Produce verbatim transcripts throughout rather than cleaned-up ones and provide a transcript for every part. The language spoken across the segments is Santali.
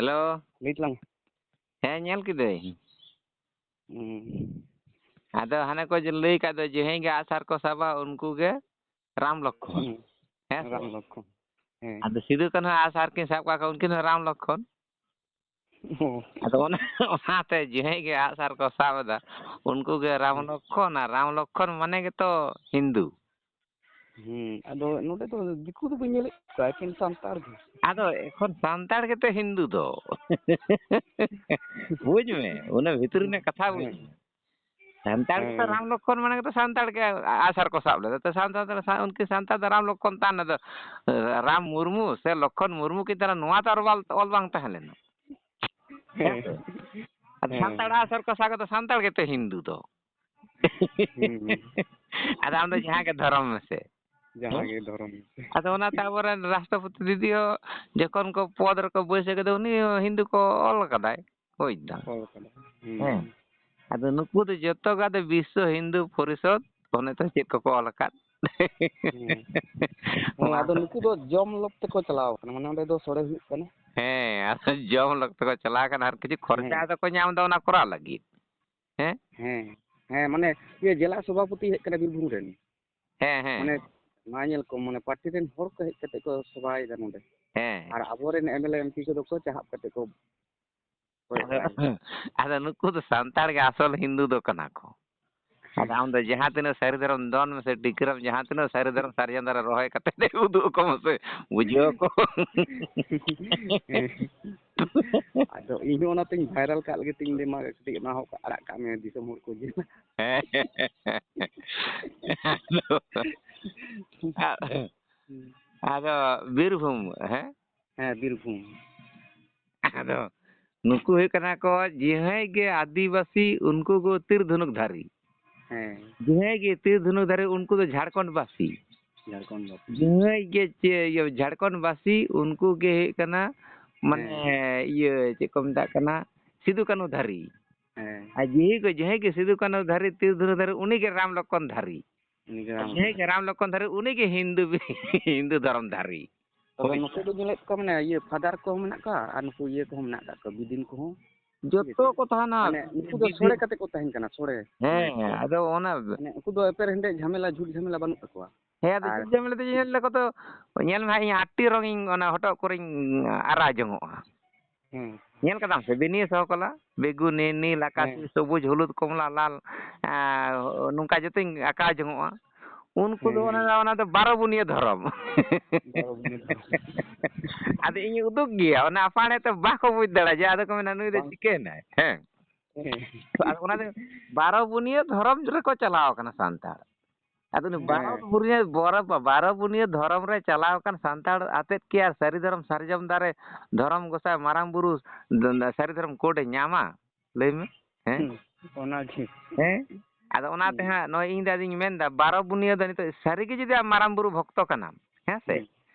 ᱦᱮᱞᱳ᱾ ᱞᱟᱹᱭ ᱛᱟᱞᱟᱝ ᱢᱮ᱾ ᱦᱮᱸ, ᱧᱮᱞ ᱠᱤᱫᱟᱹᱧ᱾ ᱦᱩᱸ᱾ ᱟᱫᱚ ᱦᱟᱱᱮ ᱠᱚ ᱡᱮ ᱞᱟᱹᱭ ᱠᱟᱫ ᱫᱚ, ᱡᱮᱦᱮᱸ ᱜᱮ ᱟᱜᱼᱥᱟᱨ ᱠᱚ ᱥᱟᱵᱟ, ᱩᱱᱠᱩ ᱜᱮ ᱨᱟᱢ ᱞᱚᱠᱠᱷᱚᱱ᱾ ᱦᱩᱸ᱾ ᱦᱮᱸ ᱥᱮ ᱨᱟᱢ ᱵᱟᱝ? ᱞᱚᱠᱠᱷᱚᱱ᱾ ᱦᱮᱸ᱾ ᱟᱫᱚ ᱥᱤᱫᱩ ᱠᱟᱹᱱᱦᱩ ᱟᱜᱼᱥᱟᱨ ᱠᱤᱱ ᱥᱟᱵ ᱠᱟᱜ ᱠᱚᱣᱟ, ᱩᱱᱠᱤᱱ ᱦᱚᱸ ᱨᱟᱢ ᱞᱚᱠᱠᱷᱚᱱ᱾ ᱚ᱾ ᱟᱫᱚ ᱚᱱᱟ, ᱚᱱᱟᱛᱮ ᱡᱮᱦᱮᱸ ᱜᱮ ᱟᱜᱼᱥᱟᱨ ᱠᱚ ᱥᱟᱵ ᱮᱫᱟ, ᱩᱱᱠᱩ ᱜᱮ ᱨᱟᱢ ᱦᱩᱸ᱾ ᱞᱚᱠᱠᱷᱚᱱ, ᱟᱨ ᱨᱟᱢ ᱞᱚᱠᱠᱷᱚᱱ ᱢᱟᱱᱮ ᱜᱮᱛᱚ ᱦᱤᱱᱫᱩ᱾ ᱦᱩᱸ, ᱟᱫᱚ ᱱᱚᱰᱮ ᱫᱚ ᱫᱤᱠᱩ ᱫᱚ ᱵᱟᱹᱧ ᱧᱮᱞᱮᱫ ᱠᱚᱣᱟ, ᱮᱠᱮᱱ ᱥᱟᱱᱛᱟᱲ ᱜᱮ᱾ ᱟᱫᱚ ᱮᱠᱷᱚᱱ ᱥᱟᱱᱛᱟᱲ ᱜᱮᱛᱚ ᱦᱤᱱᱫᱩ ᱫᱚ᱾ ᱵᱩᱡᱽ ᱢᱮ, ᱚᱱᱟ ᱵᱷᱤᱛᱨᱤ ᱨᱮᱱᱟᱜ ᱠᱟᱛᱷᱟ ᱵᱩᱡᱽ ᱦᱮᱸ᱾ ᱢᱮ᱾ ᱥᱟᱱᱛᱟᱲ ᱜᱮᱛᱚ ᱦᱮᱸ᱾ ᱨᱟᱢ ᱞᱚᱠᱠᱷᱚᱱ ᱢᱟᱱᱮ ᱜᱮᱛᱚ ᱥᱟᱱᱛᱟᱲ ᱜᱮ ᱟ-, ᱟᱜᱼᱥᱟᱨ ᱠᱚ ᱥᱟᱵ ᱞᱮᱫᱟ᱾ ᱛᱚ ᱥᱟᱱᱛᱟᱲ ᱫᱚ ᱥᱟ-, ᱩᱱᱠᱤᱱ ᱥᱟᱱᱛᱟᱲ ᱫᱚ ᱨᱟᱢ ᱞᱚᱠᱠᱷᱚᱱ ᱛᱟᱦᱮᱱ ᱫᱚ, ᱨᱟᱢ ᱢᱩᱨᱢᱩ ᱥᱮ ᱞᱚᱠᱠᱷᱚᱱ ᱢᱩᱨᱢᱩ ᱠᱤᱱ ᱛᱟᱦᱮᱱᱟ, ᱱᱚᱣᱟ ᱛᱚ ᱟᱨ ᱚᱞ, ᱚᱞ ᱵᱟᱝ ᱛᱟᱦᱮᱸ ᱞᱮᱱᱟ᱾ ᱦᱮᱸ ᱦᱮᱸ᱾ ᱥᱮ? ᱟᱫᱚ ᱦᱮᱸ᱾ ᱥᱟᱱᱛᱟᱲ ᱟᱜᱼᱥᱟᱨ ᱠᱚ ᱥᱟᱵ ᱠᱟᱛᱮ ᱥᱟᱱᱛᱟᱲ ᱜᱮᱛᱚ ᱦᱤᱱᱫᱩ ᱫᱚ᱾ ᱦᱩᱸ᱾ ᱟᱫᱚ ᱟᱢ ᱫᱚ ᱡᱟᱦᱟᱸ ᱜᱮ ᱫᱷᱚᱨᱚᱢ ᱢᱮᱥᱮ᱾ ᱡᱟᱦᱟᱸ ᱦᱮᱸ? ᱜᱮ ᱫᱷᱚᱨᱚᱢ ᱢᱮᱥᱮ᱾ ᱟᱫᱚ ᱚᱱᱟᱛᱮ ᱟᱵᱚᱨᱮᱱ ᱨᱟᱥᱴᱨᱚᱯᱚᱛᱤ ᱫᱤᱫᱤ ᱦᱚᱸ ᱡᱚᱠᱷᱚᱱ ᱠᱚ ᱯᱚᱫᱽ ᱨᱮᱠᱚ ᱵᱟᱹᱭᱥᱟᱹᱣ ᱠᱮᱫᱟ, ᱩᱱᱤ ᱦᱚᱸ ᱦᱤᱱᱫᱩ ᱠᱚ ᱚᱞ ᱠᱟᱫᱟᱭ᱾ ᱵᱩᱡᱽ ᱫᱟᱢ? ᱚᱞ ᱠᱟᱫᱟ᱾ ᱦᱩᱸ᱾ ᱦᱮᱸ᱾ ᱟᱫᱚ ᱱᱩᱠᱩ ᱫᱚ ᱡᱚᱛᱚ ᱜᱮ ᱟᱫᱚ ᱵᱤᱥᱥᱚ ᱦᱤᱱᱫᱩ ᱯᱚᱨᱤᱥᱚᱫᱽ, ᱚᱱᱮ ᱛᱚ ᱪᱮᱫ ᱠᱚᱠᱚ ᱚᱞ ᱟᱠᱟᱫ᱾ ᱦᱩᱸ᱾ ᱦᱮᱸ, ᱚᱱᱟ ᱟᱫᱚ ᱫᱚ ᱱᱩᱠᱩ ᱫᱚ ᱡᱚᱢ ᱞᱚᱵ ᱛᱮᱠᱚ ᱪᱟᱞᱟᱣ ᱠᱟᱱᱟ, ᱢᱟᱱᱮ ᱚᱸᱰᱮ ᱫᱚ ᱥᱚᱲᱮ ᱦᱩᱭᱩᱜ ᱠᱟᱱᱟ᱾ ᱦᱮᱸ, ᱟᱫᱚ ᱡᱚᱢ ᱞᱚᱵ ᱛᱮᱠᱚ ᱪᱟᱞᱟᱣ ᱠᱟᱱᱟ, ᱟᱨ ᱠᱤᱪᱷᱩ ᱠᱷᱚᱨᱪᱟ ᱦᱮᱸ᱾ ᱫᱚᱠᱚ ᱧᱟᱢ ᱮᱫᱟ ᱚᱱᱟ ᱠᱚᱨᱟᱣ ᱞᱟᱹᱜᱤᱫ᱾ ᱦᱮᱸ? ᱦᱮᱸ, ᱦᱮᱸ, ᱢᱟᱱᱮ ᱤᱭᱟᱹ ᱡᱮᱞᱟ ᱥᱚᱵᱷᱟᱯᱚᱛᱤ ᱦᱮᱡ ᱠᱟᱱᱟ ᱵᱤᱨᱵᱷᱩᱢ ᱨᱮᱱ᱾ ᱦᱮᱸ, ᱦᱮᱸ, ᱢᱟᱱᱮ ᱦᱮᱸ᱾ ᱢᱟ ᱧᱮᱞ ᱠᱚᱢ, ᱢᱟᱱᱮ ᱯᱟᱨᱴᱤ ᱨᱮᱱ ᱦᱚᱲ ᱠᱚ ᱦᱮᱡ ᱠᱟᱛᱮ ᱠᱚ ᱥᱚᱵᱷᱟᱭᱮᱫᱟ ᱱᱚᱰᱮ᱾ ᱦᱮᱸ᱾ ᱟᱨ ᱟᱵᱚᱨᱮᱱ M L A M P ᱠᱚᱫᱚ ᱠᱚ ᱪᱟᱦᱟᱵ ᱠᱟᱛᱮ ᱠᱚ ᱠᱚᱭᱚᱜ ᱟᱫᱚ, ᱵᱟᱲᱟᱭᱮᱫᱟ᱾ ᱟᱫᱚ ᱱᱩᱠᱩ ᱫᱚ ᱥᱟᱱᱛᱟᱲ ᱜᱮ ᱟᱥᱚᱞ ᱦᱤᱱᱫᱩ ᱫᱚ ᱠᱟᱱᱟ ᱠᱚ᱾ ᱟᱫᱚ ᱟᱢ ᱫᱚ ᱡᱟᱦᱟᱸ ᱛᱤᱱᱟᱹᱜ ᱥᱟᱹᱨᱤ ᱫᱷᱚᱨᱚᱢ ᱫᱚᱱ ᱢᱮᱥᱮ, ᱴᱤᱠᱟᱹᱨᱟᱢ, ᱡᱟᱦᱟᱸ ᱛᱤᱱᱟᱹᱜ ᱥᱟᱹᱨᱤ ᱫᱷᱚᱨᱚᱢ ᱥᱟᱨᱡᱚᱢ ᱫᱟᱨᱮ ᱨᱚᱦᱚᱭ ᱠᱟᱛᱮ ᱩᱫᱩᱜ ᱟᱠᱚ ᱢᱮᱥᱮ, ᱵᱩᱡᱷᱟᱹᱣ ᱟᱠᱚ᱾ ᱦᱮᱸ᱾ ᱟᱫᱚ ᱤᱧ ᱦᱚᱸ ᱚᱱᱟᱛᱤᱧ ᱵᱷᱟᱭᱨᱟᱞ ᱠᱟᱜ ᱞᱮᱜᱮ ᱛᱤᱧ, ᱞᱟᱹᱭ ᱢᱟ ᱠᱟᱹᱴᱤᱡ ᱚᱱᱟ ᱦᱚᱸ ᱟᱲᱟᱜ ᱠᱟᱜ ᱢᱮ, ᱫᱤᱥᱚᱢ ᱦᱚᱲ ᱠᱚ ᱧᱮᱞᱟ᱾ ᱦᱮᱸ᱾ ᱟᱫᱚ, ᱟᱫᱚ ᱵᱤᱨᱵᱷᱩᱢ, ᱦᱮᱸ? ᱦᱮᱸ, ᱵᱤᱨᱵᱷᱩᱢ᱾ ᱟᱫᱚ ᱱᱩᱠᱩ ᱦᱩᱭᱩᱜ ᱠᱟᱱᱟ ᱠᱚ ᱡᱟᱦᱟᱸᱭ ᱜᱮ ᱟᱹᱫᱤᱵᱟᱹᱥᱤ, ᱩᱱᱠᱩ ᱠᱚ ᱛᱤᱨ ᱫᱷᱚᱱᱩᱠ ᱫᱷᱟᱨᱤ᱾ ᱦᱮᱸ᱾ ᱡᱟᱦᱟᱸᱭ ᱜᱮ ᱛᱤᱨ ᱫᱷᱚᱱᱩᱠ ᱫᱷᱟᱨᱤ, ᱩᱱᱠᱩ ᱫᱚ ᱡᱷᱟᱲᱠᱷᱚᱸᱰ ᱵᱟᱥᱤ᱾ ᱡᱷᱟᱲᱠᱷᱚᱸᱰ ᱵᱟᱥᱤ᱾ ᱡᱟᱦᱟᱸᱭ ᱜᱮ ᱪᱮ-, ᱤᱭᱟᱹ, ᱡᱷᱟᱲᱠᱷᱚᱸᱰ ᱵᱟᱥᱤ, ᱩᱱᱠᱩ ᱜᱮ ᱦᱩᱭᱩᱜ ᱠᱟᱱᱟ, ᱢᱟᱱᱮ, ᱦᱮᱸ᱾ ᱤᱭᱟᱹ, ᱪᱮᱫ ᱠᱚ ᱢᱮᱛᱟᱜ ᱠᱟᱱᱟ, ᱥᱤᱫᱩ ᱠᱟᱹᱱᱦᱩ ᱫᱷᱟᱨᱤ᱾ ᱦᱮᱸ᱾ ᱟᱨ ᱡᱟᱦᱟᱸᱭ ᱜᱮ, ᱡᱟᱦᱟᱸᱭ ᱜᱮ ᱥᱤᱫᱩ ᱠᱟᱹᱱᱦᱩ ᱫᱷᱟᱨᱤ, ᱛᱤᱨ ᱫᱷᱚᱱᱩᱠ ᱫᱷᱟᱨᱤ, ᱩᱱᱤ ᱜᱮ ᱨᱟᱢ ᱞᱚᱠᱠᱷᱚᱱ ᱫᱷᱟᱨᱤ᱾ ᱩᱱᱤ ᱜᱮ ᱨᱟᱢ ᱡᱟᱦᱟᱸᱭ ᱜᱮ ᱞᱚᱠᱠᱷᱚᱱ᱾ ᱨᱟᱢ ᱞᱚᱠᱠᱷᱚᱱ ᱫᱷᱟᱨᱤ, ᱩᱱᱤ ᱜᱮ ᱦᱤᱱᱫᱩ, ᱦᱤᱱᱫᱩ ᱫᱷᱚᱨᱚᱢ ᱫᱷᱟᱨᱤ᱾ ᱛᱚᱵᱮ ᱦᱳᱭ᱾ ᱱᱚᱛᱮ ᱫᱚ ᱧᱮᱞᱮᱫ ᱠᱚᱣᱟ, ᱢᱟᱱᱮ, ᱤᱭᱟᱹ, ᱯᱷᱟᱫᱟᱨ ᱠᱚᱦᱚᱸ ᱢᱮᱱᱟᱜ ᱠᱚᱣᱟ ᱟᱨ ᱱᱩᱠᱩ ᱤᱭᱟᱹ ᱠᱚᱦᱚᱸ ᱢᱮᱱᱟᱜ ᱠᱟᱜ ᱠᱚᱣᱟ, ᱵᱤᱫᱤᱱ ᱠᱚᱦᱚᱸ᱾ ᱡᱚᱛᱚ ᱠᱚ ᱛᱟᱦᱮᱱᱟ᱾ ᱢᱟᱱᱮ, ᱩᱱᱠᱩ ᱫᱚ ᱵᱤᱫᱤᱱ᱾ ᱥᱚᱲᱮ ᱠᱟᱛᱮ ᱠᱚ ᱛᱟᱦᱮᱱ ᱠᱟᱱᱟ, ᱥᱚᱲᱮ᱾ ᱦᱮᱸ, ᱟᱫᱚ ᱚᱱᱟ ᱢᱟᱱᱮ, ᱩᱱᱠᱩ ᱫᱚ ᱮᱯᱮᱨ ᱦᱮᱸᱰᱮᱡ ᱡᱷᱟᱢᱮᱞᱟ, ᱡᱷᱩᱴ ᱡᱷᱟᱢᱮᱞᱟ ᱵᱟᱹᱱᱩᱜ ᱛᱟᱠᱚᱣᱟ᱾ ᱦᱮᱸ, ᱟᱫᱚ ᱟᱨ ᱡᱷᱩᱴ ᱡᱷᱟᱢᱮᱞᱟ ᱫᱚ ᱧᱮᱞ ᱞᱮᱠᱚ ᱛᱚ, ᱧᱮᱞ ᱢᱮ ᱦᱟᱸᱜ, ᱤᱧ ᱟᱴᱴᱤ ᱨᱚᱝ ᱤᱧ ᱚᱱᱟ ᱦᱚᱴᱚᱜ ᱠᱚᱨᱮᱧ ᱟᱨᱟ ᱡᱚᱝᱚᱜᱼᱟ᱾ ᱦᱮᱸ᱾ ᱧᱮᱞ ᱠᱟᱫᱟᱢ ᱥᱮ ᱵᱤᱱᱤᱭᱟᱹ ᱥᱚᱦᱚ ᱠᱚᱞᱟ, ᱵᱮᱜᱩᱱᱤ, ᱱᱤᱞ, ᱟᱠᱟᱥᱤ, ᱦᱮᱸ᱾ ᱥᱚᱵᱩᱡ, ᱦᱚᱞᱩᱫ, ᱠᱚᱢᱞᱟ, ᱞᱟᱞ, ᱟᱸ, ᱱᱚᱝᱠᱟ ᱡᱚᱛᱚᱧ ᱟᱸᱠᱟᱣ ᱡᱚᱝᱚᱜᱼᱟ᱾ ᱩᱱᱠᱩ ᱫᱚ ᱦᱮᱸ, ᱚᱱᱟ, ᱦᱮᱸ᱾ ᱚᱱᱟ ᱫᱚ ᱵᱟᱨᱚ ᱵᱩᱱᱤᱭᱟᱹ ᱫᱷᱚᱨᱚᱢ᱾ ᱵᱟᱨᱚ ᱵᱩᱱᱤᱭᱟᱹ ᱫᱷᱚᱨᱚᱢ᱾ ᱟᱫᱚ ᱤᱧ ᱩᱫᱩᱜ ᱜᱮᱭᱟ, ᱚᱱᱟ ᱟᱯᱟᱬᱮ ᱛᱮ ᱵᱟᱠᱚ ᱵᱩᱡᱽ ᱫᱟᱲᱮᱭᱟᱜᱼᱟ ᱡᱮ ᱟᱫᱚ ᱠᱚ ᱢᱮᱱᱟ, "ᱱᱩᱭ ᱫᱚ ᱵᱟᱝ᱾ ᱪᱤᱠᱟᱹᱭᱮᱱᱟᱭ?" ᱦᱮᱸ᱾ ᱦᱮᱸ᱾ ᱛᱚ ᱟᱫᱚ ᱚᱱᱟ ᱫᱚ ᱵᱟᱨᱚ ᱵᱩᱱᱤᱭᱟᱹ ᱫᱷᱚᱨᱚᱢ ᱨᱮᱠᱚ ᱪᱟᱞᱟᱣ ᱠᱟᱱᱟ ᱥᱟᱱᱛᱟᱲ᱾ ᱟᱫᱚ ᱩᱱᱤ ᱵᱟᱨᱚ ᱦᱮᱸ᱾ ᱵᱩᱱᱤᱭᱟᱹ, ᱵᱚᱨᱚ-, ᱵᱟᱨᱚ ᱵᱩᱱᱤᱭᱟᱹ ᱫᱷᱚᱨᱚᱢ ᱨᱮ ᱪᱟᱞᱟᱣ ᱟᱠᱟᱱ ᱥᱟᱱᱛᱟᱲ ᱟᱛᱮᱫ ᱠᱤ ᱟᱨ ᱥᱟᱹᱨᱤ ᱫᱷᱚᱨᱚᱢ ᱥᱟᱨᱡᱚᱢ ᱫᱟᱨᱮ, ᱫᱷᱚᱨᱚᱢ ᱜᱚᱸᱥᱟᱭ, ᱢᱟᱨᱟᱝ ᱵᱩᱨᱩ, ᱫ-, ᱥᱟᱹᱨᱤ ᱫᱷᱚᱨᱚᱢ ᱠᱳᱰ ᱮ ᱧᱟᱢᱟ? ᱞᱟᱹᱭ ᱢᱮ᱾ ᱦᱮᱸ? ᱦᱩᱸ, ᱚᱱᱟᱜᱮ᱾ ᱦᱮᱸ? ᱟᱫᱚ ᱚᱱᱟᱛᱮ ᱦᱩᱸ᱾ ᱦᱟᱸᱜ ᱱᱚᱜᱼᱚᱭ ᱤᱧ ᱫᱚ ᱟᱫᱚᱧ ᱢᱮᱱᱫᱟ, ᱵᱟᱨᱚ ᱵᱩᱱᱤᱭᱟᱹ ᱫᱚ ᱱᱤᱛᱚᱜ ᱥᱟᱹᱨᱤᱜᱮ ᱡᱩᱫᱤ ᱟᱢ ᱢᱟᱨᱟᱝ ᱵᱩᱨᱩ ᱵᱷᱚᱠᱛᱚ ᱠᱟᱱᱟᱢ, ᱦᱮᱸ ᱥᱮ? ᱦᱩᱸ᱾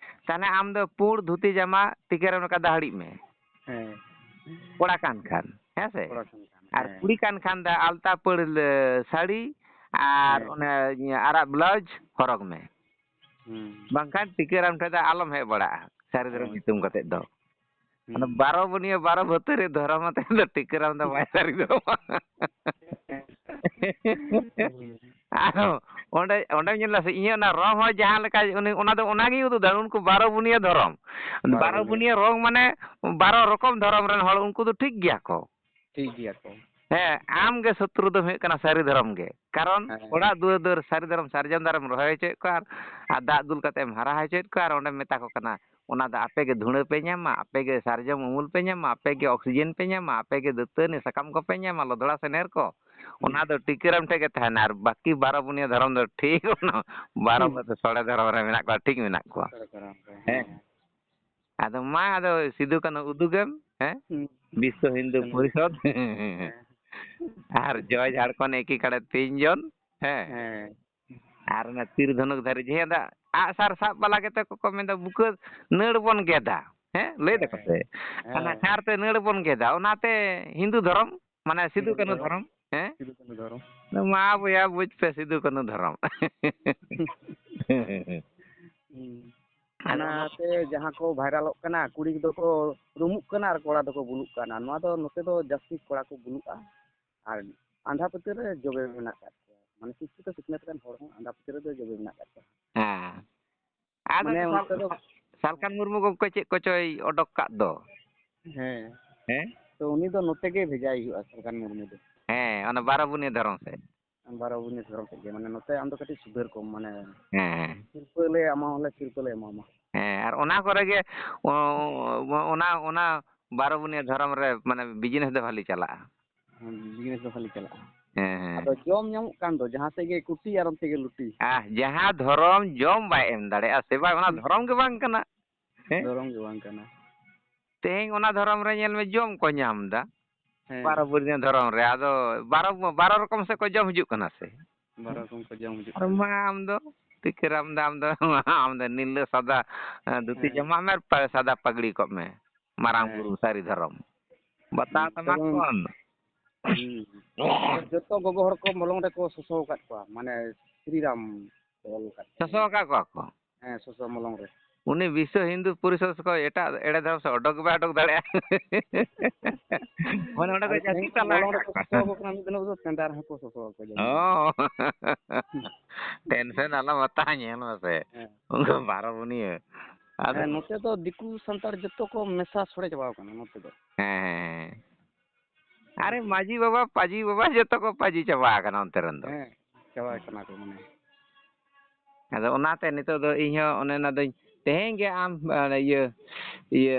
ᱛᱟᱦᱞᱮ ᱟᱢ ᱫᱚ ᱯᱩᱸᱰ ᱫᱷᱩᱛᱤ ᱡᱟᱢᱟ, ᱛᱤᱠᱟᱹᱨᱮᱢ ᱞᱮᱠᱟ ᱫᱟᱦᱲᱤᱜ ᱢᱮ᱾ ᱦᱮᱸ᱾ ᱠᱚᱲᱟ ᱠᱟᱱ ᱠᱷᱟᱱ, ᱦᱮᱸ ᱥᱮ? ᱠᱚᱲᱟ ᱠᱟᱱ ᱠᱷᱟᱱ, ᱟᱨ ᱦᱮᱸ᱾ ᱠᱩᱲᱤ ᱠᱟᱱ ᱠᱷᱟᱱ ᱫᱚ ᱟᱞᱛᱟ ᱯᱟᱹᱲ ᱞᱟᱹ-, ᱥᱟᱹᱲᱤ ᱟᱨ ᱦᱮᱸ᱾ ᱚᱱᱮ ᱟᱨᱟᱜ ᱵᱞᱟᱣᱩᱡᱽ ᱦᱚᱨᱚᱜᱽ ᱢᱮ᱾ ᱦᱩᱸ᱾ ᱵᱟᱝᱠᱷᱟᱱ ᱴᱤᱠᱟᱹᱨᱟᱢ ᱴᱷᱮᱱ ᱫᱚ ᱟᱞᱚᱢ ᱦᱮᱡ ᱵᱟᱲᱟᱜᱼᱟ, ᱥᱟᱹᱨᱤ ᱫᱷᱚᱨᱚᱢ ᱦᱳᱭ᱾ ᱧᱩᱛᱩᱢ ᱠᱟᱛᱮᱫ ᱫᱚ᱾ ᱟᱫᱚ ᱦᱩᱸ᱾ ᱵᱟᱨᱚ ᱵᱩᱱᱤᱭᱟᱹ ᱵᱟᱨᱚ ᱵᱷᱟᱹᱛᱟᱹᱨᱤ ᱫᱷᱚᱨᱚᱢ ᱟᱛᱮ ᱫᱚ ᱴᱤᱠᱟᱹᱨᱟᱢ ᱫᱚ ᱵᱟᱭ ᱥᱟᱹᱨᱤ ᱫᱷᱚᱨᱚᱢᱟ᱾ ᱦᱩᱸ᱾ ᱟᱨᱦᱚᱸ ᱚᱸᱰᱮ, ᱚᱸᱰᱮᱢ ᱧᱮᱞᱟ ᱥᱮ, ᱤᱧᱟᱹᱜ ᱚᱱᱟ ᱨᱚᱝ ᱦᱚᱸ ᱡᱟᱦᱟᱸ ᱞᱮᱠᱟ, ᱩᱱᱤ, ᱚᱱᱟ ᱫᱚ ᱚᱱᱟᱜᱮᱭ ᱩᱫᱩᱜ ᱫᱟ, ᱩᱱᱠᱩ ᱵᱟᱨᱚ ᱵᱩᱱᱤᱭᱟᱹ ᱫᱷᱚᱨᱚᱢ᱾ ᱵᱟᱨᱚ ᱵᱟᱨᱚ ᱵᱩᱱᱤᱭᱟᱹ᱾ ᱵᱩᱱᱤᱭᱟᱹ ᱨᱚᱝ ᱢᱟᱱᱮ ᱵᱟᱨᱚ ᱨᱚᱠᱚᱢ ᱫᱷᱚᱨᱚᱢ ᱨᱮᱱ ᱦᱚᱲ, ᱩᱱᱠᱩ ᱫᱚ ᱴᱷᱤᱠ ᱜᱮᱭᱟ ᱠᱚ᱾ ᱴᱷᱤᱠ ᱜᱮᱭᱟ ᱠᱚ᱾ ᱦᱮᱸ, ᱟᱢ ᱜᱮ ᱥᱚᱛᱨᱩ ᱫᱚᱢ ᱦᱩᱭᱩᱜ ᱠᱟᱱᱟ ᱥᱟᱹᱨᱤ ᱫᱷᱚᱨᱚᱢ ᱜᱮ᱾ ᱠᱟᱨᱚᱱ ᱦᱮᱸ᱾ ᱚᱲᱟᱜ ᱫᱩᱣᱟᱹᱨ ᱫᱩᱣᱟᱹᱨ ᱥᱟᱹᱨᱤ ᱫᱷᱚᱨᱚᱢ ᱥᱟᱨᱡᱚᱢ ᱫᱟᱨᱮᱢ ᱨᱚᱦᱚᱭ ᱦᱚᱪᱚᱭᱮᱫ ᱠᱚᱣᱟ ᱟᱨ, ᱟᱨ ᱫᱟᱜ ᱫᱩᱞ ᱠᱟᱛᱮᱢ ᱦᱟᱨᱟ ᱦᱚᱪᱚᱭᱮᱫ ᱠᱚᱣᱟ ᱟᱨ ᱚᱸᱰᱮᱢ ᱢᱮᱛᱟ ᱠᱚ ᱠᱟᱱᱟ, "ᱚᱱᱟ ᱫᱚ ᱟᱯᱮ ᱜᱮ ᱫᱷᱩᱲᱟᱹ ᱯᱮ ᱧᱟᱢᱟ, ᱟᱯᱮ ᱜᱮ ᱥᱟᱨᱡᱚᱢ ᱩᱢᱩᱞ ᱯᱮ ᱧᱟᱢᱟ, ᱟᱯᱮ ᱜᱮ oxygen ᱯᱮ ᱧᱟᱢᱟ, ᱟᱯᱮ ᱜᱮ ᱫᱟᱹᱛᱟᱹᱱᱤ ᱥᱟᱠᱟᱢ ᱠᱚᱯᱮ ᱧᱟᱢᱟ, ᱞᱚᱫᱲᱟ ᱥᱮᱱᱮᱨ ᱠᱚ", ᱦᱩᱸ᱾ ᱚᱱᱟ ᱫᱚ ᱴᱤᱠᱟᱹᱨᱟᱢ ᱴᱷᱮᱡ ᱜᱮ ᱛᱟᱦᱮᱱᱟ᱾ ᱟᱨ ᱵᱟᱹᱠᱤ ᱵᱟᱨᱚ ᱵᱩᱱᱤᱭᱟᱹ ᱫᱷᱚᱨᱚᱢ ᱫᱚ ᱴᱷᱤᱠ ᱚᱱᱟ ᱵᱟᱨᱚ ᱦᱩᱸ᱾ ᱵᱟᱡᱮ ᱥᱚᱲᱮ ᱫᱷᱚᱨᱚᱢ ᱨᱮ ᱢᱮᱱᱟᱜ ᱠᱚᱣᱟ, ᱴᱷᱤᱠ ᱢᱮᱱᱟᱜ ᱠᱚᱣᱟ᱾ ᱥᱚᱲᱮ ᱫᱷᱚᱨᱚᱢ ᱨᱮ, ᱦᱮᱸ᱾ ᱦᱮᱸ᱾ ᱟᱫᱚ ᱢᱟ, ᱟᱫᱚ ᱥᱤᱫᱩ ᱠᱟᱹᱱᱦᱩ ᱩᱫᱩᱜᱮᱢ, ᱦᱮᱸ? ᱦᱩᱸ᱾ ᱵᱤᱥᱥᱚ ᱦᱤᱱᱫᱩ ᱦᱩᱸ᱾ ᱯᱚᱨᱤᱥᱚᱫᱽ᱾ ᱦᱮᱸ᱾ ᱟᱨ ᱡᱚᱭ ᱡᱷᱟᱲᱠᱷᱚᱸᱰ ᱮᱠᱤ ᱠᱟᱲᱮ ᱛᱤᱱ ᱡᱚᱱ, ᱦᱮᱸ? ᱦᱮᱸ᱾ ᱟᱨ ᱚᱱᱟ ᱛᱤᱨ ᱫᱷᱚᱱᱩᱠ ᱫᱷᱟᱨᱤ, ᱡᱮ ᱟᱫᱚ ᱟᱜᱼᱥᱟᱨ ᱥᱟᱵ ᱵᱟᱞᱟ ᱜᱮᱛᱮ ᱠᱚᱠᱚ ᱢᱮᱱᱫᱟ, "ᱵᱩᱠᱟᱹ ᱱᱟᱹᱲ ᱵᱚᱱ ᱜᱮᱫᱟ", ᱦᱮᱸ? ᱞᱟᱹᱭ ᱫᱟᱠᱚ ᱦᱮᱸ᱾ ᱥᱮ? ᱦᱮᱸ᱾ ᱚᱱᱟ ᱥᱟᱨ ᱛᱮ ᱱᱟᱹᱲ ᱵᱚᱱ ᱜᱮᱫᱟ, ᱚᱱᱟᱛᱮ ᱦᱤᱱᱫᱩ ᱫᱷᱚᱨᱚᱢ, ᱢᱟᱱᱮ ᱥᱤᱫᱩ ᱦᱤᱱᱫᱩ ᱠᱟᱹᱱᱦᱩ ᱫᱷᱚᱨᱚᱢ᱾ ᱫᱷᱚᱨᱚᱢ, ᱦᱮᱸ? ᱥᱤᱫᱩ ᱠᱟᱹᱱᱦᱩ ᱫᱷᱚᱨᱚᱢ᱾ ᱢᱟ ᱵᱚᱭᱦᱟ, ᱵᱩᱡᱽ ᱯᱮ ᱥᱤᱫᱩ ᱠᱟᱹᱱᱦᱩ ᱫᱷᱚᱨᱚᱢ᱾ ᱦᱩᱸ᱾ ᱟᱫᱚ ᱚᱱᱟ ᱚᱱᱟᱛᱮ ᱡᱟᱦᱟᱸ ᱠᱚ ᱵᱷᱟᱭᱨᱟᱞᱚᱜ ᱠᱟᱱᱟ, ᱠᱩᱲᱤ ᱫᱚᱠᱚ ᱨᱩᱢᱩᱜ ᱠᱟᱱᱟ ᱟᱨ ᱠᱚᱲᱟ ᱫᱚᱠᱚ ᱵᱩᱞᱩᱜ ᱠᱟᱱᱟ, ᱱᱚᱣᱟ ᱫᱚ ᱱᱚᱛᱮ ᱫᱚ ᱡᱟᱹᱥᱛᱤ ᱠᱚᱲᱟ ᱠᱚ ᱵᱩᱞᱩᱜᱼᱟ ᱟᱨ ᱟᱸᱫᱷᱟ ᱯᱟᱹᱛᱭᱟᱹᱣ ᱨᱮ ᱡᱚᱵᱮ ᱢᱮᱱᱟᱜ ᱟᱠᱟᱫ ᱠᱚᱣᱟ᱾ ᱢᱟᱱᱮ ᱥᱤᱠᱠᱷᱤᱛᱚ ᱥᱤᱠᱷᱱᱟᱹᱛ ᱨᱮᱱ ᱦᱚᱲ ᱦᱚᱸ ᱟᱸᱫᱷᱟ ᱯᱟᱹᱛᱭᱟᱹᱣ ᱨᱮᱫᱚ ᱡᱚᱵᱮ ᱢᱮᱱᱟᱜ ᱟᱠᱟᱫ ᱠᱚᱣᱟ᱾ ᱦᱮᱸ᱾ ᱟᱫᱚ ᱢᱟᱱᱮ ᱥᱟᱞ-, ᱚᱱᱛᱮ ᱫᱚ ᱥᱟᱞᱠᱷᱟᱱ ᱢᱩᱨᱢᱩ ᱜᱚᱢᱠᱮ ᱪᱮᱫ ᱠᱚᱪᱚᱭ ᱚᱰᱚᱠ ᱠᱟᱫ ᱫᱚ᱾ ᱦᱮᱸ᱾ ᱦᱮᱸ? ᱛᱚ ᱩᱱᱤ ᱫᱚ ᱱᱚᱛᱮ ᱜᱮ ᱵᱷᱮᱡᱟᱭ ᱦᱩᱭᱩᱜᱼᱟ, ᱥᱟᱞᱠᱷᱟᱱ ᱢᱩᱨᱢᱩ ᱫᱚ᱾ ᱦᱮᱸ, ᱚᱱᱟ ᱵᱟᱨᱚ ᱵᱩᱱᱤᱭᱟᱹ ᱫᱷᱚᱨᱚᱢ ᱥᱮᱫ᱾ ᱵᱟᱨᱚ ᱵᱩᱱᱤᱭᱟᱹ ᱫᱷᱚᱨᱚᱢ ᱥᱮᱫ ᱜᱮ, ᱢᱟᱱᱮ ᱱᱚᱛᱮ ᱟᱢ ᱫᱚ ᱠᱟᱹᱴᱤᱡ ᱥᱩᱫᱷᱟᱹᱨ ᱠᱚᱢ, ᱢᱟᱱᱮ ᱦᱮᱸ, ᱦᱮᱸ᱾ ᱥᱤᱨᱯᱟᱹ ᱞᱮ ᱮᱢᱟᱢᱟ, ᱥᱤᱨᱯᱟᱹ ᱞᱮ ᱮᱢᱟᱢᱟ᱾ ᱦᱮᱸ, ᱟᱨ ᱚᱱᱟ ᱠᱚᱨᱮ ᱜᱮ, ᱚ-, ᱚᱱᱟ, ᱚᱱᱟ ᱵᱟᱨᱚ ᱵᱩᱱᱤᱭᱟᱹ ᱫᱷᱚᱨᱚᱢ ᱨᱮ ᱢᱟᱱᱮ business ᱫᱚ ᱵᱷᱟᱞᱤ ᱪᱟᱞᱟᱜᱼᱟ᱾ ᱦᱮᱸ, business ᱫᱚ ᱵᱷᱟᱞᱤ ᱪᱟᱞᱟᱜᱼᱟ᱾ ᱦᱮᱸ, ᱦᱮᱸ᱾ ᱟᱫᱚ ᱡᱚᱢ ᱧᱟᱢᱚᱜ ᱠᱟᱱ ᱫᱚ, ᱡᱟᱦᱟᱸ ᱥᱮᱫ ᱜᱮ ᱠᱩᱴᱤ ᱟᱨ ᱚᱱᱛᱮ ᱜᱮ ᱞᱩᱴᱤ᱾ ᱟᱦ, ᱡᱟᱦᱟᱸ ᱫᱷᱚᱨᱚᱢ ᱡᱚᱢ ᱵᱟᱭ ᱮᱢ ᱫᱟᱲᱮᱭᱟᱜᱼᱟ, ᱥᱮ ᱵᱟᱝ, ᱚᱱᱟ ᱦᱩᱸ᱾ ᱫᱷᱚᱨᱚᱢ ᱜᱮ ᱵᱟᱝ ᱠᱟᱱᱟ᱾ ᱦᱮᱸ? ᱫᱷᱚᱨᱚᱢ ᱜᱮ ᱵᱟᱝ ᱠᱟᱱᱟ᱾ ᱛᱮᱦᱮᱧ ᱚᱱᱟ ᱫᱷᱚᱨᱚᱢ ᱨᱮ ᱧᱮᱞ ᱢᱮ, ᱡᱚᱢ ᱠᱚ ᱧᱟᱢ ᱮᱫᱟ᱾ ᱦᱮᱸ᱾ ᱵᱟᱨᱚ ᱵᱩᱱᱤᱭᱟᱹ ᱫᱷᱚᱨᱚᱢ ᱨᱮ, ᱟᱫᱚ ᱵᱟᱨᱚ, ᱵᱟᱨᱚ ᱨᱚᱠᱚᱢ ᱥᱮᱫ ᱠᱚ ᱡᱚᱢ ᱦᱤᱡᱩᱜ ᱠᱟᱱᱟ ᱥᱮ᱾ ᱵᱟᱨᱚ ᱨᱚᱠᱚᱢ ᱠᱚ ᱡᱚᱢ ᱦᱤᱡᱩᱜ ᱟᱨ ᱠᱟᱱᱟ᱾ ᱢᱟ ᱟᱢ ᱫᱚ ᱛᱤᱠᱤᱨᱟᱢ ᱫᱟ, ᱟᱢ ᱫᱚ, ᱟᱢ ᱫᱚ ᱱᱤᱞᱟᱹ ᱥᱟᱫᱟ, ᱮ, ᱫᱷᱩᱛᱤ ᱦᱮᱸ᱾ ᱡᱟᱢᱟᱜ ᱢᱮ ᱟᱨ ᱯᱟ-, ᱥᱟᱫᱟ ᱯᱟᱜᱽᱲᱤ ᱠᱚᱜ ᱢᱮ᱾ ᱢᱟᱨᱟᱝ ᱦᱮᱸ᱾ ᱵᱩᱨᱩ ᱥᱟᱹᱨᱤ ᱫᱷᱚᱨᱚᱢ᱾ ᱵᱟᱛᱟᱣ ᱦᱩᱸ, ᱛᱟᱢᱟ ᱛᱚᱵᱮ ᱠᱚ ᱟᱢ᱾ ᱦᱩᱸ᱾ ᱡᱚᱛᱚ ᱜᱚᱜᱚ ᱦᱚᱲ ᱠᱚ ᱢᱚᱞᱚᱝ ᱨᱮᱠᱚ ᱥᱚᱥᱚ ᱟᱠᱟᱫ ᱠᱚᱣᱟ, ᱢᱟᱱᱮ ᱥᱨᱤᱨᱟᱢ ᱠᱚ ᱚᱞ ᱟᱠᱟᱫ ᱠᱚᱣᱟ᱾ ᱥᱚᱥᱚ ᱟᱠᱟᱫ ᱠᱚᱣᱟ ᱠᱚ? ᱦᱮᱸ, ᱥᱚᱥᱚ ᱢᱚᱞᱚᱝ ᱨᱮ᱾ ᱩᱱᱤ ᱵᱤᱥᱥᱚ ᱦᱤᱱᱫᱩ ᱯᱚᱨᱤᱥᱚᱫᱽ ᱠᱷᱚᱱ ᱮᱴᱟᱜ ᱮᱲᱮ ᱫᱷᱚᱨᱚᱢ ᱥᱮᱫ ᱚᱰᱚᱠ ᱜᱮ ᱵᱟᱭ ᱚᱰᱚᱠ ᱫᱟᱲᱮᱭᱟᱜᱼᱟ᱾ ᱢᱟᱱᱮ ᱚᱸᱰᱮ ᱟᱫᱚ ᱠᱷᱚᱱ ᱡᱟᱹᱥᱛᱤ ᱛᱮᱦᱮᱧ ᱛᱟᱞᱟ ᱢᱚᱞᱚᱝ ᱟᱠᱟᱫ ᱨᱮᱠᱚ ᱠᱚᱣᱟ᱾ ᱥᱚᱥᱚ ᱟᱠᱚ ᱠᱟᱱᱟ, ᱢᱤᱫ ᱫᱤᱱ ᱦᱤᱞᱳᱜ ᱫᱚ ᱴᱮᱸᱰᱟᱨ ᱦᱚᱸᱠᱚ ᱥᱚᱥᱚ ᱟᱠᱚ ᱡᱟᱹᱱᱤᱡ᱾ ᱚ᱾ ᱴᱮᱱᱥᱮᱱ ᱟᱞᱚᱢ ᱦᱟᱛᱟᱣᱟ, ᱧᱮᱞ ᱢᱮᱥᱮ᱾ ᱦᱮᱸ᱾ ᱩᱱᱠᱩ ᱵᱟᱨᱚ ᱵᱩᱱᱤᱭᱟᱹ᱾ ᱟᱫᱚ ᱦᱮᱸ, ᱱᱚᱛᱮ ᱫᱚ ᱫᱤᱠᱩ ᱥᱟᱱᱛᱟᱲ ᱡᱚᱛᱚ ᱠᱚ ᱢᱮᱥᱟ ᱥᱚᱲᱮ ᱪᱟᱵᱟᱣ ᱠᱟᱱᱟ ᱱᱚᱛᱮ ᱫᱚ᱾ ᱦᱮᱸ, ᱦᱮᱸ, ᱦᱮᱸ᱾ ᱟᱨᱮ ᱢᱟᱹᱡᱷᱤ ᱵᱟᱵᱟ, ᱯᱟᱹᱡᱷᱤ ᱵᱟᱵᱟ ᱡᱚᱛᱚ ᱠᱚ ᱯᱟᱹᱡᱷᱤ ᱪᱟᱵᱟ ᱟᱠᱟᱱᱟ ᱚᱱᱛᱮ ᱨᱮᱱ ᱫᱚ᱾ ᱦᱮᱸ, ᱪᱟᱵᱟ ᱟᱠᱟᱱᱟ ᱠᱚ ᱢᱟᱱᱮ᱾ ᱟᱫᱚ ᱚᱱᱟᱛᱮ ᱱᱤᱛᱚᱜ ᱫᱚ ᱤᱧ ᱦᱚᱸ ᱚᱱᱮ ᱚᱱᱟ ᱫᱚᱧ, ᱛᱮᱦᱮᱧ ᱜᱮ ᱟᱢ, ᱤᱭᱟᱹ, ᱤᱭᱟᱹ,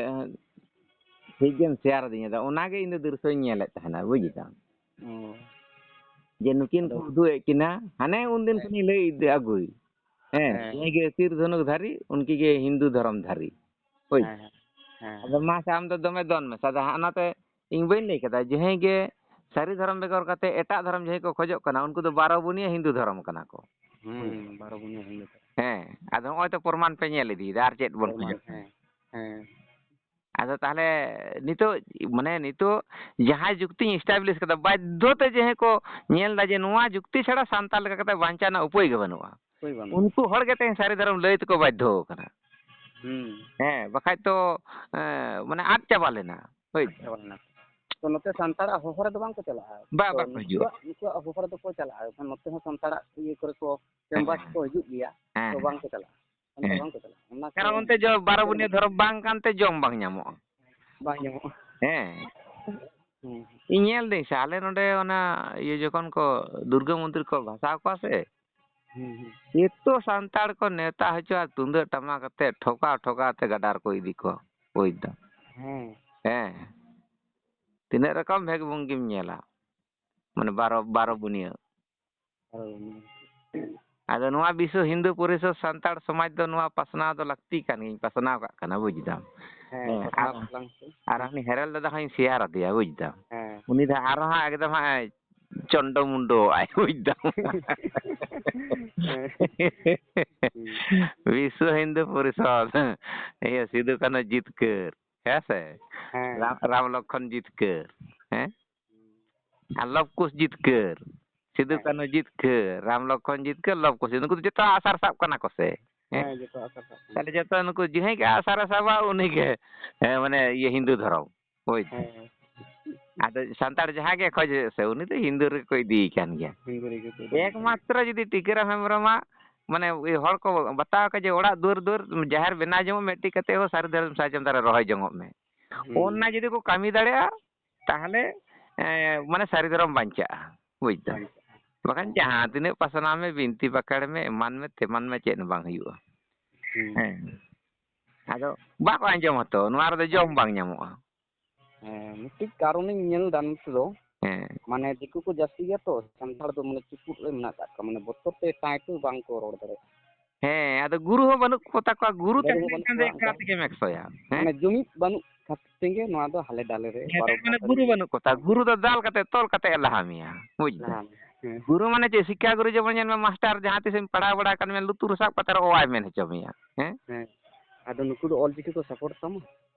ᱴᱷᱤᱠ ᱜᱮᱢ ᱥᱮᱭᱟᱨ ᱟᱹᱫᱤᱧᱟ᱾ ᱟᱫᱚ ᱚᱱᱟᱜᱮ ᱤᱧ ᱫᱚ ᱫᱨᱤᱥᱥᱚᱧ ᱧᱮᱞᱮᱫ ᱛᱟᱦᱮᱱᱟ, ᱵᱩᱡ ᱫᱟᱢ᱾ ᱚ᱾ ᱡᱮ ᱱᱩᱠᱤᱱ ᱟᱫᱚ ᱠᱚ ᱩᱫᱩᱜ ᱮᱫ ᱠᱤᱱᱟ, ᱦᱟᱱᱮ ᱩᱱᱫᱤᱱ ᱦᱮᱸ᱾ ᱠᱷᱚᱱᱤᱧ ᱞᱟᱹᱭ ᱤᱫᱤ ᱟᱹᱜᱩᱭ᱾ ᱦᱮᱸ, ᱦᱮᱸ᱾ ᱡᱟᱦᱟᱸᱭ ᱜᱮ ᱛᱤᱨ ᱫᱷᱚᱱᱩᱠ ᱫᱷᱟᱨᱤ, ᱩᱱᱠᱤ ᱜᱮ ᱦᱤᱱᱫᱩ ᱫᱷᱚᱨᱚᱢ ᱫᱷᱟᱨᱤ᱾ ᱦᱳᱭ᱾ ᱦᱮᱸ, ᱦᱮᱸ, ᱦᱮᱸ᱾ ᱟᱫᱚ ᱢᱟ ᱥᱮ, ᱟᱢ ᱫᱚ ᱫᱚᱢᱮ ᱫᱚᱱ ᱢᱮ᱾ ᱥᱟᱫᱟ ᱦᱟᱸᱜ ᱚᱱᱟᱛᱮ ᱤᱧ ᱵᱟᱹᱧ ᱞᱟᱹᱭ ᱠᱟᱫᱟ, ᱡᱟᱦᱟᱸᱭ ᱜᱮ ᱥᱟᱹᱨᱤ ᱫᱷᱚᱨᱚᱢ ᱵᱮᱜᱚᱨ ᱠᱟᱛᱮ ᱮᱴᱟᱜ ᱫᱷᱚᱨᱚᱢ ᱡᱟᱦᱟᱸᱭ ᱠᱚ ᱠᱷᱚᱡᱚᱜ ᱠᱟᱱᱟ, ᱩᱱᱠᱩ ᱫᱚ ᱵᱟᱨᱚ ᱵᱩᱱᱤᱭᱟᱹ ᱦᱤᱱᱫᱩ ᱫᱷᱚᱨᱚᱢ ᱠᱟᱱᱟ ᱠᱚ᱾ ᱦᱩᱸ, ᱵᱟᱨᱚ ᱵᱩᱱᱤᱭᱟᱹ ᱦᱤᱱᱫᱩ ᱫᱷᱚᱨᱚᱢ᱾ ᱦᱮᱸ, ᱟᱫᱚ ᱦᱚᱸᱜᱼᱚᱭ ᱛᱚ ᱯᱨᱚᱢᱟᱱ ᱯᱮ ᱧᱮᱞ ᱤᱫᱤᱭᱮᱫᱟ, ᱟᱨ ᱪᱮᱫ ᱵᱚᱱ ᱯᱨᱚᱢᱟᱱ, ᱠᱷᱚᱡᱚᱜ ᱠᱟᱱᱟ? ᱦᱮᱸ, ᱦᱮᱸ᱾ ᱟᱫᱚ ᱛᱟᱦᱞᱮ ᱱᱤᱛᱚᱜ, ᱢᱟᱱᱮ ᱱᱤᱛᱚᱜ ᱡᱟᱦᱟᱸᱭ ᱡᱩᱠᱛᱤᱧ establish ᱠᱟᱫᱟ, ᱵᱟᱫᱽᱫᱷᱚ ᱛᱮ ᱡᱟᱦᱟᱸᱭ ᱠᱚ ᱧᱮᱞ ᱮᱫᱟ ᱡᱮ ᱱᱚᱣᱟ ᱡᱩᱠᱛᱤ ᱪᱷᱟᱲᱟ ᱥᱟᱱᱛᱟᱲ ᱞᱮᱠᱟ ᱠᱟᱛᱮ ᱵᱟᱧᱪᱟᱣ ᱨᱮᱱᱟᱜ ᱩᱯᱟᱹᱭ ᱜᱮ ᱵᱟᱹᱱᱩᱜᱼᱟ, ᱩᱯᱟᱹᱭ ᱵᱟᱹᱱᱩᱜᱼᱟ᱾ ᱩᱱᱠᱩ ᱦᱚᱲ ᱜᱮ ᱛᱮᱦᱮᱧ ᱥᱟᱹᱨᱤ ᱫᱷᱚᱨᱚᱢ ᱞᱟᱹᱭ ᱛᱮᱠᱚ ᱵᱟᱫᱽᱫᱷᱚ ᱟᱠᱟᱱᱟ᱾ ᱦᱩᱸ᱾ ᱦᱮᱸ, ᱵᱟᱠᱷᱟᱡ ᱛᱚ, ᱮᱸ, ᱢᱟᱱᱮ ᱟᱫ ᱪᱟᱵᱟ ᱞᱮᱱᱟ᱾ ᱦᱳᱭ᱾ ᱟᱫ ᱪᱟᱵᱟ ᱞᱮᱱᱟ᱾ ᱛᱚ ᱱᱚᱛᱮ ᱥᱟᱱᱛᱟᱲᱟᱜ ᱦᱚᱦᱚ ᱨᱮᱫᱚ ᱵᱟᱝ ᱠᱚ ᱪᱟᱞᱟᱜᱼᱟ᱾ ᱵᱟ, ᱛᱚ ᱵᱟᱠᱚ ᱦᱤᱡᱩᱜᱼᱟ᱾ ᱱᱩᱠᱩᱣᱟᱜ, ᱱᱩᱠᱩᱣᱟᱜ ᱦᱚᱦᱚ ᱨᱮᱫᱚ ᱠᱚ ᱪᱟᱞᱟᱜᱼᱟ᱾ ᱮᱱᱠᱷᱟᱱ ᱱᱚᱛᱮ ᱦᱚᱸ ᱥᱟᱱᱛᱟᱲᱟᱜ ᱤᱭᱟᱹ ᱠᱚᱨᱮ ᱠᱚ ᱦᱮᱸ᱾ ᱠᱮᱢᱵᱟᱥ ᱠᱚ ᱦᱤᱡᱩᱜ ᱜᱮᱭᱟ᱾ ᱦᱮᱸ, ᱛᱚ ᱦᱮᱸ᱾ ᱵᱟᱝ ᱠᱚ ᱪᱟᱞᱟᱜᱼᱟ᱾ ᱚᱱᱟ ᱦᱮᱸ᱾ ᱵᱟᱝ ᱠᱚ ᱪᱟᱞᱟᱜᱼᱟ᱾ ᱚᱱᱟ ᱠᱟᱨᱚᱱ ᱠᱚ ᱚᱱᱛᱮ ᱡᱚ-, ᱵᱟᱨᱚ ᱵᱩᱱᱤᱭᱟᱹ ᱫᱷᱚᱨᱚᱢ ᱵᱟᱝ ᱠᱟᱱᱛᱮ ᱡᱚᱢ ᱵᱟᱝ ᱧᱟᱢᱚᱜᱼᱟ᱾ ᱵᱟᱝ ᱧᱟᱢᱚᱜᱼᱟ᱾ ᱦᱮᱸ᱾ ᱦᱩᱸ᱾ ᱤᱧ ᱧᱮᱞ ᱫᱟᱹᱧ ᱥᱮ, ᱟᱞᱮ ᱱᱚᱰᱮ ᱚᱱᱟ ᱤᱭᱟᱹ ᱡᱚᱠᱷᱚᱱ ᱠᱚ ᱫᱩᱨᱜᱟᱹ ᱢᱚᱱᱫᱤᱨ ᱠᱚ ᱵᱷᱟᱥᱟᱣ ᱠᱚᱣᱟ ᱥᱮ, ᱦᱩᱸ, ᱦᱩᱸ᱾ ᱮᱛᱚ ᱥᱟᱱᱛᱟᱲ ᱠᱚ ᱱᱮᱣᱛᱟ ᱦᱚᱪᱚᱜᱼᱟ, ᱛᱩᱢᱫᱟᱹᱜ ᱴᱟᱢᱟᱠ ᱟᱛᱮ ᱴᱷᱚᱠᱟ ᱴᱷᱚᱠᱟ ᱛᱮ ᱜᱟᱰᱟ ᱨᱮᱠᱚ ᱤᱫᱤ ᱠᱚᱣᱟ, ᱵᱩᱡᱽ ᱫᱟᱢ᱾ ᱦᱮᱸ᱾ ᱦᱮᱸ᱾ ᱛᱤᱱᱟᱹᱜ ᱨᱚᱠᱚᱢ ᱵᱷᱮᱜᱽ ᱵᱷᱚᱝᱜᱤᱢ ᱧᱮᱞᱟ, ᱢᱟᱱᱮ ᱵᱟᱨᱚ, ᱵᱟᱨᱚ ᱵᱩᱱᱤᱭᱟᱹ᱾ ᱵᱟᱨᱚ ᱵᱩᱱᱤᱭᱟᱹ᱾ ᱟᱫᱚ ᱱᱚᱣᱟ ᱵᱤᱥᱥᱚ ᱦᱤᱱᱫᱩ ᱯᱚᱨᱤᱥᱚᱫᱽ ᱥᱟᱱᱛᱟᱲ ᱥᱚᱢᱟᱡᱽ ᱫᱚ ᱱᱚᱣᱟ ᱯᱟᱥᱱᱟᱣ ᱫᱚ ᱞᱟᱹᱠᱛᱤ ᱠᱟᱱ ᱜᱤᱧ ᱯᱟᱥᱱᱟᱣ ᱠᱟᱜ ᱠᱟᱱᱟ, ᱵᱩᱡᱽ ᱫᱟᱢ᱾ ᱦᱮᱸ, ᱦᱮᱸ, ᱯᱟᱥᱱᱟᱣ ᱟᱨ, ᱛᱟᱞᱟᱝ ᱯᱮ᱾ ᱟᱨ ᱦᱟᱹᱱᱤ ᱦᱮᱨᱮᱞ ᱫᱟᱫᱟ ᱦᱚᱸᱧ ᱥᱮᱭᱟᱨ ᱟᱫᱮᱭᱟ, ᱵᱩᱡᱽ ᱫᱟᱢ᱾ ᱦᱮᱸ᱾ ᱩᱱᱤ ᱫᱚ ᱟᱨᱦᱚᱸ ᱦᱟᱸᱜ ᱮᱠᱫᱚᱢ ᱦᱟᱸᱜ ᱪᱚᱱᱰᱚ ᱢᱩᱱᱰᱚ ᱟᱭ, ᱵᱩᱡᱽ ᱫᱟᱢ᱾ ᱦᱮᱸ᱾ ᱦᱩᱸ᱾ ᱵᱤᱥᱥᱚ ᱦᱤᱱᱫᱩ ᱯᱚᱨᱤᱥᱚᱫᱽ, ᱤᱭᱟᱹ ᱥᱤᱫᱩ ᱠᱟᱹᱱᱦᱩ ᱡᱤᱛᱠᱟᱹᱨ, ᱦᱮᱸ ᱥᱮ? ᱦᱮᱸ᱾ ᱨᱟᱢ, ᱨᱟᱢ ᱞᱚᱠᱠᱷᱚᱱ ᱡᱤᱛᱠᱟᱹᱨ, ᱦᱮᱸ? ᱟᱨ ᱞᱚᱵ ᱠᱩᱥ ᱡᱤᱛᱠᱟᱹᱨ, ᱥᱤᱫᱩ ᱦᱮᱸ᱾ ᱠᱟᱹᱱᱦᱩ ᱡᱤᱛᱠᱟᱹᱨ, ᱨᱟᱢ ᱞᱚᱠᱠᱷᱚᱱ ᱡᱤᱛᱠᱟᱹᱨ, ᱞᱚᱵ ᱠᱩᱥ, ᱱᱩᱠᱩ ᱫᱚ ᱡᱚᱛᱚ ᱟᱥᱟᱨ ᱥᱟᱵ ᱠᱟᱱᱟ ᱠᱚ ᱥᱮ? ᱦᱮᱸ? ᱦᱮᱸ, ᱡᱚᱛᱚ ᱟᱥᱟᱨ ᱥᱟᱵ ᱠᱟᱱᱟ᱾ ᱛᱟᱦᱞᱮ ᱡᱚᱛᱚ ᱱᱩᱠᱩ ᱡᱟᱦᱟᱸᱭ ᱜᱮ ᱟᱥᱟᱨᱮ ᱥᱟᱵᱟ ᱩᱱᱤ ᱜᱮ, ᱦᱮᱸ, ᱢᱟᱱᱮ ᱤᱭᱟᱹ ᱦᱤᱱᱫᱩ ᱫᱷᱚᱨᱚᱢ, ᱵᱩᱡᱽ? ᱦᱮᱸ, ᱦᱮᱸ᱾ ᱟᱫᱚ ᱥᱟᱱᱛᱟᱲ ᱡᱟᱦᱟᱸ ᱜᱮ ᱠᱷᱚᱡᱽ ᱦᱩᱭᱩᱜ ᱥᱮ, ᱩᱱᱤ ᱫᱚ ᱦᱤᱱᱫᱩ ᱨᱮᱜᱮ ᱠᱚ ᱤᱫᱤᱭᱮ ᱠᱟᱱ ᱜᱮᱭᱟ᱾ ᱦᱤᱱᱫᱩ ᱨᱮᱜᱮ ᱠᱚ ᱤᱫᱤᱭᱮ ᱠᱟᱱ ᱜᱮᱭᱟ᱾ ᱮᱠᱢᱟᱛᱨᱚ ᱡᱩᱫᱤ ᱴᱤᱠᱟᱹᱨᱟᱢ ᱦᱮᱢᱵᱨᱚᱢᱟᱜ, ᱢᱟᱱᱮ, ᱦᱚᱲ ᱠᱚ ᱵᱟᱛᱟᱣ ᱟᱠᱟᱫ ᱡᱮ ᱚᱲᱟᱜ ᱫᱩᱣᱟᱹᱨ, ᱫᱩᱣᱟᱹᱨ ᱡᱟᱦᱮᱨ ᱵᱮᱱᱟᱣ ᱡᱚᱝᱚᱜ ᱢᱮ, ᱢᱤᱫᱴᱤᱡ ᱠᱟᱛᱮ ᱦᱚᱸ ᱥᱟᱹᱨᱤ ᱫᱷᱚᱨᱚᱢ ᱥᱟᱨᱡᱚᱢ ᱫᱟᱨᱮ ᱨᱚᱦᱚᱭ ᱡᱚᱝᱚᱜ ᱢᱮ᱾ ᱦᱩᱸ᱾ ᱚᱱᱟ ᱡᱩᱫᱤ ᱠᱚ ᱠᱟᱹᱢᱤ ᱫᱟᱲᱮᱭᱟᱜᱼᱟ, ᱛᱟᱦᱚᱞᱮ, ᱮᱸ, ᱢᱟᱱᱮ ᱥᱟᱹᱨᱤ ᱫᱷᱚᱨᱚᱢ ᱵᱟᱧᱪᱟᱜᱼᱟ, ᱵᱩᱡᱽ ᱫᱟᱢ? ᱵᱟᱧᱪᱟᱜᱼᱟ᱾ ᱵᱟᱠᱷᱟᱱ ᱦᱮᱸ᱾ ᱡᱟᱦᱟᱸ ᱛᱤᱱᱟᱹᱜ ᱯᱟᱥᱱᱟᱣ ᱢᱮ, ᱵᱤᱱᱛᱤ ᱵᱟᱠᱷᱮᱲ ᱢᱮ, ᱮᱢᱟᱱ ᱢᱮ, ᱛᱮᱢᱟᱱ ᱢᱮ, ᱪᱮᱫ ᱦᱚᱸ ᱵᱟᱝ ᱦᱩᱭᱩᱜᱼᱟ᱾ ᱦᱩᱸ᱾ ᱦᱮᱸ᱾ ᱟᱫᱚ ᱵᱟᱠᱚ ᱟᱸᱡᱚᱢᱟ ᱛᱚ, ᱱᱚᱣᱟ ᱨᱮᱫᱚ ᱡᱚᱢ ᱵᱟᱝ ᱧᱟᱢᱚᱜᱼᱟ᱾ ᱦᱮᱸ, ᱢᱤᱫᱴᱤᱡ ᱠᱟᱨᱚᱱᱤᱧ ᱧᱮᱞ ᱮᱫᱟ ᱱᱚᱛᱮ ᱫᱚ, ᱦᱮᱸ᱾ ᱢᱟᱱᱮ ᱫᱤᱠᱩ ᱠᱚ ᱡᱟᱹᱥᱛᱤ ᱜᱮᱭᱟ ᱛᱚ, ᱥᱟᱱᱛᱟᱲ ᱫᱚ ᱢᱟᱱᱮ ᱪᱩᱯᱩᱫ ᱨᱮ ᱢᱮᱱᱟᱜ ᱟᱠᱟᱫ ᱠᱚᱣᱟ, ᱢᱟᱱᱮ ᱵᱚᱛᱚᱨ ᱛᱮ ᱴᱟᱸᱭ ᱴᱩ ᱵᱟᱝ ᱠᱚ ᱨᱚᱲ ᱫᱟᱲᱮᱭᱟᱜᱼᱟ᱾ ᱦᱮᱸ, ᱟᱫᱚ ᱜᱩᱨᱩ ᱦᱚᱸ ᱵᱟᱹᱱᱩᱜ ᱠᱚ ᱛᱟᱠᱚᱣᱟ, ᱜᱩᱨᱩ ᱜᱩᱨᱩ ᱛᱟᱦᱮᱸ ᱵᱟᱹᱱᱩᱜ ᱞᱮᱱᱠᱷᱟᱱ ᱫᱚ ᱠᱚᱣᱟ, ᱮᱠᱟᱞ ᱚᱱᱠᱟ᱾ ᱛᱮᱜᱮᱢ ᱮᱠᱥᱚᱭᱟ᱾ ᱦᱮᱸ? ᱢᱟᱱᱮ ᱡᱩᱢᱤᱫ ᱵᱟᱹᱱᱩᱜ ᱠᱷᱟᱹᱛᱤᱨ ᱛᱮᱜᱮ ᱱᱚᱣᱟ ᱫᱚ ᱦᱟᱞᱮ ᱰᱟᱞᱮ ᱨᱮ ᱦᱮᱸ, ᱵᱟᱨᱚ ᱢᱟᱱᱮ ᱵᱚᱪᱷᱚᱨ ᱜᱩᱨᱩ ᱨᱮ ᱵᱟᱹᱱᱩᱜ ᱠᱚ ᱛᱟ, ᱜᱩᱨᱩ ᱫᱚ ᱫᱟᱞ ᱠᱟᱛᱮ, ᱛᱚᱞ ᱠᱟᱛᱮ ᱮ ᱞᱟᱦᱟ ᱢᱮᱭᱟ, ᱵᱩᱡᱽ ᱫᱟᱢ? ᱞᱟᱦᱟ ᱢᱮᱭᱟ, ᱦᱮᱸ᱾ ᱜᱩᱨᱩ ᱢᱟᱱᱮ ᱪᱮᱫ? ᱥᱤᱠᱠᱷᱟ ᱜᱩᱨᱩ ᱡᱮᱢᱚᱱ ᱧᱮᱞ ᱢᱮ, ᱢᱟᱥᱴᱟᱨ ᱡᱟᱦᱟᱸ ᱛᱤᱥᱮᱢ ᱯᱟᱲᱦᱟᱣ ᱵᱟᱲᱟ ᱠᱟᱱ ᱢᱮ, ᱞᱩᱛᱩᱨ ᱥᱟᱵ ᱠᱟᱛᱮ ᱨᱚᱲ ᱚᱣᱟᱭ ᱢᱮᱱ ᱦᱚᱪᱚ ᱢᱮᱭᱟ, ᱦᱮᱸ? ᱦᱮᱸ᱾ ᱟᱫᱚ ᱱᱩᱠᱩ ᱫᱚ ᱚᱞ ᱪᱤᱠᱤ ᱠᱚ ᱥᱟᱯᱳᱨᱴ ᱛᱟᱢᱟ?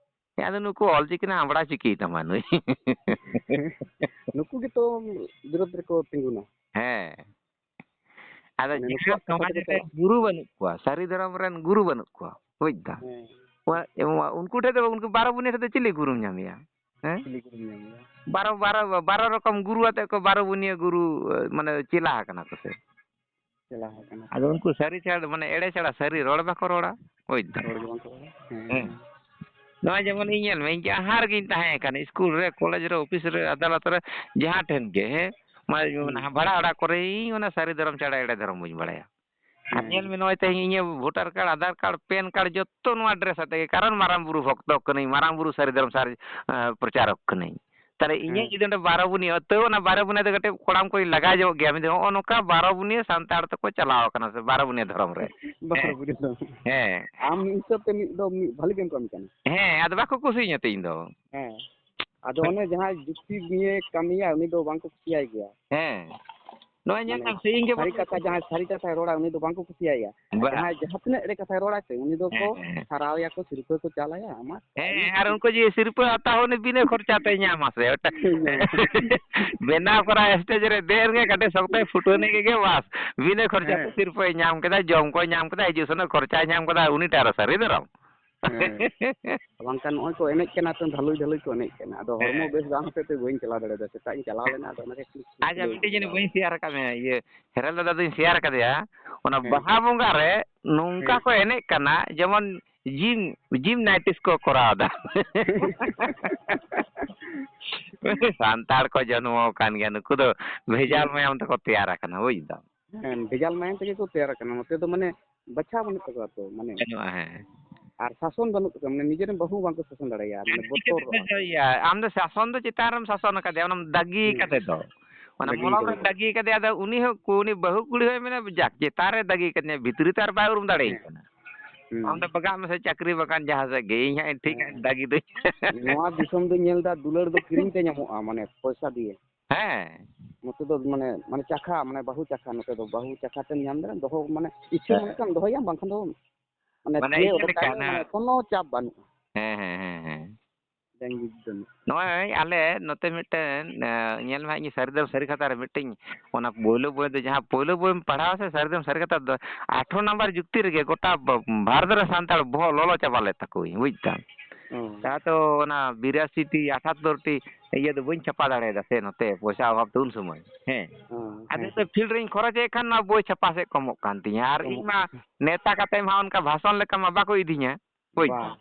ᱦᱮᱸ, ᱟᱫᱚ ᱱᱩᱠᱩ ᱚᱞ ᱪᱤᱠᱤ ᱨᱮᱱᱟᱜ ᱟᱢᱲᱟ ᱪᱤᱠᱤ ᱛᱟᱢᱟ ᱱᱩᱭ᱾ ᱱᱩᱠᱩ ᱜᱮᱛᱚ ᱵᱤᱨᱳᱫᱷ ᱨᱮᱠᱚ ᱛᱤᱸᱜᱩᱱᱟ᱾ ᱦᱮᱸ᱾ ᱟᱫᱚ ᱢᱟᱱᱮ ᱡᱟᱦᱟᱸ ᱱᱩᱠᱩᱣᱟᱜ ᱠᱟᱛᱷᱟ ᱥᱚᱢᱟᱡᱽ ᱛᱮᱠᱚ ᱨᱮ ᱪᱟᱞᱟᱜᱼᱟ᱾ ᱜᱩᱨᱩ ᱵᱟᱹᱱᱩᱜ ᱠᱚᱣᱟ, ᱥᱟᱹᱨᱤ ᱫᱷᱚᱨᱚᱢ ᱨᱮᱱ ᱜᱩᱨᱩ ᱵᱟᱹᱱᱩᱜ ᱠᱚᱣᱟ᱾ ᱵᱩᱡᱽ ᱫᱟ? ᱦᱮᱸ᱾ ᱩᱱᱠᱩ ᱴᱷᱮᱱ ᱫᱚ, ᱩᱱᱠᱩ ᱵᱟᱨᱚ ᱵᱩᱱᱤᱭᱟᱹ ᱴᱷᱮᱱ ᱫᱚ ᱪᱤᱞᱤ ᱜᱩᱨᱩᱢ ᱧᱟᱢᱮᱭᱟ? ᱦᱮᱸ? ᱪᱤᱞᱤ ᱜᱩᱨᱩᱢ ᱧᱟᱢᱮᱭᱟ? ᱵᱟᱨᱚ, ᱵᱟᱨᱚ, ᱵᱟᱨᱚ ᱨᱚᱠᱚᱢ ᱜᱩᱨᱩ ᱟᱛᱮ ᱠᱚ ᱵᱟᱨᱚ ᱵᱩᱱᱤᱭᱟᱹ ᱜᱩᱨᱩ, ᱢᱟᱱᱮ, ᱪᱮᱞᱟ ᱟᱠᱟᱱᱟ ᱠᱚ ᱥᱮ᱾ ᱪᱮᱞᱟ ᱟᱠᱟᱱᱟ ᱠᱚ᱾ ᱟᱫᱚ ᱩᱱᱠᱩ ᱥᱟᱹᱨᱤ ᱪᱷᱟᱲ, ᱢᱟᱱᱮ, ᱮᱲᱮ ᱪᱷᱟᱲᱟ ᱥᱟᱹᱨᱤ ᱨᱚᱲ ᱵᱟᱠᱚ ᱨᱚᱲᱟ, ᱵᱩᱡᱽ ᱫᱟ? ᱨᱚᱲ ᱜᱮ ᱵᱟᱝ ᱠᱚ ᱨᱚᱲᱟ᱾ ᱦᱮᱸ᱾ ᱦᱮᱸ᱾ ᱱᱚᱜᱼᱚᱭ ᱡᱮᱢᱚᱱ ᱤᱧ ᱧᱮᱞ ᱢᱮ, ᱤᱧ ᱡᱟᱦᱟᱸ ᱨᱮᱜᱤᱧ ᱛᱟᱦᱮᱸ ᱠᱟᱱ, ᱥᱠᱩᱞ ᱨᱮ, ᱠᱚᱞᱮᱡᱽ ᱨᱮ, ᱚᱯᱷᱤᱥ ᱨᱮ, ᱟᱫᱟᱞᱚᱛ ᱨᱮ, ᱡᱟᱦᱟᱸ ᱴᱷᱮᱱ ᱜᱮ, ᱦᱮᱸ, ᱢᱟᱱᱮ, ᱦᱩᱸ᱾ ᱵᱷᱟᱲᱟ ᱚᱲᱟᱜ ᱠᱚᱨᱮ, ᱤᱧ ᱚᱱᱟ ᱥᱟᱹᱨᱤ ᱫᱷᱚᱨᱚᱢ ᱪᱷᱟᱲᱟ ᱮᱲᱮ ᱫᱷᱚᱨᱚᱢ ᱵᱟᱹᱧ ᱵᱟᱲᱟᱭᱟ᱾ ᱟᱨ ᱦᱮᱸ᱾ ᱧᱮᱞ ᱢᱮ, ᱱᱚᱜᱼᱚᱭ ᱛᱮᱦᱮᱧ ᱤᱧᱟᱹᱜ voter card, Aadhaar card, PAN card ᱡᱚᱛᱚ ᱱᱚᱣᱟ ᱰᱨᱮᱥ ᱟᱛᱮ ᱜᱮ, ᱠᱟᱨᱚᱱ ᱢᱟᱨᱟᱝ ᱵᱩᱨᱩ ᱵᱷᱚᱠᱛᱚ ᱠᱟᱹᱱᱟᱹᱧ, ᱢᱟᱨᱟᱝ ᱵᱩᱨᱩ ᱥᱟᱹᱨᱤ ᱫᱷᱚᱨᱚᱢ ᱥᱟᱨ, ᱮᱸ, ᱯᱨᱚᱪᱟᱨᱚᱠ ᱠᱟᱹᱱᱟᱹᱧ᱾ ᱛᱟᱦᱞᱮ ᱤᱧᱟᱹᱜ ᱦᱮᱸ᱾ ᱡᱩᱫᱤ ᱚᱸᱰᱮ ᱵᱟᱨᱚ ᱵᱩᱱᱤᱭᱟᱹ, ᱛᱟᱹᱣ ᱚᱱᱟ ᱵᱟᱨᱚ ᱵᱩᱱᱤᱭᱟᱹ ᱫᱚ ᱠᱟᱹᱴᱤᱡ ᱠᱚᱲᱟᱢ ᱠᱚᱧ ᱞᱟᱜᱟᱣ ᱧᱚᱜ ᱜᱮᱭᱟ, ᱢᱮᱱᱫᱟᱹᱧ, ᱱᱚᱜᱼᱚ ᱱᱚᱝᱠᱟ ᱵᱟᱨᱚ ᱵᱩᱱᱤᱭᱟᱹ ᱥᱟᱱᱛᱟᱲ ᱛᱮᱠᱚ ᱪᱟᱞᱟᱣ ᱠᱟᱱᱟ ᱥᱮ ᱵᱟᱨᱚ ᱵᱩᱱᱤᱭᱟᱹ ᱫᱷᱚᱨᱚᱢ ᱨᱮ᱾ ᱵᱟᱨᱚ ᱦᱮᱸ᱾ ᱵᱩᱱᱤᱭᱟᱹ ᱫᱚ᱾ ᱦᱮᱸ᱾ ᱟᱢ ᱢᱤᱫ ᱦᱤᱥᱟᱹᱵ ᱛᱮ ᱢᱤᱫ ᱫᱚ ᱢᱤᱫ ᱵᱷᱟᱞᱤ ᱜᱮᱢ ᱠᱟᱹᱢᱤ ᱠᱟᱱᱟ᱾ ᱦᱮᱸ, ᱟᱫᱚ ᱵᱟᱠᱚ ᱠᱩᱥᱤᱭᱟᱹᱧᱟᱹ ᱛᱚ ᱤᱧ ᱫᱚ᱾ ᱦᱮᱸ᱾ ᱟᱫᱚ ᱚᱱᱮ ᱡᱟᱦᱟᱸᱭ ᱡᱩᱠᱛᱤ ᱱᱤᱭᱮ ᱠᱟᱹᱢᱤᱭᱟ, ᱩᱱᱤ ᱫᱚ ᱵᱟᱝ ᱠᱚ ᱠᱩᱥᱤᱭᱟᱭ ᱜᱮᱭᱟ᱾ ᱦᱮᱸ᱾ ᱱᱚᱜᱼᱚᱭ ᱧᱮᱞ ᱢᱟᱱᱮ, ᱢᱮ, ᱥᱮ ᱤᱧ ᱜᱮ ᱥᱟᱹᱨᱤ ᱵᱟᱝ ᱠᱟᱛᱷᱟ, ᱡᱟᱦᱟᱸᱭ ᱥᱟᱹᱨᱤ ᱠᱟᱛᱷᱟᱭ ᱨᱚᱲᱟ, ᱩᱱᱤ ᱫᱚ ᱵᱟᱝ ᱠᱚ ᱠᱩᱥᱤᱭᱟᱭᱟ᱾ ᱟᱨ ᱵᱟ- ᱡᱟᱦᱟᱸᱭ ᱡᱟᱦᱟᱸ ᱛᱤᱱᱟᱹᱜ ᱮᱲᱮ ᱠᱟᱛᱷᱟᱭ ᱨᱚᱲᱟ ᱥᱮ, ᱩᱱᱤ ᱫᱚᱠᱚ ᱦᱮᱸ, ᱦᱮᱸ᱾ ᱥᱟᱨᱦᱟᱣᱮᱭᱟ ᱠᱚ, ᱥᱤᱨᱯᱟᱹ ᱠᱚ ᱪᱟᱞᱟᱭᱟ, ᱟᱢᱟᱜ ᱦᱮᱸ, ᱟᱨ ᱩᱱᱠᱩ ᱡᱮ ᱥᱤᱨᱯᱟᱹ ᱦᱟᱛᱟᱣ, ᱩᱱᱤ ᱵᱤᱱᱟᱹ ᱠᱷᱚᱨᱪᱟ ᱛᱮᱭ ᱧᱟᱢᱟ ᱥᱮ, ᱚᱴᱟ-, ᱦᱮᱸ, ᱧᱟᱢᱟ᱾ ᱵᱮᱱᱟᱣ ᱠᱚᱨᱟ ᱥᱴᱮᱡᱽ ᱨᱮ ᱫᱮᱡ ᱨᱮᱜᱮ ᱠᱟᱹᱴᱤᱡ ᱥᱚᱠᱛᱚᱭ ᱯᱷᱩᱴᱟᱹᱱᱤ ᱠᱮᱫ ᱜᱮ, ᱵᱟᱥ, ᱵᱤᱱᱟᱹ ᱠᱷᱚᱨᱪᱟ ᱛᱮ ᱦᱮᱸ᱾ ᱥᱤᱨᱯᱟᱹᱭ ᱧᱟᱢ ᱠᱮᱫᱟ, ᱡᱚᱢ ᱠᱚᱭ ᱧᱟᱢ ᱠᱮᱫᱟ, ᱦᱤᱡᱩᱜ ᱥᱮᱱᱚᱜ ᱠᱷᱚᱨᱪᱟᱭ ᱧᱟᱢ ᱠᱮᱫᱟ, ᱩᱱᱤ ᱴᱟᱜ ᱟᱨᱚ ᱥᱟᱹᱨᱤ ᱫᱷᱚᱨᱚᱢ᱾ ᱦᱮᱸ᱾ ᱵᱟᱝᱠᱷᱟᱱ ᱱᱚᱜᱼᱚᱭ ᱠᱚ ᱮᱱᱮᱡ ᱠᱟᱱᱟ ᱛᱚ, ᱰᱷᱟᱹᱞᱩᱭ ᱰᱷᱟᱹᱞᱩᱭ ᱠᱚ ᱮᱱᱮᱡ ᱠᱟᱱᱟ᱾ ᱟᱫᱚ ᱦᱚᱲᱢᱚ ᱦᱮᱸ᱾ ᱵᱮᱥ ᱵᱟᱝ ᱦᱚᱛᱮᱡ ᱛᱮ ᱵᱟᱹᱧ ᱪᱟᱞᱟᱣ ᱫᱟᱲᱮᱭᱟᱫᱟ᱾ ᱥᱮᱛᱟᱜ ᱤᱧ ᱪᱟᱞᱟᱣ ᱞᱮᱱᱟ, ᱟᱫᱚ ᱚᱱᱟ ᱜᱮ ᱠᱷᱩᱵ ᱟᱪᱪᱷᱟ, ᱠᱷᱩᱵᱞᱤ ᱢᱤᱫᱴᱮᱡ ᱡᱤᱱᱤᱥ ᱵᱩᱡᱷᱟᱹᱣᱟ᱾ ᱵᱟᱹᱧ ᱥᱮᱭᱟᱨ ᱟᱠᱟᱫ ᱢᱮᱭᱟ, ᱤᱭᱟᱹ, ᱦᱮᱨᱮᱞ ᱫᱟᱫᱟ ᱫᱚᱧ ᱥᱮᱭᱟᱨ ᱟᱠᱟᱫᱮᱭᱟ᱾ ᱚᱱᱟ ᱦᱮᱸ᱾ ᱵᱟᱦᱟ ᱵᱚᱸᱜᱟ ᱨᱮ ᱱᱚᱝᱠᱟ ᱦᱮᱸ᱾ ᱠᱚ ᱮᱱᱮᱡ ᱠᱟᱱᱟ, ᱡᱮᱢᱚᱱ ᱡᱤᱢ, ᱡᱤᱢ ᱱᱟᱭᱴᱤᱥ ᱠᱚ ᱠᱚᱨᱟᱣ ᱮᱫᱟ᱾ ᱥᱟᱱᱛᱟᱲ ᱠᱚ ᱡᱚᱱᱢᱚ ᱟᱠᱟᱱ ᱜᱮᱭᱟ, ᱱᱩᱠᱩ ᱫᱚ ᱵᱷᱮᱡᱟᱞ ᱦᱮᱸ᱾ ᱢᱟᱭᱟᱢ ᱛᱮᱠᱚ ᱛᱮᱭᱟᱨ ᱟᱠᱟᱱᱟ, ᱵᱩᱡᱽ ᱫᱟᱢ? ᱦᱮᱸ, ᱵᱷᱮᱡᱟᱞ ᱢᱟᱭᱟᱢ ᱛᱮᱜᱮ ᱠᱚ ᱛᱮᱭᱟᱨ ᱟᱠᱟᱱᱟ᱾ ᱱᱚᱛᱮ ᱫᱚ ᱢᱟᱱᱮ ᱵᱟᱪᱷᱟᱣ ᱵᱟᱹᱱᱩᱜ ᱛᱟᱠᱚᱣᱟ ᱛᱚ, ᱢᱟᱱᱮ᱾ ᱵᱟᱹᱱᱩᱜᱼᱟ, ᱦᱮᱸ᱾ ᱟᱨ ᱥᱟᱥᱚᱱ ᱵᱟᱹᱱᱩᱜ ᱛᱟᱠᱚᱣᱟ, ᱢᱟᱱᱮ ᱱᱤᱡᱮᱨᱮᱱ ᱵᱟᱹᱦᱩ ᱵᱟᱝᱠᱚ ᱥᱟᱥᱚᱱ ᱫᱟᱲᱮᱭᱟᱭᱟ, ᱢᱟᱱᱮ ᱪᱤᱠᱟᱹ ᱛᱮ ᱵᱚᱛᱚᱨᱚᱜᱼᱟ᱾ ᱤᱭᱟᱹ, ᱟᱢ ᱫᱚ ᱥᱟᱥᱚᱱ ᱫᱚ ᱪᱮᱛᱟᱱ ᱨᱮᱢ ᱥᱟᱥᱚᱱ ᱟᱠᱟᱫᱮᱭᱟ, ᱚᱱᱟᱢ ᱫᱟᱹᱜᱤ ᱦᱩᱸ᱾ ᱠᱟᱛᱮ ᱫᱚ᱾ ᱚᱱᱟ ᱫᱟᱹᱜᱤ ᱢᱚᱞᱚᱝ ᱠᱟᱫᱮ ᱮᱢ ᱫᱚ᱾ ᱫᱟᱹᱜᱤ ᱠᱟᱫᱮᱭᱟ, ᱟᱫᱚ ᱩᱱᱤ ᱦᱚᱸ ᱠᱩ-, ᱩᱱᱤ ᱵᱟᱹᱦᱩ ᱠᱩᱲᱤ ᱦᱚᱸᱭ ᱢᱮᱱᱟ, "ᱡᱟᱠ, ᱪᱮᱛᱟᱱ ᱨᱮ ᱫᱟᱹᱜᱤ ᱠᱟᱫᱤᱧᱟ, ᱵᱷᱤᱛᱨᱤ ᱛᱮ ᱟᱨ ᱵᱟᱭ ᱩᱨᱩᱢ ᱫᱟᱲᱮᱭᱟᱹᱧ ᱦᱮᱸ᱾ ᱠᱟᱱᱟ᱾ ᱦᱩᱸ᱾ ᱟᱢ ᱫᱚ ᱵᱟᱜᱟᱜ ᱢᱮᱥᱮ ᱪᱟᱹᱠᱨᱤ ᱵᱟᱠᱷᱟᱱ ᱡᱟᱦᱟᱸ ᱥᱮᱫ ᱜᱮ, ᱤᱧ ᱦᱟᱸᱜ ᱴᱷᱤᱠ ᱦᱟᱸᱜ ᱦᱮᱸ᱾ ᱫᱟᱹᱜᱤ ᱫᱟᱹᱧ᱾" ᱱᱚᱣᱟ ᱫᱤᱥᱚᱢ ᱫᱚᱧ ᱧᱮᱞ ᱮᱫᱟ, ᱫᱩᱞᱟᱹᱲ ᱫᱚ ᱠᱤᱨᱤᱧ ᱛᱮ ᱧᱟᱢᱚᱜᱼᱟ, ᱢᱟᱱᱮ ᱯᱚᱭᱥᱟ ᱫᱤᱭᱮ᱾ ᱦᱮᱸ᱾ ᱱᱚᱛᱮ ᱫᱚ ᱢᱟᱱᱮ, ᱢᱟᱱᱮ ᱪᱟᱠᱷᱟ, ᱢᱟᱱᱮ ᱵᱟᱹᱦᱩ ᱪᱟᱠᱷᱟ, ᱱᱚᱛᱮ ᱫᱚ ᱵᱟᱹᱦᱩ ᱪᱟᱠᱷᱟ ᱛᱮᱢ ᱧᱟᱢ ᱫᱟᱲᱮᱭᱟᱜᱼᱟ, ᱫᱚᱦᱚ, ᱢᱟᱱᱮ ᱤᱪᱪᱷᱟᱹ ᱦᱮᱸ᱾ ᱢᱚᱱᱮ ᱠᱷᱟᱱ ᱫᱚᱦᱚᱭᱟᱢ, ᱵᱟᱝᱠᱷᱟᱱ ᱫᱚ ᱢᱟᱱᱮ ᱢᱟᱱᱮ ᱛᱷᱤᱭᱟᱹ ᱤᱭᱟᱹ ᱚᱰᱚᱠ ᱞᱮᱠᱟ ᱠᱟᱭ ᱢᱮ, ᱦᱟᱸᱜ᱾ ᱢᱟᱱᱮ ᱠᱳᱱᱳ ᱪᱟᱯ ᱵᱟᱹᱱᱩᱜᱼᱟ᱾ ᱦᱮᱸ, ᱦᱮᱸ, ᱦᱮᱸ, ᱦᱮᱸ᱾ ᱱᱚᱜᱼᱚᱭ ᱟᱞᱮ ᱱᱚᱛᱮ ᱢᱤᱫᱴᱮᱱ, ᱮ, ᱧᱮᱞ ᱢᱮ ᱦᱟᱸᱜ, ᱤᱧ ᱥᱟᱹᱨᱤ ᱫᱚ ᱥᱟᱹᱨᱤ ᱠᱟᱛᱷᱟ ᱨᱮ ᱢᱤᱫᱴᱮᱱ, ᱚᱱᱟ ᱯᱳᱭᱞᱳ ᱵᱳᱭ ᱫᱚ, ᱡᱟᱦᱟᱸ ᱯᱳᱭᱞᱳ ᱵᱳᱭᱮᱢ ᱯᱟᱲᱦᱟᱣᱟ ᱥᱮ, ᱥᱟᱹᱨᱤ ᱫᱚ ᱥᱟᱹᱨᱤ ᱠᱟᱛᱷᱟ ᱫᱚ ᱟᱴᱷᱨᱚ ᱱᱟᱢᱵᱟᱨ ᱡᱩᱠᱛᱤ ᱨᱮᱜᱮ ᱜᱚᱴᱟ ᱵᱷᱟ-, ᱵᱷᱟᱨᱚᱛ ᱨᱮ ᱥᱟᱱᱛᱟᱲ ᱵᱚᱦᱚᱜ ᱞᱚᱞᱚ ᱪᱟᱵᱟ ᱞᱮᱫ ᱛᱟᱠᱚᱣᱟᱹᱧ, ᱵᱩᱡᱽ ᱫᱟᱢ᱾ ᱦᱩᱸ᱾ ᱛᱟ ᱛᱚ ᱚᱱᱟ ᱵᱤᱨᱟᱥᱤ ᱴᱤ, ᱟᱴᱷᱟᱛᱛᱳᱨ ᱴᱤ ᱤᱭᱟᱹ ᱫᱚ ᱵᱟᱹᱧ ᱪᱷᱟᱯᱟ ᱫᱟᱲᱮᱭᱟᱫᱟ ᱥᱮ, ᱱᱚᱛᱮ ᱯᱚᱭᱥᱟ ᱚᱵᱷᱟᱵ ᱛᱮ ᱩᱱ ᱥᱚᱢᱚᱭ᱾ ᱦᱮᱸ᱾ ᱦᱩᱸ, ᱟᱫᱚ ᱦᱮᱸ᱾ ᱱᱤᱛᱚᱜ ᱯᱷᱤᱞᱰ ᱨᱤᱧ ᱠᱷᱚᱨᱚᱪᱮᱫ ᱠᱷᱟᱱ ᱱᱚᱣᱟ ᱵᱳᱭ ᱪᱷᱟᱯᱟ ᱥᱮᱫ ᱠᱚᱢᱚᱜ ᱠᱟᱱ ᱛᱤᱧᱟ᱾ ᱟᱨ ᱤᱧ ᱠᱚᱢᱚᱜ ᱢᱟ ᱠᱟᱱᱟ᱾ ᱱᱮᱛᱟ ᱠᱟᱛᱮ ᱢᱟ ᱚᱱᱠᱟ ᱵᱷᱟᱥᱚᱱ ᱞᱮᱠᱟ ᱢᱟ ᱵᱟᱠᱚ ᱤᱫᱤᱧᱟ᱾ ᱵᱩᱡᱽ ᱵᱟ᱾ ᱫᱟᱢ?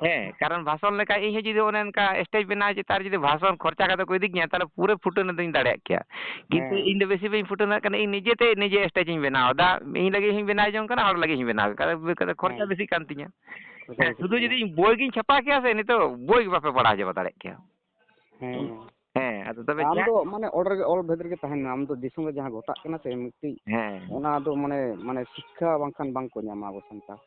ᱦᱮᱸ, ᱠᱟᱨᱚᱱ ᱵᱷᱟᱥᱚᱱ ᱞᱮᱠᱟ ᱤᱧ ᱦᱚᱸ ᱡᱩᱫᱤ ᱚᱱᱮ ᱚᱱᱠᱟ ᱥᱴᱮᱡᱽ ᱵᱮᱱᱟᱣ ᱪᱮᱛᱟᱱ ᱨᱮ ᱡᱩᱫᱤ ᱵᱷᱟᱥᱚᱱ ᱠᱷᱚᱨᱪᱟ ᱠᱟᱛᱮ ᱠᱚ ᱤᱫᱤ ᱠᱤᱧᱟ, ᱛᱟᱦᱚᱞᱮ ᱯᱩᱨᱟᱹ ᱯᱷᱩᱴᱟᱹᱱ ᱫᱚᱧ ᱫᱟᱲᱮᱭᱟᱜ ᱠᱮᱭᱟ᱾ ᱠᱤᱱᱛᱩ ᱦᱮᱸ᱾ ᱤᱧ ᱫᱚ ᱵᱮᱥᱤ ᱵᱟᱹᱧ ᱯᱷᱩᱴᱟᱹᱱ ᱫᱟᱲᱮᱭᱟᱜ ᱠᱟᱱᱟ, ᱤᱧ ᱱᱤᱡᱮ ᱛᱮ ᱱᱤᱡᱮ ᱥᱴᱮᱡᱽ ᱤᱧ ᱵᱮᱱᱟᱣ ᱮᱫᱟ, ᱤᱧ ᱞᱟᱹᱜᱤᱫ ᱦᱚᱸᱧ ᱵᱮᱱᱟᱣ ᱡᱚᱝ ᱠᱟᱱᱟ, ᱦᱚᱲ ᱞᱟᱹᱜᱤᱫ ᱦᱚᱸᱧ ᱵᱮᱱᱟᱣ ᱮᱫᱟ, ᱠᱷᱚᱨᱪᱟ ᱦᱮᱸ᱾ ᱵᱮᱥᱤᱜ ᱠᱟᱱ ᱛᱤᱧᱟ᱾ ᱠᱷᱚᱨᱪᱟ ᱦᱮᱸ, ᱵᱮᱥᱤᱜ ᱥᱩᱫᱷᱩ ᱠᱟᱱᱟ᱾ ᱡᱩᱫᱤ ᱤᱧ ᱵᱳᱭ ᱜᱤᱧ ᱪᱷᱟᱯᱟ ᱠᱮᱭᱟ ᱥᱮ, ᱱᱤᱛᱚᱜ ᱵᱳᱭ ᱜᱮ ᱵᱟᱯᱮ ᱯᱟᱲᱦᱟᱣ ᱪᱟᱵᱟ ᱫᱟᱲᱮᱭᱟᱜ ᱠᱮᱭᱟ᱾ ᱦᱮᱸ᱾ ᱦᱮᱸ, ᱟᱫᱚ ᱛᱚᱵᱮ ᱟᱢ ᱡᱟᱠ ᱫᱚ ᱢᱟᱱᱮ ᱚᱞ ᱨᱮᱜᱮ, ᱚᱞ ᱵᱷᱮᱫ ᱨᱮᱜᱮ ᱛᱟᱦᱮᱱ ᱢᱮ᱾ ᱟᱢ ᱫᱚ ᱫᱤᱥᱚᱢ ᱨᱮ ᱡᱟᱦᱟᱸ ᱜᱷᱚᱴᱟᱜ ᱠᱟᱱᱟ ᱥᱮ ᱢᱤᱫᱴᱤᱡ, ᱦᱮᱸ᱾ ᱚᱱᱟ ᱫᱚ ᱢᱟᱱᱮ, ᱢᱟᱱᱮ ᱥᱤᱠᱠᱷᱟ ᱵᱟᱝᱠᱷᱟᱱ ᱵᱟᱝ ᱠᱚ ᱧᱟᱢᱟ ᱟᱵᱚ ᱥᱟᱱᱛᱟᱲ᱾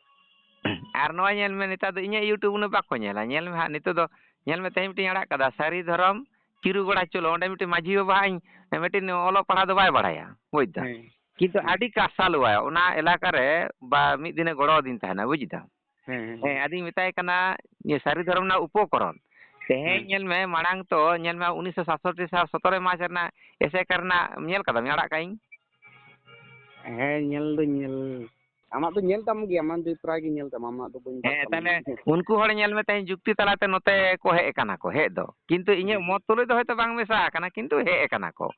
ᱟᱨ ᱱᱚᱣᱟ ᱧᱮᱞ ᱢᱮ, ᱱᱮᱛᱟᱨ ᱫᱚ ᱤᱧᱟᱹᱜ YouTube ᱩᱱᱟᱹᱜ ᱵᱟᱠᱚ ᱧᱮᱞᱟ᱾ ᱧᱮᱞ ᱢᱮ ᱦᱟᱸᱜ, ᱱᱤᱛᱚᱜ ᱫᱚ ᱧᱮᱞ ᱢᱮ, ᱛᱮᱦᱮᱧ ᱢᱤᱫᱴᱤᱧ ᱟᱲᱟᱜ ᱠᱟᱫᱟ, ᱥᱟᱹᱨᱤ ᱫᱷᱚᱨᱚᱢ ᱪᱤᱨᱩ ᱜᱚᱲᱟ ᱪᱚᱞᱚ᱾ ᱚᱸᱰᱮ ᱢᱤᱫᱴᱤᱡ ᱢᱟᱹᱡᱷᱤ ᱵᱟᱵᱟ ᱦᱟᱸᱜ ᱤᱧ, ᱢᱤᱫᱴᱤᱡ ᱚᱞᱚᱜ ᱯᱟᱲᱦᱟᱣ ᱫᱚ ᱵᱟᱭ ᱵᱟᱲᱟᱭᱟ, ᱵᱩᱡᱽ ᱫᱟᱢ᱾ ᱦᱮᱸ᱾ ᱠᱤᱱᱛᱩ ᱦᱮᱸ᱾ ᱟᱹᱰᱤ ᱠᱟᱨᱥᱟᱞᱚᱜᱼᱟᱭ ᱚᱱᱟ ᱮᱞᱟᱠᱟ ᱨᱮ, ᱵᱟ ᱢᱤᱫ ᱫᱤᱱᱮ ᱜᱚᱲᱚ ᱟᱹᱫᱤᱧ ᱛᱟᱦᱮᱱᱟ, ᱵᱩᱡᱽ ᱫᱟᱢ᱾ ᱦᱮᱸ, ᱦᱮᱸ, ᱦᱮᱸ, ᱦᱮᱸ᱾ ᱟᱫᱚᱧ ᱢᱮᱛᱟᱭ ᱠᱟᱱᱟ, ᱤᱭᱟᱹ ᱥᱟᱹᱨᱤ ᱫᱷᱚᱨᱚᱢ ᱨᱮᱱᱟᱜ ᱩᱯᱚᱠᱚᱨᱚᱱ᱾ ᱛᱮᱦᱮᱧ ᱦᱮᱸ᱾ ᱧᱮᱞ ᱢᱮ, ᱢᱟᱲᱟᱝ ᱛᱚ ᱧᱮᱞ ᱢᱮ, ᱩᱱᱤᱥᱥᱚ ᱥᱟᱛᱥᱚᱴᱴᱤ ᱥᱟᱞ ᱥᱚᱛᱨᱚᱭ ᱢᱟᱨᱪ ᱨᱮᱱᱟᱜ ᱮᱥᱮᱠᱟ ᱨᱮᱱᱟᱜ ᱧᱮᱞ ᱠᱟᱫᱟᱢ, ᱟᱲᱟᱜ ᱠᱟᱜ ᱤᱧ? ᱦᱮᱸ, ᱧᱮᱞ ᱫᱚᱧ ᱧᱮᱞ, ᱟᱢᱟᱜ ᱫᱚ ᱧᱮᱞ ᱛᱟᱢ ᱜᱮᱭᱟ, ᱟᱢᱟᱜ ᱫᱚ ᱯᱨᱟᱭ ᱜᱮ ᱧᱮᱞ ᱛᱟᱢᱟ, ᱟᱢᱟᱜ ᱫᱚ ᱵᱟᱹᱧ ᱵᱟᱲᱟᱭ ᱦᱮᱸ, ᱛᱟᱢᱟ᱾ ᱛᱟᱦᱞᱮ ᱩᱱᱠᱩ ᱦᱚᱲ ᱧᱮᱞ ᱢᱮ, ᱛᱮᱦᱮᱧ ᱡᱩᱠᱛᱤ ᱛᱟᱞᱟᱛᱮ ᱱᱚᱛᱮ ᱠᱚ ᱦᱮᱡ ᱟᱠᱟᱱᱟ ᱠᱚ, ᱦᱮᱡ ᱫᱚ᱾ ᱠᱤᱱᱛᱩ ᱤᱧᱟᱹᱜ ᱦᱮᱸ᱾ ᱢᱚᱛ ᱛᱩᱞᱩᱡ ᱫᱚ ᱦᱚᱭᱛᱳ ᱵᱟᱝ ᱢᱮᱥᱟ ᱟᱠᱟᱱᱟ, ᱠᱤᱱᱛᱩ ᱦᱮᱡ ᱟᱠᱟᱱᱟ ᱠᱚ᱾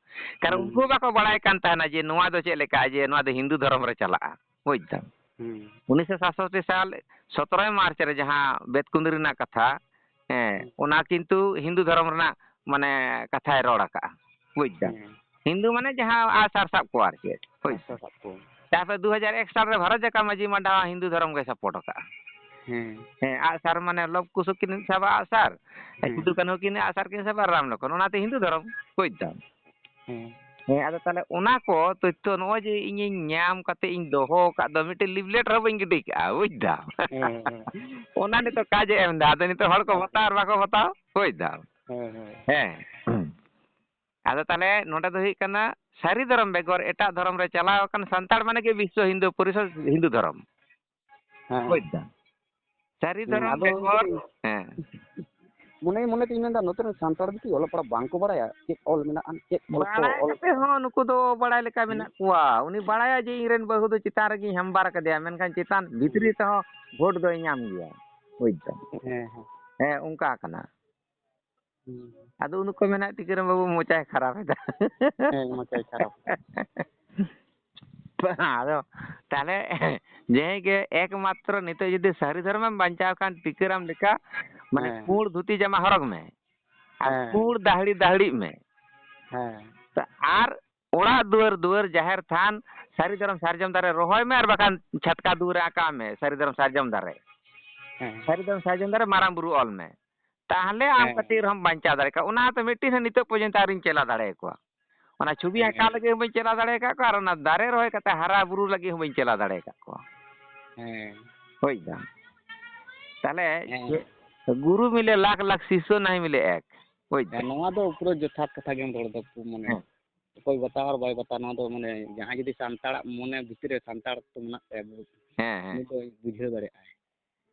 ᱠᱟᱨᱚᱱ ᱦᱮᱸ᱾ ᱩᱱᱠᱩ ᱦᱚᱸ ᱵᱟᱠᱚ ᱵᱟᱲᱟᱭ ᱠᱟᱱ ᱛᱟᱦᱮᱱᱟ ᱡᱮ ᱱᱚᱣᱟ ᱫᱚ ᱪᱮᱫ ᱞᱮᱠᱟ, ᱡᱮ ᱱᱚᱣᱟ ᱫᱚ ᱦᱤᱱᱫᱩ ᱫᱷᱚᱨᱚᱢ ᱨᱮ ᱪᱟᱞᱟᱜᱼᱟ, ᱵᱩᱡᱽ ᱫᱟᱢ᱾ ᱦᱮᱸ᱾ ᱩᱱᱤᱥᱥᱚ ᱥᱟᱛᱥᱚᱴᱴᱤ ᱥᱟᱞ ᱥᱚᱛᱨᱚᱭ ᱢᱟᱨᱪ ᱨᱮ ᱡᱟᱦᱟᱸ ᱵᱮᱛᱠᱩᱸᱫᱽᱨᱤ ᱨᱮᱱᱟᱜ ᱠᱟᱛᱷᱟ, ᱦᱮᱸ, ᱦᱮᱸ᱾ ᱚᱱᱟ ᱠᱤᱱᱛᱩ ᱦᱤᱱᱫᱩ ᱫᱷᱚᱨᱚᱢ ᱨᱮᱱᱟᱜ, ᱢᱟᱱᱮ, ᱠᱟᱛᱷᱟᱭ ᱨᱚᱲ ᱟᱠᱟᱜᱼᱟ, ᱵᱩᱡᱽ ᱫᱟᱢ᱾ ᱦᱮᱸ᱾ ᱦᱤᱱᱫᱩ ᱢᱟᱱᱮ ᱡᱟᱦᱟᱸ ᱟᱜᱼᱥᱟᱨ ᱥᱟᱵ ᱠᱚ ᱟᱨ ᱪᱮᱫ, ᱦᱳᱭ᱾ ᱟᱜᱼᱥᱟᱨ ᱥᱟᱵ ᱠᱚ᱾ ᱛᱟᱨᱯᱚᱨᱮ ᱫᱩ ᱦᱟᱡᱟᱨ ᱮᱠ ᱥᱟᱞ ᱨᱮ ᱵᱷᱟᱨᱚᱛ ᱡᱟᱠᱟᱛ ᱢᱟᱹᱡᱷᱤ ᱢᱟᱰᱣᱟ ᱦᱤᱱᱫᱩ ᱫᱷᱚᱨᱚᱢ ᱜᱮ ᱥᱟᱯᱳᱨᱴ ᱟᱠᱟᱜᱼᱟ᱾ ᱦᱮᱸ᱾ ᱦᱮᱸ, ᱟᱜᱼᱥᱟᱨ ᱢᱟᱱᱮ ᱞᱚᱵ ᱠᱩᱥ ᱠᱤᱱ ᱥᱟᱵᱟ ᱟᱜᱼᱥᱟᱨ, ᱦᱮᱸ᱾ ᱥᱤᱫᱩ ᱠᱟᱹᱱᱦᱩ ᱠᱤᱱ ᱟᱜᱼᱥᱟᱨ ᱠᱤᱱ ᱥᱟᱵᱟ ᱨᱟᱢ ᱞᱚᱠᱠᱷᱚᱱ, ᱚᱱᱟᱛᱮ ᱦᱤᱱᱫᱩ ᱫᱷᱚᱨᱚᱢ, ᱵᱩᱡᱽ ᱫᱟᱢ᱾ ᱦᱮᱸ᱾ ᱦᱮᱸ, ᱟᱫᱚ ᱛᱟᱦᱞᱮ ᱚᱱᱟ ᱠᱚ ᱛᱚᱛᱛᱷᱚ ᱱᱚᱜᱼᱚᱭ ᱡᱮ ᱤᱧᱤᱧ ᱧᱟᱢ ᱠᱟᱛᱮ ᱤᱧ ᱫᱚᱦᱚ ᱟᱠᱟᱫ ᱫᱚ, ᱢᱤᱫᱴᱮᱱ ᱞᱤᱯᱷᱞᱮᱴ ᱦᱚᱸ ᱵᱟᱹᱧ ᱜᱤᱰᱤ ᱠᱟᱜᱼᱟ, ᱵᱩᱡᱽ ᱫᱟᱢ᱾ ᱦᱮᱸ, ᱦᱮᱸ᱾ ᱚᱱᱟ ᱱᱤᱛᱚᱜ ᱠᱟᱡᱮ ᱮᱢ ᱮᱫᱟ, ᱟᱫᱚ ᱱᱤᱛᱚᱜ ᱦᱚᱲ ᱠᱚ ᱦᱮᱸ᱾ ᱵᱟᱛᱟᱣ ᱟᱨ ᱵᱟᱠᱚ ᱵᱟᱛᱟᱣ, ᱵᱩᱡᱽ ᱫᱟᱢ᱾ ᱦᱮᱸ, ᱦᱮᱸ᱾ ᱦᱮᱸ᱾ ᱟᱫᱚ ᱛᱟᱦᱞᱮ ᱱᱚᱰᱮ ᱫᱚ ᱦᱩᱭᱩᱜ ᱠᱟᱱᱟ, ᱥᱟᱹᱨᱤ ᱫᱷᱚᱨᱚᱢ ᱵᱮᱜᱚᱨ ᱮᱴᱟᱜ ᱫᱷᱚᱨᱚᱢ ᱨᱮ ᱪᱟᱞᱟᱣ ᱟᱠᱟᱱ ᱥᱟᱱᱛᱟᱲ ᱢᱟᱱᱮ ᱜᱮ ᱵᱤᱥᱥᱚ ᱦᱤᱱᱫᱩ ᱯᱚᱨᱤᱥᱚᱫᱽ, ᱦᱤᱱᱫᱩ ᱫᱷᱚᱨᱚᱢ᱾ ᱦᱮᱸ᱾ ᱵᱩᱡᱽ ᱫᱟᱢ? ᱥᱟᱹᱨᱤ ᱦᱮᱸ, ᱫᱷᱚᱨᱚᱢ ᱟᱫᱚ ᱵᱮᱜᱚᱨ, ᱦᱮᱸ᱾ ᱢᱚᱱᱮ ᱢᱚᱱᱮ ᱛᱤᱧ ᱢᱮᱱᱫᱟ, ᱱᱚᱛᱮ ᱨᱮᱱ ᱥᱟᱱᱛᱟᱲ ᱫᱚ ᱠᱤ ᱚᱞᱚᱜ ᱯᱟᱲᱦᱟᱜ ᱵᱟᱝ ᱠᱚ ᱵᱟᱲᱟᱭᱟ? ᱪᱮᱫ ᱚᱞ ᱢᱮᱱᱟᱜᱼᱟ, ᱪᱮᱫ ᱚᱞ ᱠᱚ ᱵᱟᱲᱟᱭ ᱚᱞ ᱠᱟᱛᱮ ᱦᱚᱸ ᱱᱩᱠᱩ ᱫᱚ ᱵᱟᱲᱟᱭ ᱞᱮᱠᱟ ᱦᱩᱸ᱾ ᱢᱮᱱᱟᱜ ᱠᱚᱣᱟ᱾ ᱩᱱᱤ ᱵᱟᱲᱟᱭᱟ ᱡᱮ ᱤᱧ ᱨᱮᱱ ᱵᱟᱹᱦᱩ ᱫᱚ ᱪᱮᱛᱟᱱ ᱨᱮᱜᱮᱧ ᱦᱟᱢᱵᱟᱨ ᱠᱟᱫᱮᱭᱟ, ᱢᱮᱱᱠᱷᱟᱱ ᱪᱮᱛᱟᱱ ᱵᱷᱤᱛᱨᱤ ᱦᱩᱸ᱾ ᱛᱮᱦᱚᱸ ᱵᱷᱳᱴ ᱫᱚᱭ ᱧᱟᱢ ᱜᱮᱭᱟ᱾ ᱵᱩᱡᱽ ᱫᱟᱢ? ᱦᱮᱸ, ᱦᱮᱸ᱾ ᱦᱮᱸ, ᱚᱱᱠᱟ ᱠᱟᱱᱟ᱾ ᱦᱩᱸ᱾ ᱟᱫᱚ ᱩᱱᱠᱩ ᱢᱮᱱᱟ, "ᱴᱤᱠᱟᱹᱨᱟᱢ ᱵᱟᱹᱵᱩ ᱢᱚᱪᱟᱭ ᱠᱷᱟᱨᱟᱯ ᱮᱫᱟ᱾" ᱦᱮᱸ, ᱢᱚᱪᱟᱭ ᱠᱷᱟᱨᱟᱯ ᱮᱫᱟ᱾ ᱟᱫᱚ ᱛᱟᱦᱞᱮ ᱡᱟᱦᱟᱸᱭ ᱜᱮ ᱮᱠᱢᱟᱛᱨᱚ ᱱᱤᱛᱚᱜ ᱡᱩᱫᱤ ᱥᱟᱹᱨᱤ ᱫᱷᱚᱨᱚᱢᱮᱢ ᱵᱟᱧᱪᱟᱣ ᱠᱷᱟᱱ, ᱴᱤᱠᱟᱹᱨᱟᱢ ᱞᱮᱠᱟ, ᱢᱟᱱᱮ, ᱦᱮᱸ᱾ ᱯᱩᱸᱰ ᱫᱷᱩᱛᱤ ᱡᱟᱢᱟ ᱦᱚᱨᱚᱜᱽ ᱢᱮ ᱟᱨ ᱦᱮᱸ᱾ ᱯᱩᱸᱰ ᱫᱟᱦᱲᱤ ᱫᱟᱦᱲᱤᱜ ᱢᱮ᱾ ᱦᱮᱸ᱾ ᱟᱨ ᱚᱲᱟᱜ ᱫᱩᱣᱟᱹᱨ, ᱫᱩᱣᱟᱹᱨ ᱡᱟᱦᱮᱨ ᱛᱷᱟᱱ, ᱥᱟᱹᱨᱤ ᱫᱷᱚᱨᱚᱢ ᱥᱟᱨᱡᱚᱢ ᱫᱟᱨᱮ ᱨᱚᱦᱚᱭ ᱢᱮ, ᱟᱨ ᱵᱟᱠᱷᱟᱱ ᱪᱷᱟᱴᱠᱟ ᱫᱩᱣᱟᱹᱨ ᱨᱮ ᱟᱸᱠᱟᱣ ᱢᱮ ᱥᱟᱹᱨᱤ ᱫᱷᱚᱨᱚᱢ ᱥᱟᱨᱡᱚᱢ ᱫᱟᱨᱮ᱾ ᱦᱮᱸ᱾ ᱥᱟᱹᱨᱤ ᱫᱷᱚᱨᱚᱢ ᱥᱟᱨᱡᱚᱢ ᱫᱟᱨᱮ ᱢᱟᱨᱟᱝ ᱵᱩᱨᱩ ᱚᱞ ᱢᱮ᱾ ᱛᱟᱦᱞᱮ ᱟᱢ ᱦᱮᱸ᱾ ᱠᱟᱹᱴᱤᱡ ᱨᱮᱦᱚᱸᱢ ᱵᱟᱧᱪᱟᱣ ᱫᱟᱲᱮ ᱠᱚᱣᱟ᱾ ᱚᱱᱟ ᱦᱚᱸᱛᱚ ᱢᱤᱫᱴᱤᱱ ᱦᱚᱸ ᱱᱤᱛᱚᱜ ᱯᱚᱨᱡᱚᱱᱛᱚ ᱟᱹᱣᱨᱤᱧ ᱪᱮᱞᱟ ᱫᱟᱲᱮ ᱟᱠᱚᱣᱟ᱾ ᱚᱱᱟ ᱪᱷᱚᱵᱤ ᱦᱮᱸ᱾ ᱟᱸᱠᱟᱣ ᱞᱟᱹᱜᱤᱫ ᱦᱚᱸ ᱵᱟᱹᱧ ᱪᱮᱞᱟ ᱫᱟᱲᱮ ᱟᱠᱟᱫ ᱠᱚᱣᱟ, ᱟᱨ ᱚᱱᱟ ᱫᱟᱨᱮ ᱨᱚᱦᱚᱭ ᱠᱟᱛᱮ ᱦᱟᱨᱟ ᱵᱩᱨᱩ ᱞᱟᱹᱜᱤᱫ ᱦᱚᱸ ᱵᱟᱹᱧ ᱪᱮᱞᱟ ᱫᱟᱲᱮ ᱟᱠᱟᱫ ᱠᱚᱣᱟ᱾ ᱦᱮᱸ᱾ ᱦᱳᱭ ᱫᱟ᱾ ᱛᱟᱦᱞᱮ ᱦᱮᱸ᱾ ᱜᱩᱨᱩ ᱢᱤᱞᱮ ᱞᱟᱠᱷ ᱞᱟᱠᱷ ᱥᱤᱥᱥᱚ ᱱᱟᱦᱤ ᱢᱤᱞᱮ ᱮᱠ᱾ ᱦᱳᱭ ᱫᱟ᱾ ᱦᱮᱸ, ᱱᱚᱣᱟ ᱫᱚ ᱯᱩᱨᱟᱹ ᱡᱚᱛᱷᱟᱛ ᱠᱟᱛᱷᱟ ᱜᱮᱢ ᱨᱚᱲ ᱫᱟ, ᱢᱟᱱᱮ, ᱦᱮᱸ᱾ ᱚᱠᱚᱭ ᱵᱟᱛᱟᱣ ᱟᱨ ᱵᱟᱭ ᱵᱟᱛᱟᱣ, ᱱᱚᱣᱟ ᱫᱚ, ᱢᱟᱱᱮ, ᱡᱟᱦᱟᱸᱭ ᱡᱩᱫᱤ ᱥᱟᱱᱛᱟᱲᱟᱜ ᱢᱚᱱᱮ ᱵᱷᱤᱛᱤᱨ ᱨᱮ ᱥᱟᱱᱛᱟᱲ ᱛᱚ ᱢᱮᱱᱟᱜ ᱛᱟᱭᱟ, ᱦᱮᱸ, ᱦᱮᱸ᱾ ᱩᱱᱤ ᱫᱚᱭ ᱵᱩᱡᱷᱟᱹᱣ ᱫᱟᱲᱮᱭᱟᱜᱼᱟᱭ᱾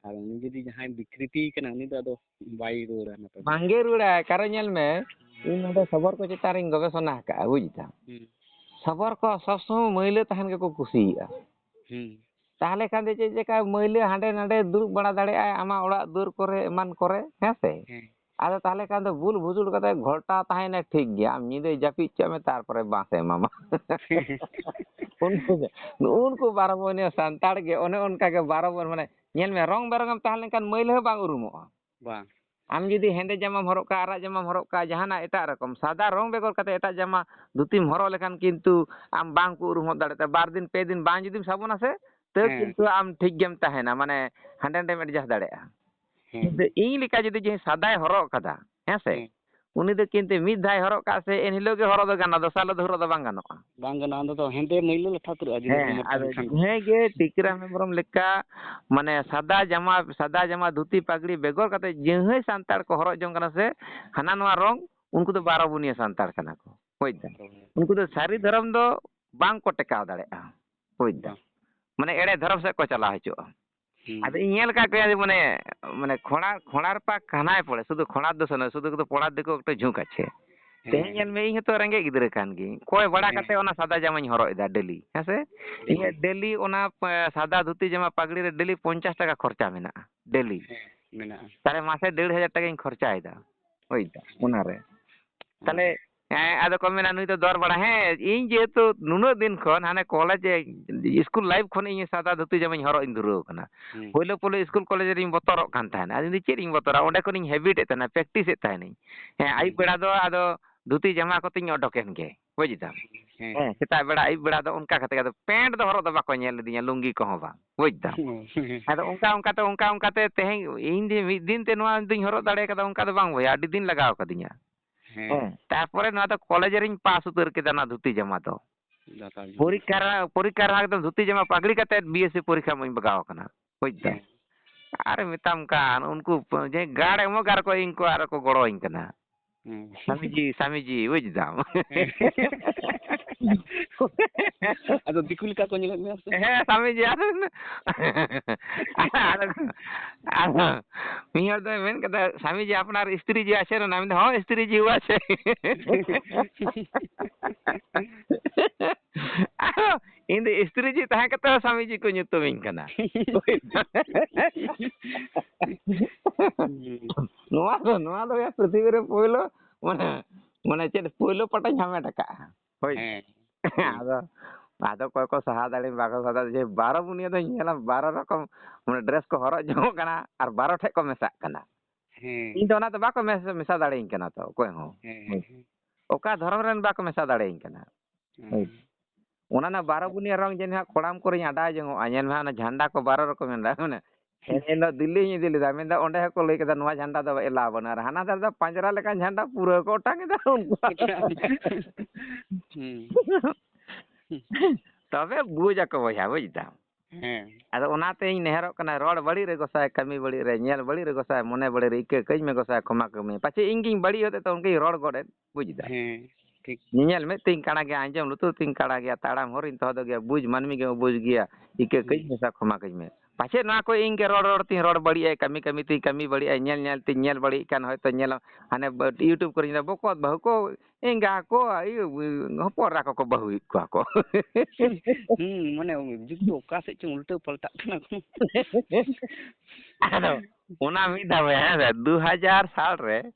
ᱟᱨ ᱩᱱᱤ ᱡᱩᱫᱤ ᱡᱟᱦᱟᱸᱭ ᱵᱤᱠᱨᱤᱛᱤ ᱠᱟᱱᱟ, ᱩᱱᱤ ᱫᱚ ᱟᱫᱚ ᱵᱟᱭ ᱨᱩᱣᱟᱹᱲᱟ ᱱᱚᱛᱮ ᱫᱚ᱾ ᱵᱟᱝᱜᱮ ᱨᱩᱣᱟᱹᱲᱟᱭ, ᱠᱟᱨᱚᱱ ᱧᱮᱞ ᱢᱮ, ᱤᱧ ᱱᱚᱰᱮ ᱥᱚᱵᱚᱨ ᱠᱚ ᱪᱮᱛᱟᱱ ᱨᱤᱧ ᱜᱚᱵᱮᱥᱚᱱᱟ ᱟᱠᱟᱫᱼᱟ, ᱵᱩᱡᱽ ᱫᱟᱢ᱾ ᱦᱩᱸ᱾ ᱥᱚᱵᱚᱨ ᱠᱚ ᱥᱚᱵ ᱥᱚᱢᱚᱭ ᱢᱟᱹᱭᱞᱟᱹ ᱛᱟᱦᱮᱱ ᱜᱮᱠᱚ ᱠᱩᱥᱤᱭᱟᱜᱼᱟ᱾ ᱦᱩᱸ᱾ ᱛᱟᱦᱚᱞᱮ ᱠᱷᱟᱱ ᱫᱚ ᱪᱮᱫ ᱞᱮᱠᱟ ᱢᱟᱹᱭᱞᱟᱹ ᱦᱟᱸᱰᱮ ᱱᱟᱰᱮ ᱫᱩᱲᱩᱵ ᱵᱟᱲᱟ ᱫᱟᱲᱮᱭᱟᱜᱼᱟᱭ ᱟᱢᱟᱜ ᱚᱲᱟᱜ ᱫᱩᱣᱟᱹᱨ ᱠᱚᱨᱮ ᱮᱢᱟᱱ ᱠᱚᱨᱮ, ᱦᱮᱸ ᱥᱮ? ᱦᱮᱸ᱾ ᱟᱫᱚ ᱛᱟᱦᱚᱞᱮ ᱠᱷᱟᱱ ᱫᱚ ᱵᱩᱞ ᱵᱷᱩᱥᱩᱲ ᱠᱟᱛᱮ ᱜᱷᱚᱞᱴᱟᱣ ᱛᱟᱦᱮᱸᱭᱮᱱᱟ, ᱴᱷᱤᱠ ᱜᱮᱭᱟ, ᱟᱢ ᱧᱤᱫᱟᱹᱭ ᱡᱟᱹᱯᱤᱫ ᱦᱚᱪᱚ ᱢᱮ, ᱛᱟᱨᱯᱚᱨᱮ ᱵᱟᱸᱥᱮ ᱮᱢᱟᱢᱟ᱾ ᱩᱱᱠᱩ ᱫᱚ, ᱱᱩᱜᱼᱩ ᱱᱩᱠᱩ ᱵᱟᱨᱚ ᱵᱚᱱᱤᱭᱟᱹ ᱥᱟᱱᱛᱟᱲ ᱜᱮ ᱚᱱᱮ ᱚᱱᱠᱟ ᱜᱮ ᱵᱟᱨᱚ ᱵᱚᱱ, ᱢᱟᱱᱮ, ᱧᱮᱞ ᱢᱮ, ᱨᱚᱝ ᱵᱮᱨᱚᱝ ᱮᱢ ᱛᱟᱦᱮᱸ ᱞᱮᱱᱠᱷᱟᱱ ᱢᱟᱹᱭᱞᱟᱹ ᱦᱚᱸ ᱵᱟᱝ ᱩᱨᱩᱢᱚᱜᱼᱟ᱾ ᱵᱟᱝ᱾ ᱟᱢ ᱡᱩᱫᱤ ᱦᱮᱸᱫᱮ ᱡᱟᱢᱟᱢ ᱦᱚᱨᱚᱜ ᱠᱟᱜᱼᱟ, ᱟᱨᱟᱜ ᱡᱟᱢᱟᱢ ᱦᱚᱨᱚᱜ ᱠᱟᱜᱼᱟ, ᱡᱟᱦᱟᱱᱟᱜ ᱮᱴᱟᱜ ᱨᱚᱠᱚᱢ ᱥᱟᱫᱟ ᱨᱚᱝ ᱵᱮᱜᱚᱨ ᱠᱟᱛᱮ ᱮᱴᱟᱜ ᱡᱟᱢᱟ ᱫᱷᱩᱛᱤᱢ ᱦᱚᱨᱚᱜ ᱞᱮᱠᱷᱟᱱ ᱠᱤᱱᱛᱩ ᱟᱢ ᱵᱟᱝ ᱠᱚ ᱩᱨᱩᱢ ᱦᱚᱫ ᱫᱟᱲᱮᱭᱟᱜ ᱛᱟᱢᱟ᱾ ᱵᱟᱨ ᱫᱤᱱ ᱯᱮ ᱫᱤᱱ ᱵᱟᱝ ᱡᱩᱫᱤᱢ ᱥᱟᱵᱚᱱᱟ ᱥᱮ, ᱛᱟᱹᱣ ᱦᱮᱸ᱾ ᱠᱤᱱᱛᱩ ᱟᱢ ᱴᱷᱤᱠ ᱜᱮᱢ ᱛᱟᱦᱮᱱᱟ, ᱢᱟᱱᱮ ᱦᱟᱸᱰᱮ ᱱᱟᱰᱮᱢ adjust ᱫᱟᱲᱮᱭᱟᱜᱼᱟ᱾ ᱦᱮᱸ᱾ ᱠᱤᱱᱛᱩ ᱤᱧ ᱞᱮᱠᱟ ᱡᱩᱫᱤ ᱡᱟᱦᱟᱸᱭ ᱥᱟᱫᱟᱭ ᱦᱚᱨᱚᱜ ᱠᱟᱫᱟ, ᱦᱮᱸ ᱥᱮ? ᱦᱮᱸ᱾ ᱩᱱᱤ ᱫᱚ ᱠᱤᱱᱛᱩ ᱢᱤᱫ ᱫᱷᱟᱣ ᱦᱚᱨᱚᱜ ᱠᱟᱜ ᱥᱮ, ᱮᱱ ᱦᱤᱞᱳᱜ ᱜᱮ ᱦᱚᱨᱚᱜ ᱫᱚ ᱜᱟᱱᱚᱜᱼᱟ, ᱫᱚᱥᱟᱨ ᱦᱤᱞᱳᱜ ᱫᱚ ᱦᱚᱨᱚᱜ ᱫᱚ ᱵᱟᱝ ᱜᱟᱱᱚᱜᱼᱟ᱾ ᱵᱟᱝ ᱜᱟᱱᱚᱜᱼᱟ, ᱚᱸᱰᱮ ᱫᱚ ᱦᱮᱸᱫᱮ ᱢᱟᱹᱭᱞᱟᱹ ᱞᱟᱴᱷᱟ ᱩᱛᱟᱹᱨᱚᱜᱼᱟ ᱡᱩᱫᱤ ᱦᱮᱸ, ᱦᱚᱲᱢᱚ ᱟᱫᱚ ᱴᱷᱮᱱ ᱠᱷᱟᱱ ᱫᱚ᱾ ᱦᱮᱸ ᱜᱮ ᱴᱤᱠᱨᱟᱢ ᱦᱮᱢᱵᱨᱚᱢ ᱞᱮᱠᱟ, ᱢᱟᱱᱮ ᱥᱟᱫᱟ ᱡᱟᱢᱟ, ᱥᱟᱫᱟ ᱡᱟᱢᱟ, ᱫᱷᱩᱛᱤ ᱯᱟᱜᱽᱲᱤ ᱵᱮᱜᱚᱨ ᱠᱟᱛᱮ ᱡᱟᱹᱦᱟᱹᱭ ᱥᱟᱱᱛᱟᱲ ᱠᱚ ᱦᱚᱨᱚᱜ ᱡᱚᱝ ᱠᱟᱱᱟ ᱥᱮ, ᱦᱟᱱᱟ ᱱᱚᱣᱟ ᱨᱚᱝ, ᱩᱱᱠᱩ ᱫᱚ ᱵᱟᱨᱚ ᱵᱩᱱᱤᱭᱟᱹ ᱥᱟᱱᱛᱟᱲ ᱠᱟᱱᱟ ᱠᱚ᱾ ᱦᱳᱭ ᱫᱟ᱾ ᱩᱱᱠᱩ ᱫᱚ ᱥᱟᱹᱨᱤ ᱫᱷᱚᱨᱚᱢ ᱫᱚ ᱵᱟᱝ ᱠᱚ ᱴᱮᱠᱟᱣ ᱫᱟᱲᱮᱭᱟᱜᱼᱟ᱾ ᱦᱳᱭ ᱫᱟ᱾ ᱵᱟᱝ᱾ ᱢᱟᱱᱮ ᱮᱲᱮ ᱫᱷᱚᱨᱚᱢ ᱥᱮᱫ ᱠᱚ ᱪᱟᱞᱟᱣ ᱦᱚᱪᱚᱜᱼᱟ᱾ ᱦᱩᱸ᱾ ᱟᱫᱚ ᱤᱧ ᱧᱮᱞ ᱟᱠᱟᱫ ᱠᱚᱣᱟ ᱡᱮ ᱢᱟᱱᱮ ᱢᱟᱱᱮ ᱠᱷᱚᱲᱟ, ᱠᱷᱚᱲᱟᱨ ᱯᱟ ᱠᱟᱱᱟᱭ ᱯᱚᱲᱮ, ᱥᱩᱫᱷᱩ ᱠᱷᱚᱲᱟᱨ ᱫᱚ ᱥᱟᱱᱟ, ᱥᱩᱫᱷᱩ ᱠᱚᱫᱚ ᱯᱚᱲᱟᱨ ᱫᱤᱠᱩ ᱮᱠᱴᱩ ᱡᱷᱩᱸᱠ ᱟᱪᱷᱮ᱾ ᱛᱮᱦᱮᱧ ᱧᱮᱞ ᱢᱮ, ᱤᱧ ᱦᱚᱸᱛᱚ ᱨᱮᱸᱜᱮᱡ ᱜᱤᱫᱽᱨᱟᱹ ᱠᱟᱱ ᱜᱤᱭᱟᱹᱧ᱾ ᱠᱚᱭ ᱵᱟᱲᱟ ᱠᱟᱛᱮ ᱚᱱᱟ ᱥᱟᱫᱟ ᱡᱟᱢᱟᱧ ᱦᱚᱨᱚᱜ ᱮᱫᱟ ᱰᱮᱞᱤ, ᱦᱮᱸ ᱥᱮ? ᱤᱧᱟᱹᱜ ᱰᱮᱞᱤ ᱚᱱᱟ, ᱮ, ᱥᱟᱫᱟ ᱫᱷᱩᱛᱤ ᱡᱟᱢᱟ ᱯᱟᱜᱽᱲᱤ ᱨᱮ ᱰᱮᱞᱤ ᱯᱚᱧᱪᱟᱥ ᱴᱟᱠᱟ ᱠᱷᱚᱨᱪᱟ ᱢᱮᱱᱟᱜᱼᱟ, ᱰᱮᱞᱤ᱾ ᱦᱮᱸ, ᱢᱮᱱᱟᱜᱼᱟ᱾ ᱛᱟᱦᱞᱮ ᱢᱟᱥᱮ ᱰᱮᱲ ᱦᱟᱡᱟᱨ ᱴᱟᱠᱟᱧ ᱠᱷᱚᱨᱪᱟᱭᱮᱫᱟ, ᱵᱩᱡᱽ ᱫᱟᱢ, ᱚᱱᱟᱨᱮ᱾ ᱛᱟᱦᱞᱮ, ᱦᱮᱸ, ᱟᱫᱚ ᱠᱚ ᱢᱮᱱᱟ, "ᱱᱩᱭ ᱫᱚ ᱫᱚᱨ ᱵᱟᱲᱟ", ᱦᱮᱸ, ᱤᱧ ᱡᱮᱦᱮᱛᱩ ᱱᱩᱱᱟᱹᱜ ᱫᱤᱱ ᱠᱷᱚᱱ ᱦᱟᱱᱮ ᱠᱚᱞᱮᱡᱽ, ᱤᱥᱠᱩᱞ ᱞᱟᱭᱤᱯᱷ ᱠᱷᱚᱱ ᱤᱧ ᱥᱟᱫᱟ ᱫᱷᱩᱛᱤ ᱡᱟᱢᱟᱧ ᱦᱚᱨᱚᱜ ᱤᱧ ᱫᱷᱩᱨᱟᱹᱣ ᱠᱟᱱᱟ᱾ ᱦᱩᱸ᱾ ᱯᱳᱭᱞᱳ ᱯᱳᱭᱞᱳ ᱤᱥᱠᱩᱞ ᱠᱚᱞᱮᱡᱽ ᱨᱤᱧ ᱵᱚᱛᱚᱨᱚᱜ ᱠᱟᱱ ᱛᱟᱦᱮᱱᱟ᱾ ᱟᱫᱚ ᱤᱧ ᱫᱚ ᱪᱮᱫ ᱤᱧ ᱵᱚᱛᱚᱨᱟ? ᱚᱸᱰᱮ ᱠᱷᱚᱱᱤᱧ ᱦᱮᱵᱤᱴ ᱮᱫ ᱛᱟᱦᱮᱱᱟ, ᱯᱨᱮᱠᱴᱤᱥ ᱮᱫ ᱛᱟᱦᱮᱱᱤᱧ᱾ ᱦᱮᱸ, ᱦᱩᱸ᱾ ᱟᱹᱭᱩᱵ ᱵᱮᱲᱟ ᱫᱚ ᱟᱫᱚ ᱫᱷᱩᱛᱤ ᱡᱟᱢᱟ ᱠᱚᱛᱮᱧ ᱚᱰᱚᱠᱮᱱ ᱜᱮ, ᱵᱩᱡᱽ ᱫᱟᱢ? ᱦᱮᱸ᱾ ᱦᱮᱸ, ᱥᱮᱛᱟᱜ ᱵᱮᱲᱟ, ᱟᱹᱭᱩᱵ ᱵᱮᱲᱟ ᱫᱚ ᱚᱱᱠᱟ ᱠᱟᱛᱮ ᱜᱮ᱾ ᱟᱫᱚ ᱯᱮᱱᱴ ᱫᱚ ᱦᱚᱨᱚᱜ ᱫᱚ ᱵᱟᱠᱚ ᱧᱮᱞ ᱞᱤᱫᱤᱧᱟ, ᱞᱩᱝᱜᱤ ᱠᱚᱦᱚᱸ ᱵᱟᱝ, ᱵᱩᱡᱽ ᱫᱟᱢ? ᱦᱩᱸ᱾ ᱟᱫᱚ ᱚᱱᱠᱟ ᱚᱱᱠᱟᱛᱮ, ᱚᱱᱠᱟ ᱚᱱᱠᱟᱛᱮ ᱛᱮᱦᱮᱧ ᱤᱧ ᱫᱚ ᱢᱤᱫ ᱫᱤᱱ ᱛᱮ ᱱᱚᱣᱟ ᱫᱚᱧ ᱦᱚᱨᱚᱜ ᱫᱟᱲᱮ ᱠᱟᱫᱟ, ᱚᱱᱠᱟ ᱫᱚ ᱵᱟᱝ ᱵᱚᱭᱦᱟ, ᱟᱹᱰᱤ ᱫᱤᱱ ᱞᱟᱜᱟᱣ ᱠᱟᱫᱤᱧᱟ᱾ ᱦᱮᱸ᱾ ᱦᱮᱸ, ᱛᱟᱨᱯᱚᱨᱮ ᱱᱚᱣᱟ ᱫᱚ ᱠᱚᱞᱮᱡᱽ ᱨᱤᱧ ᱯᱟᱥ ᱩᱛᱟᱹᱨ ᱠᱮᱫᱟ, ᱚᱱᱟ ᱫᱷᱩᱛᱤ ᱡᱟᱢᱟ ᱫᱚ᱾ ᱫᱟᱠᱟ ᱡᱚᱢ᱾ ᱯᱚᱨᱤᱠᱠᱷᱟ ᱨᱮ, ᱯᱚᱨᱤᱠᱠᱷᱟ ᱨᱮᱦᱚᱸ ᱮᱠᱫᱚᱢ ᱫᱷᱩᱛᱤ ᱡᱟᱢᱟ ᱯᱟᱜᱽᱲᱤ ᱠᱟᱛᱮ ᱵᱤ ᱮᱥ ᱥᱤ ᱯᱚᱨᱤᱠᱠᱷᱟ ᱮᱢᱚᱜ ᱤᱧ ᱵᱟᱜᱟᱣ ᱟᱠᱟᱱᱟ, ᱵᱩᱡᱽ ᱫᱟᱢ? ᱦᱮᱸ᱾ ᱟᱨ ᱢᱮᱛᱟᱢ ᱠᱟᱱ, ᱩᱱᱠᱩ ᱡᱮ ᱜᱟᱲ ᱮᱢᱚᱜ ᱟᱨ ᱠᱚ, ᱤᱧ ᱠᱚ ᱟᱨ ᱠᱚ ᱜᱚᱲᱚᱣᱟᱹᱧ ᱠᱟᱱᱟ᱾ ᱦᱩᱸ᱾ ᱥᱟᱢᱤᱡᱤ, ᱥᱟᱢᱤᱡᱤ, ᱵᱩᱡᱽ ᱫᱟᱢ? ᱦᱮᱸ᱾ ᱟᱫᱚ ᱫᱤᱠᱩ ᱞᱮᱠᱟ ᱠᱚ ᱧᱮᱞᱮᱫ ᱢᱮᱭᱟ ᱥᱮ? ᱦᱮᱸ, ᱥᱟᱢᱤᱡᱤ, ᱟᱫᱚ, ᱟᱫᱚ, ᱟᱫᱚ ᱢᱤᱫ ᱦᱚᱲ ᱫᱚᱭ ᱢᱮᱱ ᱠᱮᱫᱟ, "ᱥᱟᱢᱤᱡᱤ, ᱟᱯᱱᱟᱨ ᱥᱛᱨᱤ ᱡᱤ ᱟᱪᱷᱮ ᱱᱟ?" ᱢᱮᱱᱫᱟ, "ᱦᱚᱸ, ᱥᱛᱨᱤ ᱡᱤ ᱦᱩᱣᱟ ᱟᱪᱷᱮ?" ᱟᱫᱚ ᱤᱧ ᱫᱚ ᱥᱛᱨᱤ ᱡᱤ ᱛᱟᱦᱮᱸ ᱠᱟᱛᱮ ᱦᱚᱸ ᱥᱟᱢᱤᱡᱤ ᱠᱚ ᱧᱩᱛᱩᱢᱤᱧ ᱠᱟᱱᱟ᱾ ᱱᱚᱣᱟ ᱫᱚ, ᱱᱚᱣᱟ ᱫᱚ ᱭᱟ ᱯᱨᱤᱛᱷᱤᱵᱤ ᱨᱮ ᱯᱳᱭᱞᱳ, ᱢᱟᱱᱮ, ᱢᱟᱱᱮ ᱪᱮᱫ ᱯᱳᱭᱞᱳ ᱯᱟᱴᱟᱧ ᱦᱟᱢᱮᱴ ᱟᱠᱟᱫᱼᱟ᱾ ᱦᱳᱭ᱾ ᱦᱮᱸ᱾ ᱟᱫᱚ, ᱟᱫᱚ ᱚᱠᱚᱭ ᱠᱚ ᱥᱟᱦᱟ ᱫᱟᱲᱮ, ᱵᱟᱠᱚ ᱥᱟᱦᱟ ᱫᱟᱲᱮ, ᱡᱮ ᱵᱟᱨᱚ ᱵᱩᱱᱤᱭᱟᱹ ᱫᱚᱧ ᱧᱮᱞᱟ, ᱵᱟᱨᱚ ᱨᱚᱠᱚᱢ, ᱢᱟᱱᱮ, ᱰᱨᱮᱥ ᱠᱚ ᱦᱚᱨᱚᱜ ᱡᱚᱝᱚᱜ ᱠᱟᱱᱟ ᱟᱨ ᱵᱟᱨᱚ ᱴᱷᱮᱡ ᱠᱚ ᱢᱮᱥᱟᱜ ᱠᱟᱱᱟ᱾ ᱦᱮᱸ᱾ ᱤᱧ ᱫᱚ ᱚᱱᱟ ᱫᱚ ᱵᱟᱠᱚ ᱢᱮᱥ-, ᱢᱮᱥᱟ ᱫᱟᱲᱮᱭᱟᱹᱧ ᱠᱟᱱᱟ ᱛᱚ, ᱚᱠᱚᱭ ᱦᱚᱸ᱾ ᱦᱮᱸ, ᱦᱮᱸ, ᱦᱮᱸ᱾ ᱚᱠᱟ ᱫᱷᱚᱨᱚᱢ ᱨᱮᱱ ᱵᱟᱠᱚ ᱢᱮᱥᱟ ᱫᱟᱲᱮᱭᱟᱹᱧ ᱠᱟᱱᱟ᱾ ᱦᱮᱸ᱾ ᱦᱳᱭ᱾ ᱚᱱᱟ ᱨᱮᱱᱟᱜ ᱵᱟᱨᱚ ᱵᱩᱱᱤᱭᱟᱹ ᱨᱚᱝ ᱡᱮ ᱱᱟᱦᱟᱜ ᱠᱚᱲᱟᱢ ᱠᱚᱨᱮᱧ ᱟᱰᱟ ᱡᱚᱝᱚᱜᱼᱟ, ᱧᱮᱞ ᱢᱮ ᱦᱟᱸᱜ, ᱚᱱᱟ ᱡᱷᱟᱱᱰᱟ ᱠᱚ ᱵᱟᱨᱚ ᱨᱚᱠᱚᱢ ᱢᱮᱱᱟᱜᱼᱟ, ᱢᱟᱱᱮ, ᱦᱮᱸ, ᱮᱱ ᱦᱤᱞᱳᱜ ᱫᱤᱞᱞᱤᱧ ᱤᱫᱤ ᱞᱮᱫᱟ, ᱢᱮᱱᱫᱟ ᱚᱸᱰᱮ ᱦᱚᱸᱠᱚ ᱞᱟᱹᱭ ᱠᱮᱫᱟ ᱱᱚᱣᱟ ᱡᱷᱟᱱᱰᱟ ᱫᱚ ᱮᱞᱟᱣ ᱵᱟᱹᱱᱩᱜᱼᱟ, ᱟᱨ ᱦᱟᱱᱟ ᱫᱷᱟᱨᱮ ᱫᱚ ᱯᱟᱸᱡᱽᱨᱟ ᱞᱮᱠᱟᱱ ᱡᱷᱟᱱᱰᱟ ᱯᱩᱨᱟᱹ ᱠᱚ ᱚᱴᱟᱝ ᱮᱫᱟ ᱩᱱᱠᱩ᱾ ᱦᱩᱸ᱾ ᱛᱚᱵᱮ ᱵᱩᱡᱽ ᱟᱠᱚ ᱵᱚᱭᱦᱟ, ᱵᱩᱡᱽ ᱫᱟᱢ᱾ ᱦᱮᱸ᱾ ᱟᱫᱚ ᱚᱱᱟᱛᱮᱧ ᱱᱮᱦᱚᱨᱚᱜ ᱠᱟᱱᱟ, ᱨᱚᱲ ᱵᱟᱹᱲᱤᱡ ᱨᱮ ᱜᱚᱸᱥᱟᱭ, ᱠᱟᱹᱢᱤ ᱵᱟᱹᱲᱤᱡ ᱨᱮ, ᱧᱮᱞ ᱵᱟᱹᱲᱤᱡ ᱨᱮ ᱜᱚᱸᱥᱟᱭ, ᱢᱚᱱᱮ ᱵᱟᱹᱲᱤᱡ ᱨᱮ ᱤᱠᱟᱹ ᱠᱟᱹᱧ ᱢᱮ ᱜᱚᱸᱥᱟᱭ, ᱠᱷᱚᱢᱟ ᱠᱟᱹᱢᱤ᱾ ᱯᱟᱪᱷᱮ ᱤᱧ ᱜᱤᱧ ᱵᱟᱹᱲᱤᱡ ᱦᱚᱛᱮᱡ ᱛᱮ ᱚᱱᱠᱟᱧ ᱨᱚᱲ ᱜᱚᱫ ᱮᱫ, ᱵᱩᱡᱽ ᱫᱟᱢ᱾ ᱦᱮᱸ, ᱴᱷᱤᱠ᱾ ᱧᱮᱧᱮᱞ ᱢᱮᱫ ᱛᱤᱧ ᱠᱟᱬᱟ ᱜᱮᱭᱟ, ᱟᱸᱡᱚᱢ ᱞᱩᱛᱩᱨ ᱛᱤᱧ ᱠᱟᱬᱟ ᱜᱮᱭᱟ, ᱛᱟᱲᱟᱢ ᱦᱚᱨᱤᱧ ᱛᱚᱦᱚᱫᱚᱜ ᱜᱮᱭᱟ, ᱵᱩᱡᱽ ᱢᱟᱹᱱᱢᱤ ᱜᱮᱢ ᱵᱩᱡᱽ ᱜᱮᱭᱟ, ᱤᱠᱟᱹ ᱠᱟᱹᱧ ᱦᱩᱸ᱾ ᱢᱮᱥᱟ ᱠᱷᱚᱢᱟ ᱠᱟᱹᱧ ᱢᱮ᱾ ᱯᱟᱪᱮᱫ ᱱᱚᱣᱟ ᱠᱚ ᱤᱧ ᱜᱮ ᱨᱚᱲ ᱨᱚᱲ ᱛᱤᱧ ᱨᱚᱲ ᱵᱟᱹᱲᱤᱡ ᱟᱭ, ᱠᱟᱹᱢᱤ ᱠᱟᱹᱢᱤ ᱛᱤᱧ ᱠᱟᱹᱢᱤ ᱵᱟᱹᱲᱤᱡ ᱟᱭ, ᱧᱮᱞ ᱧᱮᱞ ᱛᱤᱧ ᱧᱮᱞ ᱵᱟᱹᱲᱤᱡ ᱠᱟᱱ, ᱦᱚᱭᱛᱳ ᱧᱮᱞ ᱦᱟᱱᱮ ᱵᱚ-, YouTube ᱠᱚᱨᱮᱧ ᱧᱮᱞᱟ, ᱵᱚᱠᱚᱛ ᱵᱟᱹᱦᱩ ᱠᱚ ᱮᱸᱜᱟ ᱠᱚ, ᱤᱭᱟᱹ, ᱦᱚᱯᱚᱱ ᱮᱨᱟ ᱠᱚᱠᱚ ᱵᱟᱹᱦᱩᱭᱮᱫ ᱠᱚᱣᱟ ᱠᱚ᱾ ᱦᱩᱸ, ᱢᱟᱱᱮ ᱡᱩᱜᱽ ᱫᱚ ᱚᱠᱟ ᱥᱮᱫ ᱪᱚᱝ ᱩᱞᱴᱟᱹᱣ ᱯᱟᱞᱴᱟᱜ ᱠᱟᱱᱟ ᱠᱚ᱾ ᱟᱫᱚ ᱚᱱᱟ ᱢᱤᱫ ᱫᱷᱟᱣ ᱦᱮᱸ ᱥᱮ, ᱫᱩ ᱦᱟᱡᱟᱨ ᱥᱟᱞ ᱨᱮ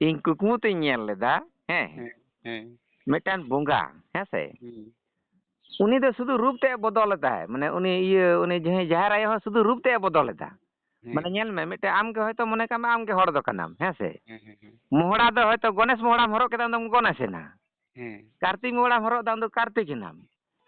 ᱤᱧ ᱠᱩᱠᱢᱩ ᱛᱤᱧ ᱧᱮᱞ ᱞᱮᱫᱟ, ᱦᱮᱸ, ᱦᱮᱸ, ᱦᱮᱸ᱾ ᱢᱤᱫᱴᱟᱝ ᱵᱚᱸᱜᱟ, ᱦᱮᱸ ᱥᱮ, ᱦᱩᱸ᱾ ᱩᱱᱤ ᱫᱚ ᱥᱩᱫᱷᱩ ᱨᱩᱯ ᱛᱮᱫ ᱮ ᱵᱚᱫᱚᱞ ᱮᱫᱟᱭ, ᱢᱟᱱᱮ ᱩᱱᱤ ᱤᱭᱟᱹ, ᱩᱱᱤ ᱡᱟᱦᱟᱸᱭ ᱡᱟᱦᱮᱨ ᱟᱭᱳ ᱦᱚᱸ ᱥᱩᱫᱷᱩ ᱨᱩᱯ ᱛᱮᱫ ᱮ ᱵᱚᱫᱚᱞ ᱮᱫᱟ᱾ ᱦᱮᱸ᱾ ᱢᱟᱱᱮ ᱧᱮᱞ ᱢᱮ, ᱢᱤᱫᱴᱮᱱ ᱟᱢ ᱜᱮ ᱦᱚᱭᱛᱳ ᱢᱚᱱᱮ ᱠᱟᱜ ᱢᱮ ᱟᱢ ᱜᱮ ᱦᱚᱲ ᱫᱚ ᱠᱟᱱᱟᱢ, ᱦᱮᱸ ᱥᱮ? ᱦᱮᱸ, ᱦᱮᱸ, ᱦᱮᱸ᱾ ᱢᱚᱦᱲᱟ ᱫᱚ ᱦᱚᱭᱛᱳ ᱜᱚᱱᱮᱥ ᱢᱚᱦᱲᱟᱢ ᱦᱚᱨᱚᱜ ᱠᱮᱫᱟ, ᱩᱱ ᱫᱚᱢ ᱜᱚᱱᱮᱥ ᱮᱱᱟ᱾ ᱦᱮᱸ᱾ ᱠᱟᱨᱛᱤᱠ ᱢᱚᱦᱲᱟᱢ ᱦᱚᱨᱚᱜ ᱮᱫᱟ, ᱩᱱ ᱫᱚ ᱠᱟᱨᱛᱤᱠ ᱮᱱᱟᱢ᱾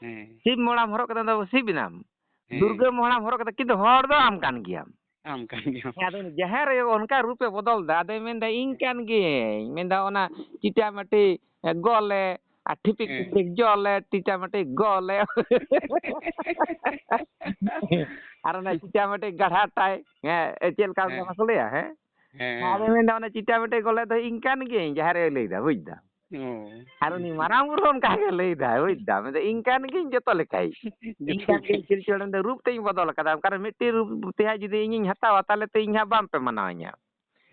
ᱦᱮᱸ᱾ ᱥᱤᱵ ᱢᱚᱦᱲᱟᱢ ᱦᱚᱨᱚᱜ ᱠᱮᱫᱟ, ᱩᱱ ᱫᱚ ᱥᱤᱵ ᱮᱱᱟᱢ᱾ ᱦᱮᱸ᱾ ᱫᱩᱨᱜᱟᱹ ᱢᱚᱦᱲᱟᱢ ᱦᱚᱨᱚᱜ ᱠᱮᱫᱟ, ᱠᱤᱱᱛᱩ ᱦᱚᱲ ᱫᱚ ᱟᱢ ᱠᱟᱱ ᱜᱮᱭᱟᱢ᱾ ᱟᱢ ᱠᱟᱱ ᱜᱮᱭᱟᱢ᱾ ᱦᱮᱸ, ᱟᱫᱚ ᱩᱱᱤ ᱡᱟᱦᱮᱨ ᱟᱭᱳ ᱚᱱᱠᱟ ᱨᱩᱯᱮ ᱵᱚᱫᱚᱞ ᱮᱫᱟ, ᱟᱫᱚᱭ ᱢᱮᱱᱫᱟ, "ᱤᱧ ᱠᱟᱱ ᱜᱤᱭᱟᱹᱧ", ᱢᱮᱱᱫᱟ, "ᱚᱱᱟ ᱪᱤᱴᱟ ᱢᱟᱹᱴᱤ ᱜᱚᱞᱮ ᱟᱨ ᱴᱷᱤᱯᱤᱠ ᱦᱮᱸ᱾ ᱴᱷᱤᱯᱤᱠ ᱡᱚᱞᱮ, ᱪᱤᱴᱟ ᱢᱟᱹᱴᱤ ᱜᱚᱞᱮ᱾ ᱟᱨ ᱚᱱᱟ ᱪᱤᱴᱟ ᱢᱟᱹᱴᱤ ᱜᱟᱲᱦᱟ ᱴᱟᱭ", ᱦᱮᱸ, ᱪᱮᱫ ᱞᱮᱠᱟ ᱦᱮᱸ᱾ ᱵᱟᱠᱚ ᱞᱟᱹᱭᱟ, ᱦᱮᱸ? ᱦᱮᱸ᱾ ᱟᱫᱚᱭ ᱢᱮᱱᱫᱟ, "ᱚᱱᱟ ᱪᱤᱴᱟ ᱢᱟᱹᱴᱤ ᱜᱚᱞᱮ ᱫᱚ ᱤᱧ ᱠᱟᱱ ᱜᱤᱭᱟᱹᱧ", ᱡᱟᱦᱮᱨ ᱟᱭᱳᱭ ᱞᱟᱹᱭᱫᱟ, ᱵᱩᱡᱽ ᱫᱟᱢ᱾ ᱚ᱾ ᱟᱨ ᱩᱱᱤ ᱢᱟᱨᱟᱝ ᱵᱩᱨᱩ ᱚᱱᱠᱟ ᱜᱮ ᱞᱟᱹᱭ ᱫᱟᱭ, ᱵᱩᱡᱽ ᱫᱟᱢ? ᱢᱮᱱᱫᱟ, "ᱤᱧ ᱠᱟᱱ ᱜᱤᱭᱟᱹᱧ ᱡᱚᱛᱚ ᱞᱮᱠᱟᱭ᱾ ᱤᱧ ᱠᱟᱱ ᱜᱤᱭᱟᱹᱧ ᱯᱤᱞᱪᱩ ᱦᱟᱲᱟᱢ ᱫᱚ ᱨᱩᱯ ᱛᱮᱧ ᱵᱚᱫᱚᱞ ᱟᱠᱟᱫᱟ᱾ ᱚᱠᱟᱨᱮ ᱢᱤᱫᱴᱤᱡ ᱨᱩᱯ ᱛᱮ ᱦᱟᱸᱜ ᱡᱩᱫᱤ ᱤᱧᱤᱧ ᱦᱟᱛᱟᱣᱟ, ᱛᱟᱦᱞᱮ ᱛᱚ ᱤᱧ ᱦᱟᱸᱜ ᱵᱟᱝ ᱯᱮ ᱢᱟᱱᱟᱣᱤᱧᱟ᱾"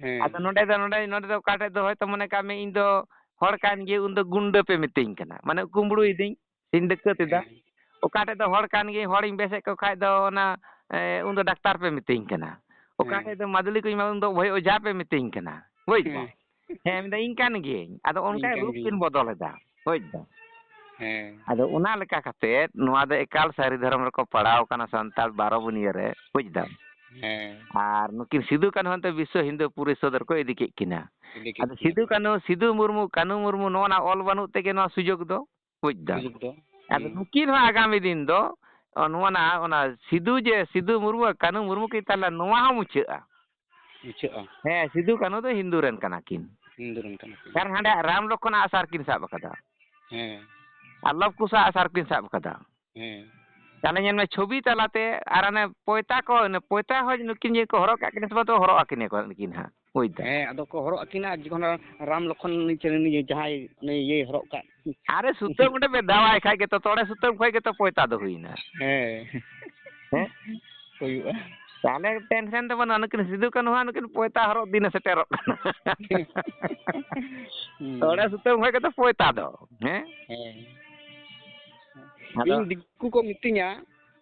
ᱦᱮᱸ᱾ ᱟᱫᱚ ᱱᱚᱰᱮ ᱫᱚ, ᱱᱚᱰᱮ, ᱱᱚᱰᱮ ᱫᱚ ᱚᱠᱟ ᱴᱷᱮᱡ ᱫᱚ ᱦᱚᱭᱛᱳ ᱢᱚᱱᱮ ᱠᱟᱜ ᱢᱮ ᱤᱧ ᱫᱚ ᱦᱚᱲ ᱠᱟᱱ ᱜᱤᱭᱟᱹᱧ, ᱩᱱ ᱫᱚ ᱜᱩᱱᱰᱟᱹ ᱯᱮ ᱢᱤᱛᱟᱹᱧ ᱠᱟᱱᱟ᱾ ᱢᱟᱱᱮ ᱠᱩᱢᱵᱽᱲᱩᱭᱤᱫᱟᱹᱧ, ᱥᱮᱧ ᱰᱟᱹᱠᱟᱹᱛ ᱮᱫᱟ᱾ ᱦᱮᱸ᱾ ᱚᱠᱟ ᱴᱷᱮᱡ ᱫᱚ ᱦᱚᱲ ᱠᱟᱱ ᱜᱤᱭᱟᱹᱧ, ᱦᱚᱲᱤᱧ ᱵᱮᱥᱮᱫ ᱠᱚ ᱠᱷᱟᱡ ᱫᱚ ᱚᱱᱟ, ᱮ, ᱩᱱ ᱫᱚ ᱰᱟᱠᱛᱟᱨ ᱯᱮ ᱢᱤᱛᱟᱹᱧ ᱠᱟᱱᱟ᱾ ᱚᱠᱟ ᱦᱮᱸ᱾ ᱴᱷᱮᱡ ᱫᱚ ᱢᱟᱫᱩᱞᱤ ᱠᱚᱧ ᱮᱢᱟ, ᱩᱱ ᱫᱚ ᱵᱷᱟᱹᱭ ᱚᱡᱷᱟ ᱯᱮ ᱢᱤᱛᱟᱹᱧ ᱠᱟᱱᱟ᱾ ᱵᱩᱡᱽ ᱫᱟᱢ? ᱦᱮᱸ᱾ ᱦᱮᱸ, ᱢᱮᱱᱫᱟ, "ᱤᱧ ᱠᱟᱱ ᱜᱤᱭᱟᱹᱧ᱾" ᱟᱫᱚ ᱚᱱᱠᱟ ᱤᱧ ᱠᱟᱱ ᱨᱩᱯ ᱠᱤᱱ ᱜᱤᱭᱟᱹᱧ᱾ ᱵᱚᱫᱚᱞ ᱮᱫᱟ᱾ ᱵᱩᱡᱽ ᱫᱟᱢ? ᱦᱮᱸ᱾ ᱟᱫᱚ ᱚᱱᱟ ᱞᱮᱠᱟ ᱠᱟᱛᱮ ᱱᱚᱣᱟ ᱫᱚ ᱮᱠᱟᱞ ᱥᱟᱹᱨᱤ ᱫᱷᱚᱨᱚᱢ ᱨᱮᱠᱚ ᱯᱟᱲᱟᱣ ᱠᱟᱱᱟ ᱥᱟᱱᱛᱟᱲ ᱵᱟᱨᱚ ᱵᱩᱱᱤᱭᱟᱹ ᱨᱮ, ᱵᱩᱡᱽ ᱫᱟᱢ? ᱦᱮᱸ᱾ ᱟᱨ ᱱᱩᱠᱤᱱ ᱥᱤᱫᱩ ᱠᱟᱹᱱᱦᱩ ᱦᱚᱸᱛᱚ ᱵᱤᱥᱥᱚ ᱦᱤᱱᱫᱩ ᱯᱚᱨᱤᱥᱚᱫᱽ ᱨᱮᱠᱚ ᱤᱫᱤ ᱠᱮᱫ ᱠᱤᱱᱟ᱾ ᱤᱫᱤ ᱠᱮᱫ ᱟᱫᱚ ᱠᱤᱱᱟ ᱥᱤᱫᱩ ᱠᱚ᱾ ᱠᱟᱹᱱᱦᱩ, ᱥᱤᱫᱩ ᱢᱩᱨᱢᱩ, ᱠᱟᱹᱱᱦᱩ ᱢᱩᱨᱢᱩ ᱱᱚᱜᱼᱚ ᱱᱟ ᱚᱞ ᱵᱟᱹᱱᱩᱜ ᱛᱮᱜᱮ ᱱᱚᱣᱟ ᱥᱩᱡᱳᱜᱽ ᱫᱚ, ᱵᱩᱡᱽ ᱫᱟᱢ? ᱥᱩᱡᱳᱜᱽ ᱫᱚ᱾ ᱟᱫᱚ ᱦᱩᱸ᱾ ᱱᱩᱠᱤᱱ ᱦᱚᱸ ᱟᱜᱟᱢᱤ ᱫᱤᱱ ᱫᱚ, ᱚ, ᱱᱚᱣᱟ ᱱᱟ, ᱚᱱᱟ ᱥᱤᱫᱩ ᱡᱮ, ᱥᱤᱫᱩ ᱢᱩᱨᱢᱩ ᱟᱨ ᱠᱟᱹᱱᱦᱩ ᱢᱩᱨᱢᱩ ᱠᱤᱱ ᱛᱟᱦᱮᱸ ᱞᱮᱱᱟ, ᱱᱚᱣᱟ ᱦᱚᱸ ᱢᱩᱪᱷᱟᱹᱜᱼᱟ᱾ ᱢᱩᱪᱷᱟᱹᱜᱼᱟ᱾ ᱦᱮᱸ, ᱥᱤᱫᱩ ᱠᱟᱹᱱᱦᱩ ᱫᱚ ᱦᱤᱱᱫᱩ ᱨᱮᱱ ᱠᱟᱱᱟ ᱠᱤᱱ᱾ ᱦᱤᱱᱫᱩ ᱨᱮᱱ ᱠᱟᱱᱟ ᱠᱤᱱ᱾ ᱠᱟᱨᱚᱱ ᱦᱟᱸᱰᱮ ᱨᱟᱢ ᱞᱚᱠᱠᱷᱚᱱ ᱟᱜ ᱥᱟᱨ ᱠᱤᱱ ᱥᱟᱵ ᱟᱠᱟᱫᱟ᱾ ᱦᱮᱸ᱾ ᱟᱨ ᱞᱚᱵ ᱠᱩᱥᱟᱜ ᱥᱟᱨ ᱠᱤᱱ ᱥᱟᱵ ᱠᱟᱫᱟ᱾ ᱦᱮᱸ᱾ ᱛᱟᱦᱞᱮ ᱧᱮᱞ ᱢᱮ, ᱪᱷᱚᱵᱤ ᱛᱟᱞᱟᱛᱮ ᱟᱨ ᱚᱱᱮ ᱯᱚᱭᱛᱟ ᱠᱚ, ᱚᱱᱮ ᱯᱚᱭᱛᱟ ᱦᱚᱸ ᱱᱩᱠᱤᱱ ᱡᱮ ᱠᱚ ᱦᱚᱨᱚᱜ ᱠᱟᱜ ᱠᱤᱱᱟ ᱥᱮ ᱵᱟᱝ, ᱛᱚ ᱦᱚᱨᱚᱜ ᱟᱹᱠᱤᱱᱟ ᱠᱚ ᱱᱩᱠᱤᱱ ᱦᱟᱸᱜ, ᱵᱩᱡᱽ ᱫᱟᱢ? ᱦᱮᱸ, ᱟᱫᱚ ᱠᱚ ᱦᱚᱨᱚᱜ ᱟᱹᱠᱤᱱᱟ ᱡᱚᱠᱷᱚᱱ ᱨᱟᱢ ᱞᱚᱠᱠᱷᱚᱱ ᱩᱱᱤ ᱪᱮ-, ᱩᱱᱤ ᱡᱟᱦᱟᱸᱭ ᱩᱱᱤ ᱤᱭᱟᱹᱭ ᱦᱚᱨᱚᱜ ᱠᱟᱜ᱾ ᱟᱨᱮ ᱥᱩᱛᱟᱹᱢ ᱚᱸᱰᱮ ᱯᱮ ᱫᱟᱣᱟᱭ ᱠᱷᱟᱡ ᱜᱮᱛᱚ, ᱛᱚᱲᱮ ᱥᱩᱛᱟᱹᱢ ᱠᱷᱚᱡ ᱜᱮᱛᱚ ᱯᱚᱭᱛᱟ ᱫᱚ ᱦᱩᱭᱱᱟ᱾ ᱦᱮᱸ᱾ ᱦᱮᱸ? ᱦᱩᱭᱩᱜᱼᱟ᱾ ᱛᱟᱦᱚᱞᱮ ᱴᱮᱱᱥᱮᱱ ᱫᱚ ᱵᱟᱹᱱᱩᱜᱼᱟ, ᱱᱩᱠᱤᱱ ᱥᱤᱫᱩ ᱠᱟᱹᱱᱦᱩ ᱦᱚᱸ ᱱᱩᱠᱤᱱ ᱯᱚᱭᱛᱟ ᱦᱚᱨᱚᱜ ᱫᱤᱱ ᱥᱮᱴᱮᱨᱚᱜ ᱠᱟᱱᱟ᱾ ᱦᱩᱸ᱾ ᱛᱚᱲᱮ ᱥᱩᱛᱟᱹᱢ ᱠᱷᱚᱡ ᱜᱮᱛᱚ ᱯᱚᱭᱛᱟ ᱫᱚ, ᱦᱮᱸ? ᱦᱮᱸ᱾ ᱟᱫᱚ ᱤᱧ ᱫᱤᱠᱩ ᱠᱚ ᱢᱤᱛᱟᱹᱧᱟ,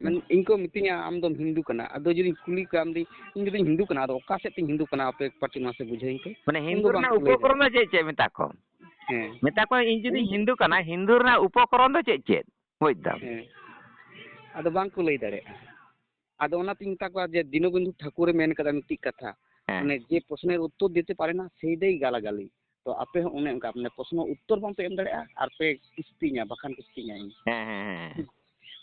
ᱢᱮᱱ, ᱤᱧ ᱠᱚ ᱢᱤᱛᱟᱹᱧᱟ, "ᱟᱢ ᱫᱚᱢ ᱦᱤᱱᱫᱩ ᱠᱟᱱᱟ?" ᱟᱫᱚ ᱡᱩᱫᱤᱧ ᱠᱩᱞᱤ ᱠᱚᱣᱟ, ᱟᱢ ᱫᱚ, "ᱤᱧ ᱡᱩᱫᱤᱧ ᱦᱤᱱᱫᱩ ᱠᱟᱱᱟ, ᱟᱫᱚ ᱚᱠᱟ ᱥᱮᱫ ᱛᱤᱧ ᱦᱤᱱᱫᱩ ᱠᱟᱱᱟ? ᱟᱯᱮ ᱯᱟᱹᱴᱤ ᱢᱟᱥᱮ ᱵᱩᱡᱷᱟᱹᱣᱤᱧ ᱯᱮ?" ᱢᱟᱱᱮ ᱩᱱ ᱦᱤᱱᱫᱩ ᱫᱚ ᱵᱟᱝ ᱨᱮᱱᱟᱜ ᱠᱚ ᱞᱟᱹᱭ ᱩᱯᱚᱠᱨᱚᱢ ᱫᱟᱲᱮᱭᱟᱜᱼᱟ᱾ ᱫᱚ ᱪᱮᱫ ᱪᱮᱫ ᱢᱮᱛᱟ ᱠᱚᱢ? ᱦᱮᱸ᱾ ᱢᱮᱛᱟ ᱠᱚᱣᱟ, "ᱤᱧ ᱡᱩᱫᱤᱧ ᱩᱱ ᱦᱤᱱᱫᱩ ᱠᱟᱱᱟ, ᱦᱤᱱᱫᱩ ᱨᱮᱱᱟᱜ ᱩᱯᱚᱠᱨᱚᱢ ᱫᱚ ᱪᱮᱫ ᱪᱮᱫ?" ᱵᱩᱡᱽ ᱫᱟᱢ? ᱦᱮᱸ᱾ ᱟᱫᱚ ᱵᱟᱝ ᱠᱚ ᱞᱟᱹᱭ ᱫᱟᱲᱮᱭᱟᱜᱼᱟ᱾ ᱟᱫᱚ ᱚᱱᱟᱛᱤᱧ ᱢᱮᱛᱟ ᱠᱚᱣᱟ ᱡᱮ ᱫᱤᱱᱚᱵᱚᱱᱫᱷᱩ ᱴᱷᱟᱹᱠᱩᱨᱮ ᱢᱮᱱ ᱠᱟᱫᱟ ᱢᱤᱫᱴᱤᱡ ᱠᱟᱛᱷᱟ, ᱦᱮᱸ᱾ ᱢᱟᱱᱮ, "ᱡᱮ ᱯᱨᱚᱥᱱᱚᱭ ᱩᱛᱛᱚᱨ ᱫᱤᱛᱮ ᱯᱟᱨᱮ ᱱᱟ, ᱥᱮᱭ ᱫᱮᱭ ᱜᱟᱞᱟᱜᱟᱞᱤ᱾" ᱛᱚ ᱟᱯᱮ ᱦᱚᱸ ᱚᱱᱮ ᱚᱱᱠᱟ, ᱢᱟᱱᱮ, ᱯᱨᱚᱥᱱᱚ ᱩᱛᱛᱚᱨ ᱵᱟᱝᱯᱮ ᱮᱢ ᱫᱟᱲᱮᱭᱟᱜᱼᱟ ᱟᱨ ᱯᱮ ᱠᱤᱥᱛᱤᱧᱟ, ᱵᱟᱠᱷᱟᱱ ᱠᱤᱥᱛᱤᱧᱟ ᱤᱧ᱾ ᱦᱮᱸ, ᱦᱮᱸ, ᱦᱮᱸ᱾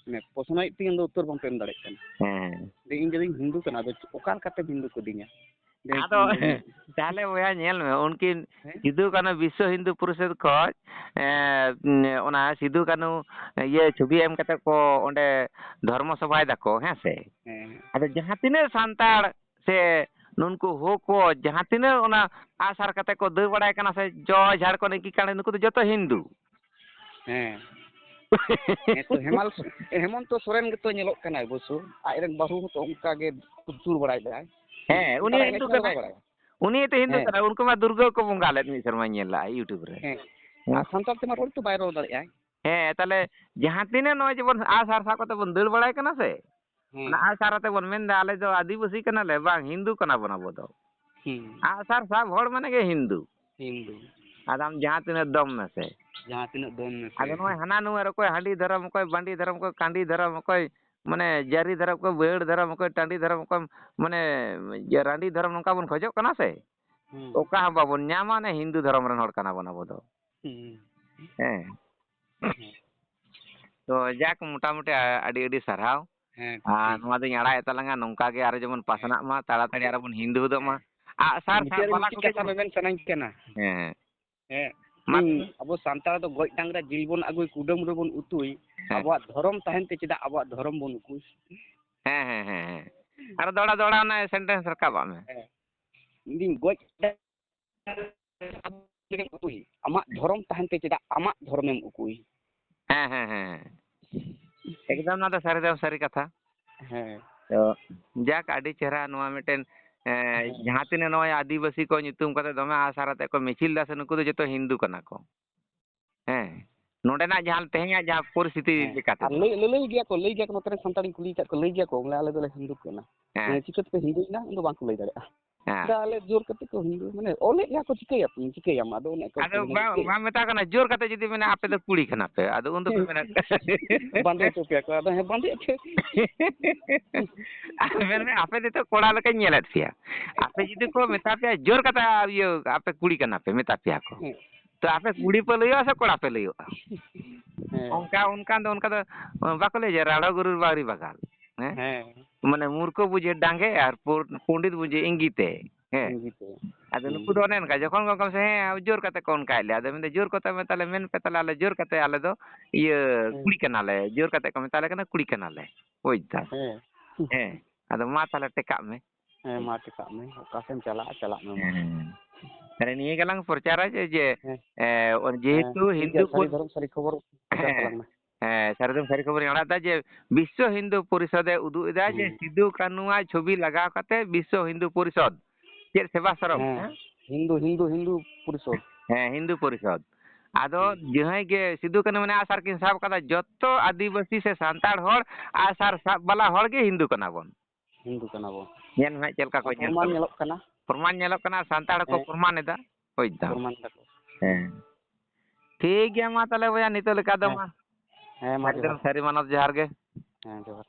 ᱢᱟᱱᱮ, ᱯᱨᱚᱥᱱᱚᱭᱮᱫ ᱛᱤᱧ ᱫᱚ ᱩᱛᱛᱚᱨ ᱵᱟᱝᱯᱮ ᱮᱢ ᱫᱟᱲᱮᱭᱟᱜ ᱠᱟᱱᱟ᱾ ᱦᱮᱸ, ᱦᱮᱸ᱾ ᱡᱮ ᱤᱧ ᱡᱩᱫᱤᱧ ᱦᱤᱱᱫᱩ ᱠᱟᱱᱟ, ᱟᱫᱚ ᱚᱠᱟ ᱞᱮᱠᱟᱛᱮᱢ ᱦᱤᱱᱫᱩ ᱠᱚᱫᱤᱧᱟ? ᱟᱫᱚ ᱛᱟᱦᱞᱮ ᱵᱚᱭᱦᱟ ᱧᱮᱞ ᱢᱮ, ᱩᱱᱠᱤᱱ ᱦᱮᱸ? ᱥᱤᱫᱩ ᱠᱟᱹᱱᱦᱩ ᱵᱤᱥᱥᱚ ᱦᱤᱱᱫᱩ ᱯᱚᱨᱤᱥᱚᱫᱽ ᱠᱷᱚᱡ, ᱮᱸ, ᱚᱱᱟ ᱥᱤᱫᱩ ᱠᱟᱹᱱᱦᱩ ᱤᱭᱟᱹ ᱪᱷᱚᱵᱤ ᱮᱢ ᱠᱟᱛᱮ ᱠᱚ ᱚᱸᱰᱮ ᱫᱷᱚᱨᱢᱚ ᱥᱚᱵᱷᱟᱭ ᱫᱟᱠᱚ, ᱦᱮᱸ ᱥᱮ? ᱦᱮᱸ, ᱦᱮᱸ᱾ ᱟᱫᱚ ᱡᱟᱦᱟᱸ ᱛᱤᱱᱟᱹᱜ ᱥᱟᱱᱛᱟᱲ ᱥᱮ ᱱᱩᱱᱠᱩ ᱦᱳ ᱠᱚ ᱡᱟᱦᱟᱸ ᱛᱤᱱᱟᱹᱜ ᱚᱱᱟ ᱟᱜᱼᱥᱟᱨ ᱠᱟᱛᱮ ᱠᱚ ᱫᱟᱹᱲ ᱵᱟᱲᱟᱭ ᱠᱟᱱᱟ ᱥᱮ, ᱡᱚᱭ ᱡᱷᱟᱲᱠᱷᱚᱸᱰ ᱤᱝᱠᱤ ᱠᱟᱸᱰ, ᱱᱩᱠᱩ ᱫᱚ ᱡᱚᱛᱚ ᱦᱤᱱᱫᱩ᱾ ᱦᱮᱸ᱾ ᱦᱮᱸ ᱛᱚ, ᱦᱮᱢᱟᱞ, ᱦᱮᱢᱚᱱᱛᱚ ᱥᱚᱨᱮᱱ ᱜᱮᱛᱚ ᱧᱮᱞᱚᱜ ᱠᱟᱱᱟᱭ ᱚᱵᱚᱥᱥᱚ᱾ ᱟᱡ ᱨᱮᱱ ᱵᱟᱹᱦᱩ ᱦᱚᱸᱛᱚ ᱚᱱᱠᱟ ᱜᱮ ᱫᱟᱹᱲ ᱵᱟᱲᱟᱭᱮᱫᱟᱭ᱾ ᱦᱮᱸ, ᱩᱱᱤ ᱥᱟᱱᱛᱟᱲᱟᱜ ᱦᱤᱱᱫᱩ ᱮᱱᱮᱡ ᱥᱮᱨᱮᱧ ᱫᱚ ᱵᱟᱭ ᱠᱟᱱᱟᱭ᱾ ᱵᱟᱲᱟᱭᱟ᱾ ᱩᱱᱤ ᱦᱚᱸᱛᱚ ᱦᱤᱱᱫᱩ ᱦᱮᱸ᱾ ᱠᱟᱱᱟᱭ, ᱩᱱᱠᱩ ᱢᱟ ᱫᱩᱨᱜᱟᱹ ᱠᱚ ᱵᱚᱸᱜᱟ ᱞᱮᱫ ᱢᱤᱫ ᱥᱮᱨᱢᱟᱧ ᱧᱮᱞ ᱞᱮᱫᱼᱟ YouTube ᱨᱮ᱾ ᱦᱮᱸ᱾ ᱦᱮᱸ᱾ ᱟᱨ ᱥᱟᱱᱛᱟᱲ ᱛᱮᱢᱟ ᱨᱚᱲ ᱛᱚ ᱵᱟᱭ ᱨᱚᱲ ᱫᱟᱲᱮᱭᱟᱜᱼᱟᱭ᱾ ᱦᱮᱸ, ᱛᱟᱦᱞᱮ ᱡᱟᱦᱟᱸ ᱛᱤᱱᱟᱹᱜ ᱱᱚᱜᱼᱚᱭ ᱡᱮᱢᱚᱱ ᱟᱜᱼᱥᱟᱨ ᱥᱟᱵ ᱠᱟᱛᱮ ᱵᱚᱱ ᱫᱟᱹᱲ ᱵᱟᱲᱟᱭ ᱠᱟᱱᱟ ᱥᱮ, ᱦᱮᱸ᱾ ᱚᱱᱟ ᱟᱜᱼᱥᱟᱨ ᱟᱛᱮ ᱵᱚᱱ ᱢᱮᱱᱫᱟ, "ᱟᱞᱮ ᱫᱚ ᱟᱹᱫᱤᱵᱟᱹᱥᱤ ᱠᱟᱱᱟᱞᱮ", ᱵᱟᱝ, ᱦᱤᱱᱫᱩ ᱠᱟᱱᱟ ᱵᱚᱱ ᱟᱵᱚ ᱫᱚ᱾ ᱦᱩᱸ᱾ ᱟᱜᱼᱥᱟᱨ ᱥᱟᱵ ᱦᱚᱲ ᱢᱟᱱᱮ ᱜᱮ ᱦᱤᱱᱫᱩ᱾ ᱦᱤᱱᱫᱩ᱾ ᱟᱫᱚ ᱟᱢ ᱡᱟᱦᱟᱸ ᱛᱤᱱᱟᱹᱜ ᱫᱚᱢ ᱢᱮᱥᱮ᱾ ᱡᱟᱦᱟᱸ ᱛᱤᱱᱟᱹᱜ ᱫᱚᱢ ᱢᱮᱥᱮ᱾ ᱟᱫᱚ ᱱᱚᱜᱼᱚᱭ ᱦᱟᱱᱟ ᱱᱩᱣᱟᱹᱨ, ᱚᱠᱚᱭ ᱦᱟᱺᱰᱤ ᱫᱷᱚᱨᱚᱢ, ᱚᱠᱚᱭ ᱵᱟᱺᱰᱤ ᱫᱷᱚᱨᱚᱢ, ᱚᱠᱚᱭ ᱠᱟᱺᱰᱤ ᱫᱷᱚᱨᱚᱢ, ᱚᱠᱚᱭ ᱢᱟᱱᱮ ᱡᱟᱹᱨᱤ ᱫᱷᱚᱨᱚᱢ, ᱚᱠᱚᱭ ᱵᱟᱹᱭᱦᱟᱹᱲ ᱫᱷᱚᱨᱚᱢ, ᱚᱠᱚᱭ ᱴᱟᱺᱰᱤ ᱫᱷᱚᱨᱚᱢ, ᱚᱠᱚᱭ ᱢᱟᱱᱮ ᱤᱭᱟᱹ ᱨᱟᱺᱰᱤ ᱫᱷᱚᱨᱚᱢ, ᱱᱚᱝᱠᱟ ᱵᱚᱱ ᱠᱷᱚᱡᱚᱜ ᱠᱟᱱᱟ ᱥᱮ? ᱦᱩᱸ᱾ ᱚᱠᱟ ᱦᱚᱸ ᱵᱟᱵᱚᱱ ᱧᱟᱢᱟ, ᱚᱱᱮ ᱦᱤᱱᱫᱩ ᱫᱷᱚᱨᱚᱢ ᱨᱮᱱ ᱦᱚᱲ ᱠᱟᱱᱟ ᱵᱚᱱ ᱟᱵᱚ ᱫᱚ᱾ ᱦᱩᱸ᱾ ᱦᱮᱸ᱾ ᱦᱮᱸ᱾ ᱛᱚ ᱡᱟᱠ, ᱢᱚᱴᱟᱢᱩᱴᱤ ᱟ-, ᱟᱹᱰᱤ ᱟᱹᱰᱤ ᱥᱟᱨᱦᱟᱣ᱾ ᱦᱮᱸ, ᱟᱨ ᱴᱷᱤᱠ᱾ ᱱᱚᱣᱟ ᱫᱚᱧ ᱟᱲᱟᱜ ᱮᱫ ᱛᱟᱞᱟᱝᱟ, ᱱᱚᱝᱠᱟ ᱜᱮ ᱟᱨᱚ ᱡᱮᱢᱚᱱ ᱦᱮᱸ᱾ ᱯᱟᱥᱱᱟᱜ ᱢᱟ, ᱛᱟᱲᱟᱛᱟᱲᱤ ᱟᱨᱚ ᱵᱚᱱ ᱦᱤᱱᱫᱩ ᱦᱚᱫᱚᱜ ᱢᱟ᱾ ᱦᱮᱸ᱾ ᱟᱜᱼᱥᱟᱨ ᱥᱟᱵ ᱢᱩᱪᱟᱹᱫ ᱨᱮ ᱵᱟᱞᱟ ᱢᱤᱫᱴᱤᱡ ᱠᱚᱜᱮ ᱠᱟᱛᱷᱟ ᱵᱚᱱ ᱢᱮᱢᱮᱱ ᱥᱟᱱᱟᱧ ᱠᱟᱱᱟ᱾ ᱦᱮᱸ, ᱦᱮᱸ᱾ ᱦᱮᱸ, ᱢᱟ᱾ ᱤᱧ ᱟᱵᱚ ᱥᱟᱱᱛᱟᱲ ᱫᱚ ᱜᱚᱡ ᱰᱟᱝᱨᱟ ᱡᱤᱞ ᱵᱚᱱ ᱟᱹᱜᱩᱭ, ᱠᱩᱰᱟᱹᱢ ᱨᱮᱵᱚᱱ ᱩᱛᱩᱭ, ᱦᱮᱸ᱾ ᱟᱵᱚᱣᱟᱜ ᱫᱷᱚᱨᱚᱢ ᱛᱟᱦᱮᱱ ᱛᱮ ᱪᱮᱫᱟᱜ ᱟᱵᱚᱣᱟᱜ ᱫᱷᱚᱨᱚᱢ ᱵᱚᱱ ᱩᱠᱩᱭ? ᱦᱮᱸ, ᱦᱮᱸ, ᱦᱮᱸ, ᱦᱮᱸ᱾ ᱟᱨ ᱫᱚᱦᱲᱟ, ᱫᱚᱦᱲᱟ ᱚᱱᱟ sentence ᱨᱟᱠᱟᱵᱟᱜ ᱢᱮ᱾ ᱦᱮᱸ᱾ ᱤᱧ ᱫᱩᱧ ᱜᱚᱡ ᱟᱢᱟᱜ ᱫᱷᱚᱨᱚᱢ ᱛᱟᱦᱮᱱ ᱛᱮ ᱪᱮᱫᱟᱜ ᱟᱢᱟᱜ ᱫᱷᱚᱨᱚᱢᱮᱢ ᱩᱠᱩᱭ? ᱦᱮᱸ, ᱦᱮᱸ, ᱦᱮᱸ, ᱦᱮᱸ᱾ ᱮᱠᱫᱚᱢ ᱱᱚᱣᱟ ᱫᱚ ᱥᱟᱹᱨᱤ ᱫᱚ ᱥᱟᱹᱨᱤ ᱠᱟᱛᱷᱟ᱾ ᱦᱮᱸ᱾ ᱛᱚ, ᱡᱟᱠ, ᱟᱹᱰᱤ ᱪᱮᱦᱨᱟ ᱱᱚᱣᱟ ᱢᱤᱫᱴᱮᱱ, ᱮᱸ, ᱦᱮᱸ᱾ ᱡᱟᱦᱟᱸ ᱛᱤᱱᱟᱹᱜ ᱱᱚᱜᱼᱚᱭ ᱟᱹᱫᱤᱵᱟᱹᱥᱤ ᱠᱚ ᱧᱩᱛᱩᱢ ᱠᱟᱛᱮ ᱫᱚᱢᱮ ᱟᱥᱟᱨ ᱟᱛᱮ ᱠᱚ ᱢᱤᱪᱷᱤᱞ ᱫᱟ ᱥᱮ, ᱱᱩᱠᱩ ᱫᱚ ᱡᱚᱛᱚ ᱦᱤᱱᱫᱩ ᱠᱟᱱᱟ ᱠᱚ᱾ ᱦᱮᱸ, ᱱᱚᱰᱮᱱᱟᱜ ᱡᱟᱦᱟᱸ ᱛᱮᱦᱮᱧᱟᱜ ᱡᱟᱦᱟᱸ ᱯᱚᱨᱤᱥᱛᱷᱤᱛᱤ ᱦᱮᱸ᱾ ᱞᱮᱠᱟᱛᱮ ᱟᱨ ᱫᱚ᱾ ᱞᱟᱹᱭ, ᱞᱟᱹᱞᱟᱹᱭ ᱜᱮᱭᱟ ᱠᱚ, ᱞᱟᱹᱭ ᱜᱮᱭᱟ ᱠᱚ, ᱱᱚᱛᱮ ᱨᱮᱱ ᱥᱟᱱᱛᱟᱲᱤᱧ ᱠᱩᱞᱤ ᱟᱠᱟᱫ ᱠᱚᱣᱟ, ᱞᱟᱹᱭ ᱜᱮᱭᱟ ᱠᱚ, ᱵᱚᱞᱮ, "ᱟᱞᱮ ᱫᱚᱞᱮ ᱦᱤᱱᱫᱩ ᱠᱟᱱᱟ᱾" ᱦᱮᱸ᱾ ᱦᱮᱸ, ᱪᱤᱠᱟᱹ ᱛᱮᱯᱮ ᱦᱤᱱᱫᱩᱭᱮᱱᱟ? ᱩᱱ ᱫᱚ ᱵᱟᱝᱠᱚ ᱞᱟᱹᱭ ᱫᱟᱲᱮᱭᱟᱜᱼᱟ᱾ ᱦᱮᱸ᱾ ᱪᱮᱫᱟᱜ ᱟᱞᱮ ᱡᱳᱨ ᱠᱟᱛᱮ ᱠᱚ ᱦᱤᱱᱫᱩ, ᱢᱟᱱᱮ, ᱚᱞᱮᱫ ᱜᱮᱭᱟ ᱠᱚ, ᱪᱤᱠᱟᱹᱭᱟᱯᱮ, ᱪᱤᱠᱟᱹᱭᱟᱢ? ᱟᱫᱚ ᱚᱱᱮ ᱠᱚ ᱟᱫᱚ ᱢᱮᱱᱟ, ᱵᱟᱝ, ᱪᱤᱠᱟᱹᱭᱟ? ᱵᱟᱝ ᱢᱮᱛᱟ ᱠᱟᱱᱟ, ᱡᱳᱨ ᱠᱟᱛᱮ ᱡᱩᱫᱤ ᱢᱮᱱᱟ, "ᱟᱯᱮ ᱫᱚ ᱠᱩᱲᱤ ᱠᱟᱱᱟ ᱯᱮ", ᱟᱫᱚ ᱩᱱ ᱫᱚᱯᱮ ᱢᱮᱱᱟ, ᱵᱟᱸᱫᱮ ᱦᱚᱪᱚ ᱯᱮᱭᱟ ᱠᱚ, ᱟᱫᱚ ᱦᱮᱸ, ᱵᱟᱸᱫᱮᱜ ᱯᱮ᱾ ᱟᱨ ᱢᱮᱱ ᱢᱮ, ᱟᱯᱮ ᱱᱤᱛᱚᱜ ᱠᱚᱲᱟ ᱞᱮᱠᱟᱧ ᱧᱮᱞᱮᱫ ᱯᱮᱭᱟ᱾ ᱟᱯᱮ ᱡᱩᱫᱤ ᱠᱚ ᱢᱮᱛᱟ ᱯᱮᱭᱟ, ᱡᱳᱨ ᱠᱟᱛᱮ, ᱤᱭᱟᱹ, ᱟᱯᱮ ᱠᱩᱲᱤ ᱠᱟᱱᱟ ᱯᱮ, ᱢᱮᱛᱟ ᱯᱮᱭᱟ ᱠᱚ᱾ ᱦᱮᱸ᱾ ᱛᱚ ᱟᱯᱮ ᱠᱩᱲᱤ ᱯᱮ ᱞᱟᱹᱭᱚᱜᱼᱟ ᱥᱮ ᱠᱚᱲᱟ ᱯᱮ ᱞᱟᱹᱭᱚᱜᱼᱟ? ᱦᱮᱸ᱾ ᱚᱱᱠᱟ, ᱚᱱᱠᱟ ᱫᱚ, ᱚᱱᱠᱟ ᱫᱚ ᱵᱟᱠᱚ ᱞᱟᱹᱭᱟ ᱡᱮ, "ᱨᱟᱲᱚ ᱜᱩᱨᱩᱨ ᱵᱟᱣᱨᱤ ᱵᱟᱜᱟᱞ", ᱦᱮᱸ? ᱦᱮᱸ᱾ ᱢᱟᱱᱮ ᱢᱩᱨᱠᱷᱚ ᱵᱩᱡᱷᱮ ᱰᱟᱸᱜᱮ ᱟᱨ ᱯᱩᱨ-, ᱯᱚᱱᱰᱤᱛ ᱵᱩᱡᱷᱮ ᱤᱝᱜᱤᱛᱮ, ᱦᱮᱸ? ᱤᱝᱜᱤᱛᱮ᱾ ᱟᱫᱚ ᱦᱩᱸ᱾ ᱱᱩᱠᱩ ᱫᱚ ᱚᱱᱮ ᱚᱱᱠᱟ, ᱡᱚᱠᱷᱚᱱ ᱜᱮ ᱚᱱᱠᱟ ᱥᱮ, "ᱦᱮᱸ, ᱡᱳᱨ ᱠᱟᱛᱮ ᱠᱚ ᱚᱱᱠᱟᱭᱮᱫ ᱞᱮᱭᱟ", ᱟᱫᱚ ᱢᱮᱱᱫᱟ, "ᱡᱳᱨ ᱠᱟᱛᱮ ᱢᱮᱛᱟ ᱞᱮ, ᱢᱮᱱ ᱯᱮ ᱛᱟᱦᱞᱮ, ᱟᱞᱮ ᱡᱳᱨ ᱠᱟᱛᱮ, ᱟᱞᱮ ᱫᱚ ᱤᱭᱟᱹ ᱦᱮᱸ᱾ ᱠᱩᱲᱤ ᱠᱟᱱᱟᱞᱮ, ᱡᱳᱨ ᱠᱟᱛᱮ ᱠᱚ ᱢᱮᱛᱟ ᱞᱮ ᱠᱟᱱᱟ, ᱠᱩᱲᱤ ᱠᱟᱱᱟᱞᱮ", ᱵᱩᱡᱽ ᱫᱟᱢ? ᱦᱮᱸ᱾ ᱦᱮᱸ᱾ ᱟᱫᱚ ᱢᱟ ᱛᱟᱦᱞᱮ ᱴᱮᱠᱟᱜ ᱢᱮ᱾ ᱦᱮᱸ, ᱢᱟ ᱴᱷᱤᱠᱟᱜ ᱢᱮ, ᱚᱠᱟ ᱥᱮᱫ ᱮᱢ ᱪᱟᱞᱟᱜᱼᱟ, ᱪᱟᱞᱟᱜ ᱢᱮ ᱢᱟ᱾ ᱦᱮᱸ᱾ ᱛᱟᱦᱞᱮ ᱱᱤᱭᱟᱹ ᱜᱮᱞᱟᱝ ᱯᱨᱚᱪᱟᱨᱟ ᱡᱮ, ᱡᱮ, ᱦᱮᱸ᱾ ᱮ, ᱚ, ᱦᱮᱸ, ᱡᱮᱦᱮᱛᱩ ᱴᱷᱤᱠ ᱦᱤᱱᱫᱩ ᱜᱮᱭᱟ, ᱥᱟᱹᱨᱤ ᱯᱚᱨ-, ᱫᱷᱚᱨᱚᱢ ᱥᱟᱹᱨᱤ ᱠᱷᱚᱵᱚᱨ ᱯᱨᱚᱪᱟᱨ ᱦᱮᱸ, ᱛᱟᱞᱟᱝ ᱢᱮ᱾ ᱦᱮᱸ, ᱥᱟᱹᱨᱤ ᱫᱷᱚᱨᱚᱢ ᱥᱟᱹᱨᱤ ᱠᱷᱚᱵᱚᱨᱤᱧ ᱟᱲᱟᱜ ᱮᱫᱟ ᱡᱮ ᱵᱤᱥᱥᱚ ᱦᱤᱱᱫᱩ ᱯᱚᱨᱤᱥᱚᱫᱮ ᱩᱫᱩᱜ ᱮᱫᱟ ᱡᱮ ᱦᱮᱸ᱾ ᱥᱤᱫᱩ ᱠᱟᱹᱱᱩᱣᱟᱜ ᱪᱷᱚᱵᱤ ᱞᱟᱜᱟᱣ ᱠᱟᱛᱮ ᱵᱤᱥᱥᱚ ᱦᱤᱱᱫᱩ ᱯᱚᱨᱤᱥᱚᱫᱽ ᱪᱮᱫ ᱥᱮᱵᱟ ᱥᱟᱨᱚᱢ, ᱦᱮᱸ, ᱦᱮᱸ? ᱦᱤᱱᱫᱩ, ᱦᱤᱱᱫᱩ, ᱦᱤᱱᱫᱩ ᱯᱚᱨᱤᱥᱚᱫᱽ᱾ ᱦᱮᱸ, ᱦᱤᱱᱫᱩ ᱯᱚᱨᱤᱥᱚᱫᱽ᱾ ᱟᱫᱚ ᱦᱮᱸ᱾ ᱡᱟᱦᱟᱸᱭ ᱜᱮ ᱥᱤᱫᱩ ᱠᱟᱹᱱᱩ ᱢᱟᱱᱮ ᱟᱜᱼᱥᱟᱨ ᱠᱤᱱ ᱥᱟᱵ ᱠᱟᱫᱟ, ᱡᱚᱛᱚ ᱟᱹᱫᱤᱵᱟᱹᱥᱤ ᱥᱮ ᱥᱟᱱᱛᱟᱲ ᱦᱚᱲ ᱟᱜᱼᱥᱟᱨ ᱥᱟᱵ ᱵᱟᱞᱟ ᱦᱚᱲ ᱜᱮ ᱦᱤᱱᱫᱩ ᱠᱟᱱᱟ ᱵᱚᱱ᱾ ᱦᱤᱱᱫᱩ ᱠᱟᱱᱟ ᱵᱚᱱ᱾ ᱧᱮᱞ ᱢᱮ ᱦᱟᱸᱜ ᱪᱮᱫ ᱞᱮᱠᱟ ᱠᱚ ᱟᱨ ᱧᱮᱞ ᱯᱨᱚᱢᱟᱱ ᱠᱚᱣᱟ᱾ ᱧᱮᱞᱚᱜ ᱠᱟᱱᱟ᱾ ᱯᱨᱚᱢᱟᱱ ᱧᱮᱞᱚᱜ ᱠᱟᱱᱟ, ᱥᱟᱱᱛᱟᱲ ᱠᱚ ᱦᱮᱸ᱾ ᱯᱨᱚᱢᱟᱱ ᱮᱫᱟ᱾ ᱵᱩᱡᱽ ᱫᱟᱢ? ᱯᱨᱚᱢᱟᱱ ᱮᱫᱟ ᱠᱚ᱾ ᱦᱮᱸ᱾ ᱴᱷᱤᱠ ᱜᱮᱭᱟ, ᱢᱟ ᱛᱟᱦᱞᱮ ᱵᱚᱭᱦᱟ, ᱱᱤᱛᱚᱜ ᱞᱮᱠᱟ ᱫᱚ ᱦᱮᱸ᱾ ᱢᱟ᱾ ᱦᱮᱸ, ᱢᱟ ᱮᱠᱫᱚᱢ ᱡᱚᱦᱟᱨ᱾ ᱥᱟᱹᱨᱤ ᱢᱟᱱᱚᱛ ᱡᱚᱦᱟᱨ ᱜᱮ᱾ ᱦᱮᱸ, ᱡᱚᱦᱟᱨ᱾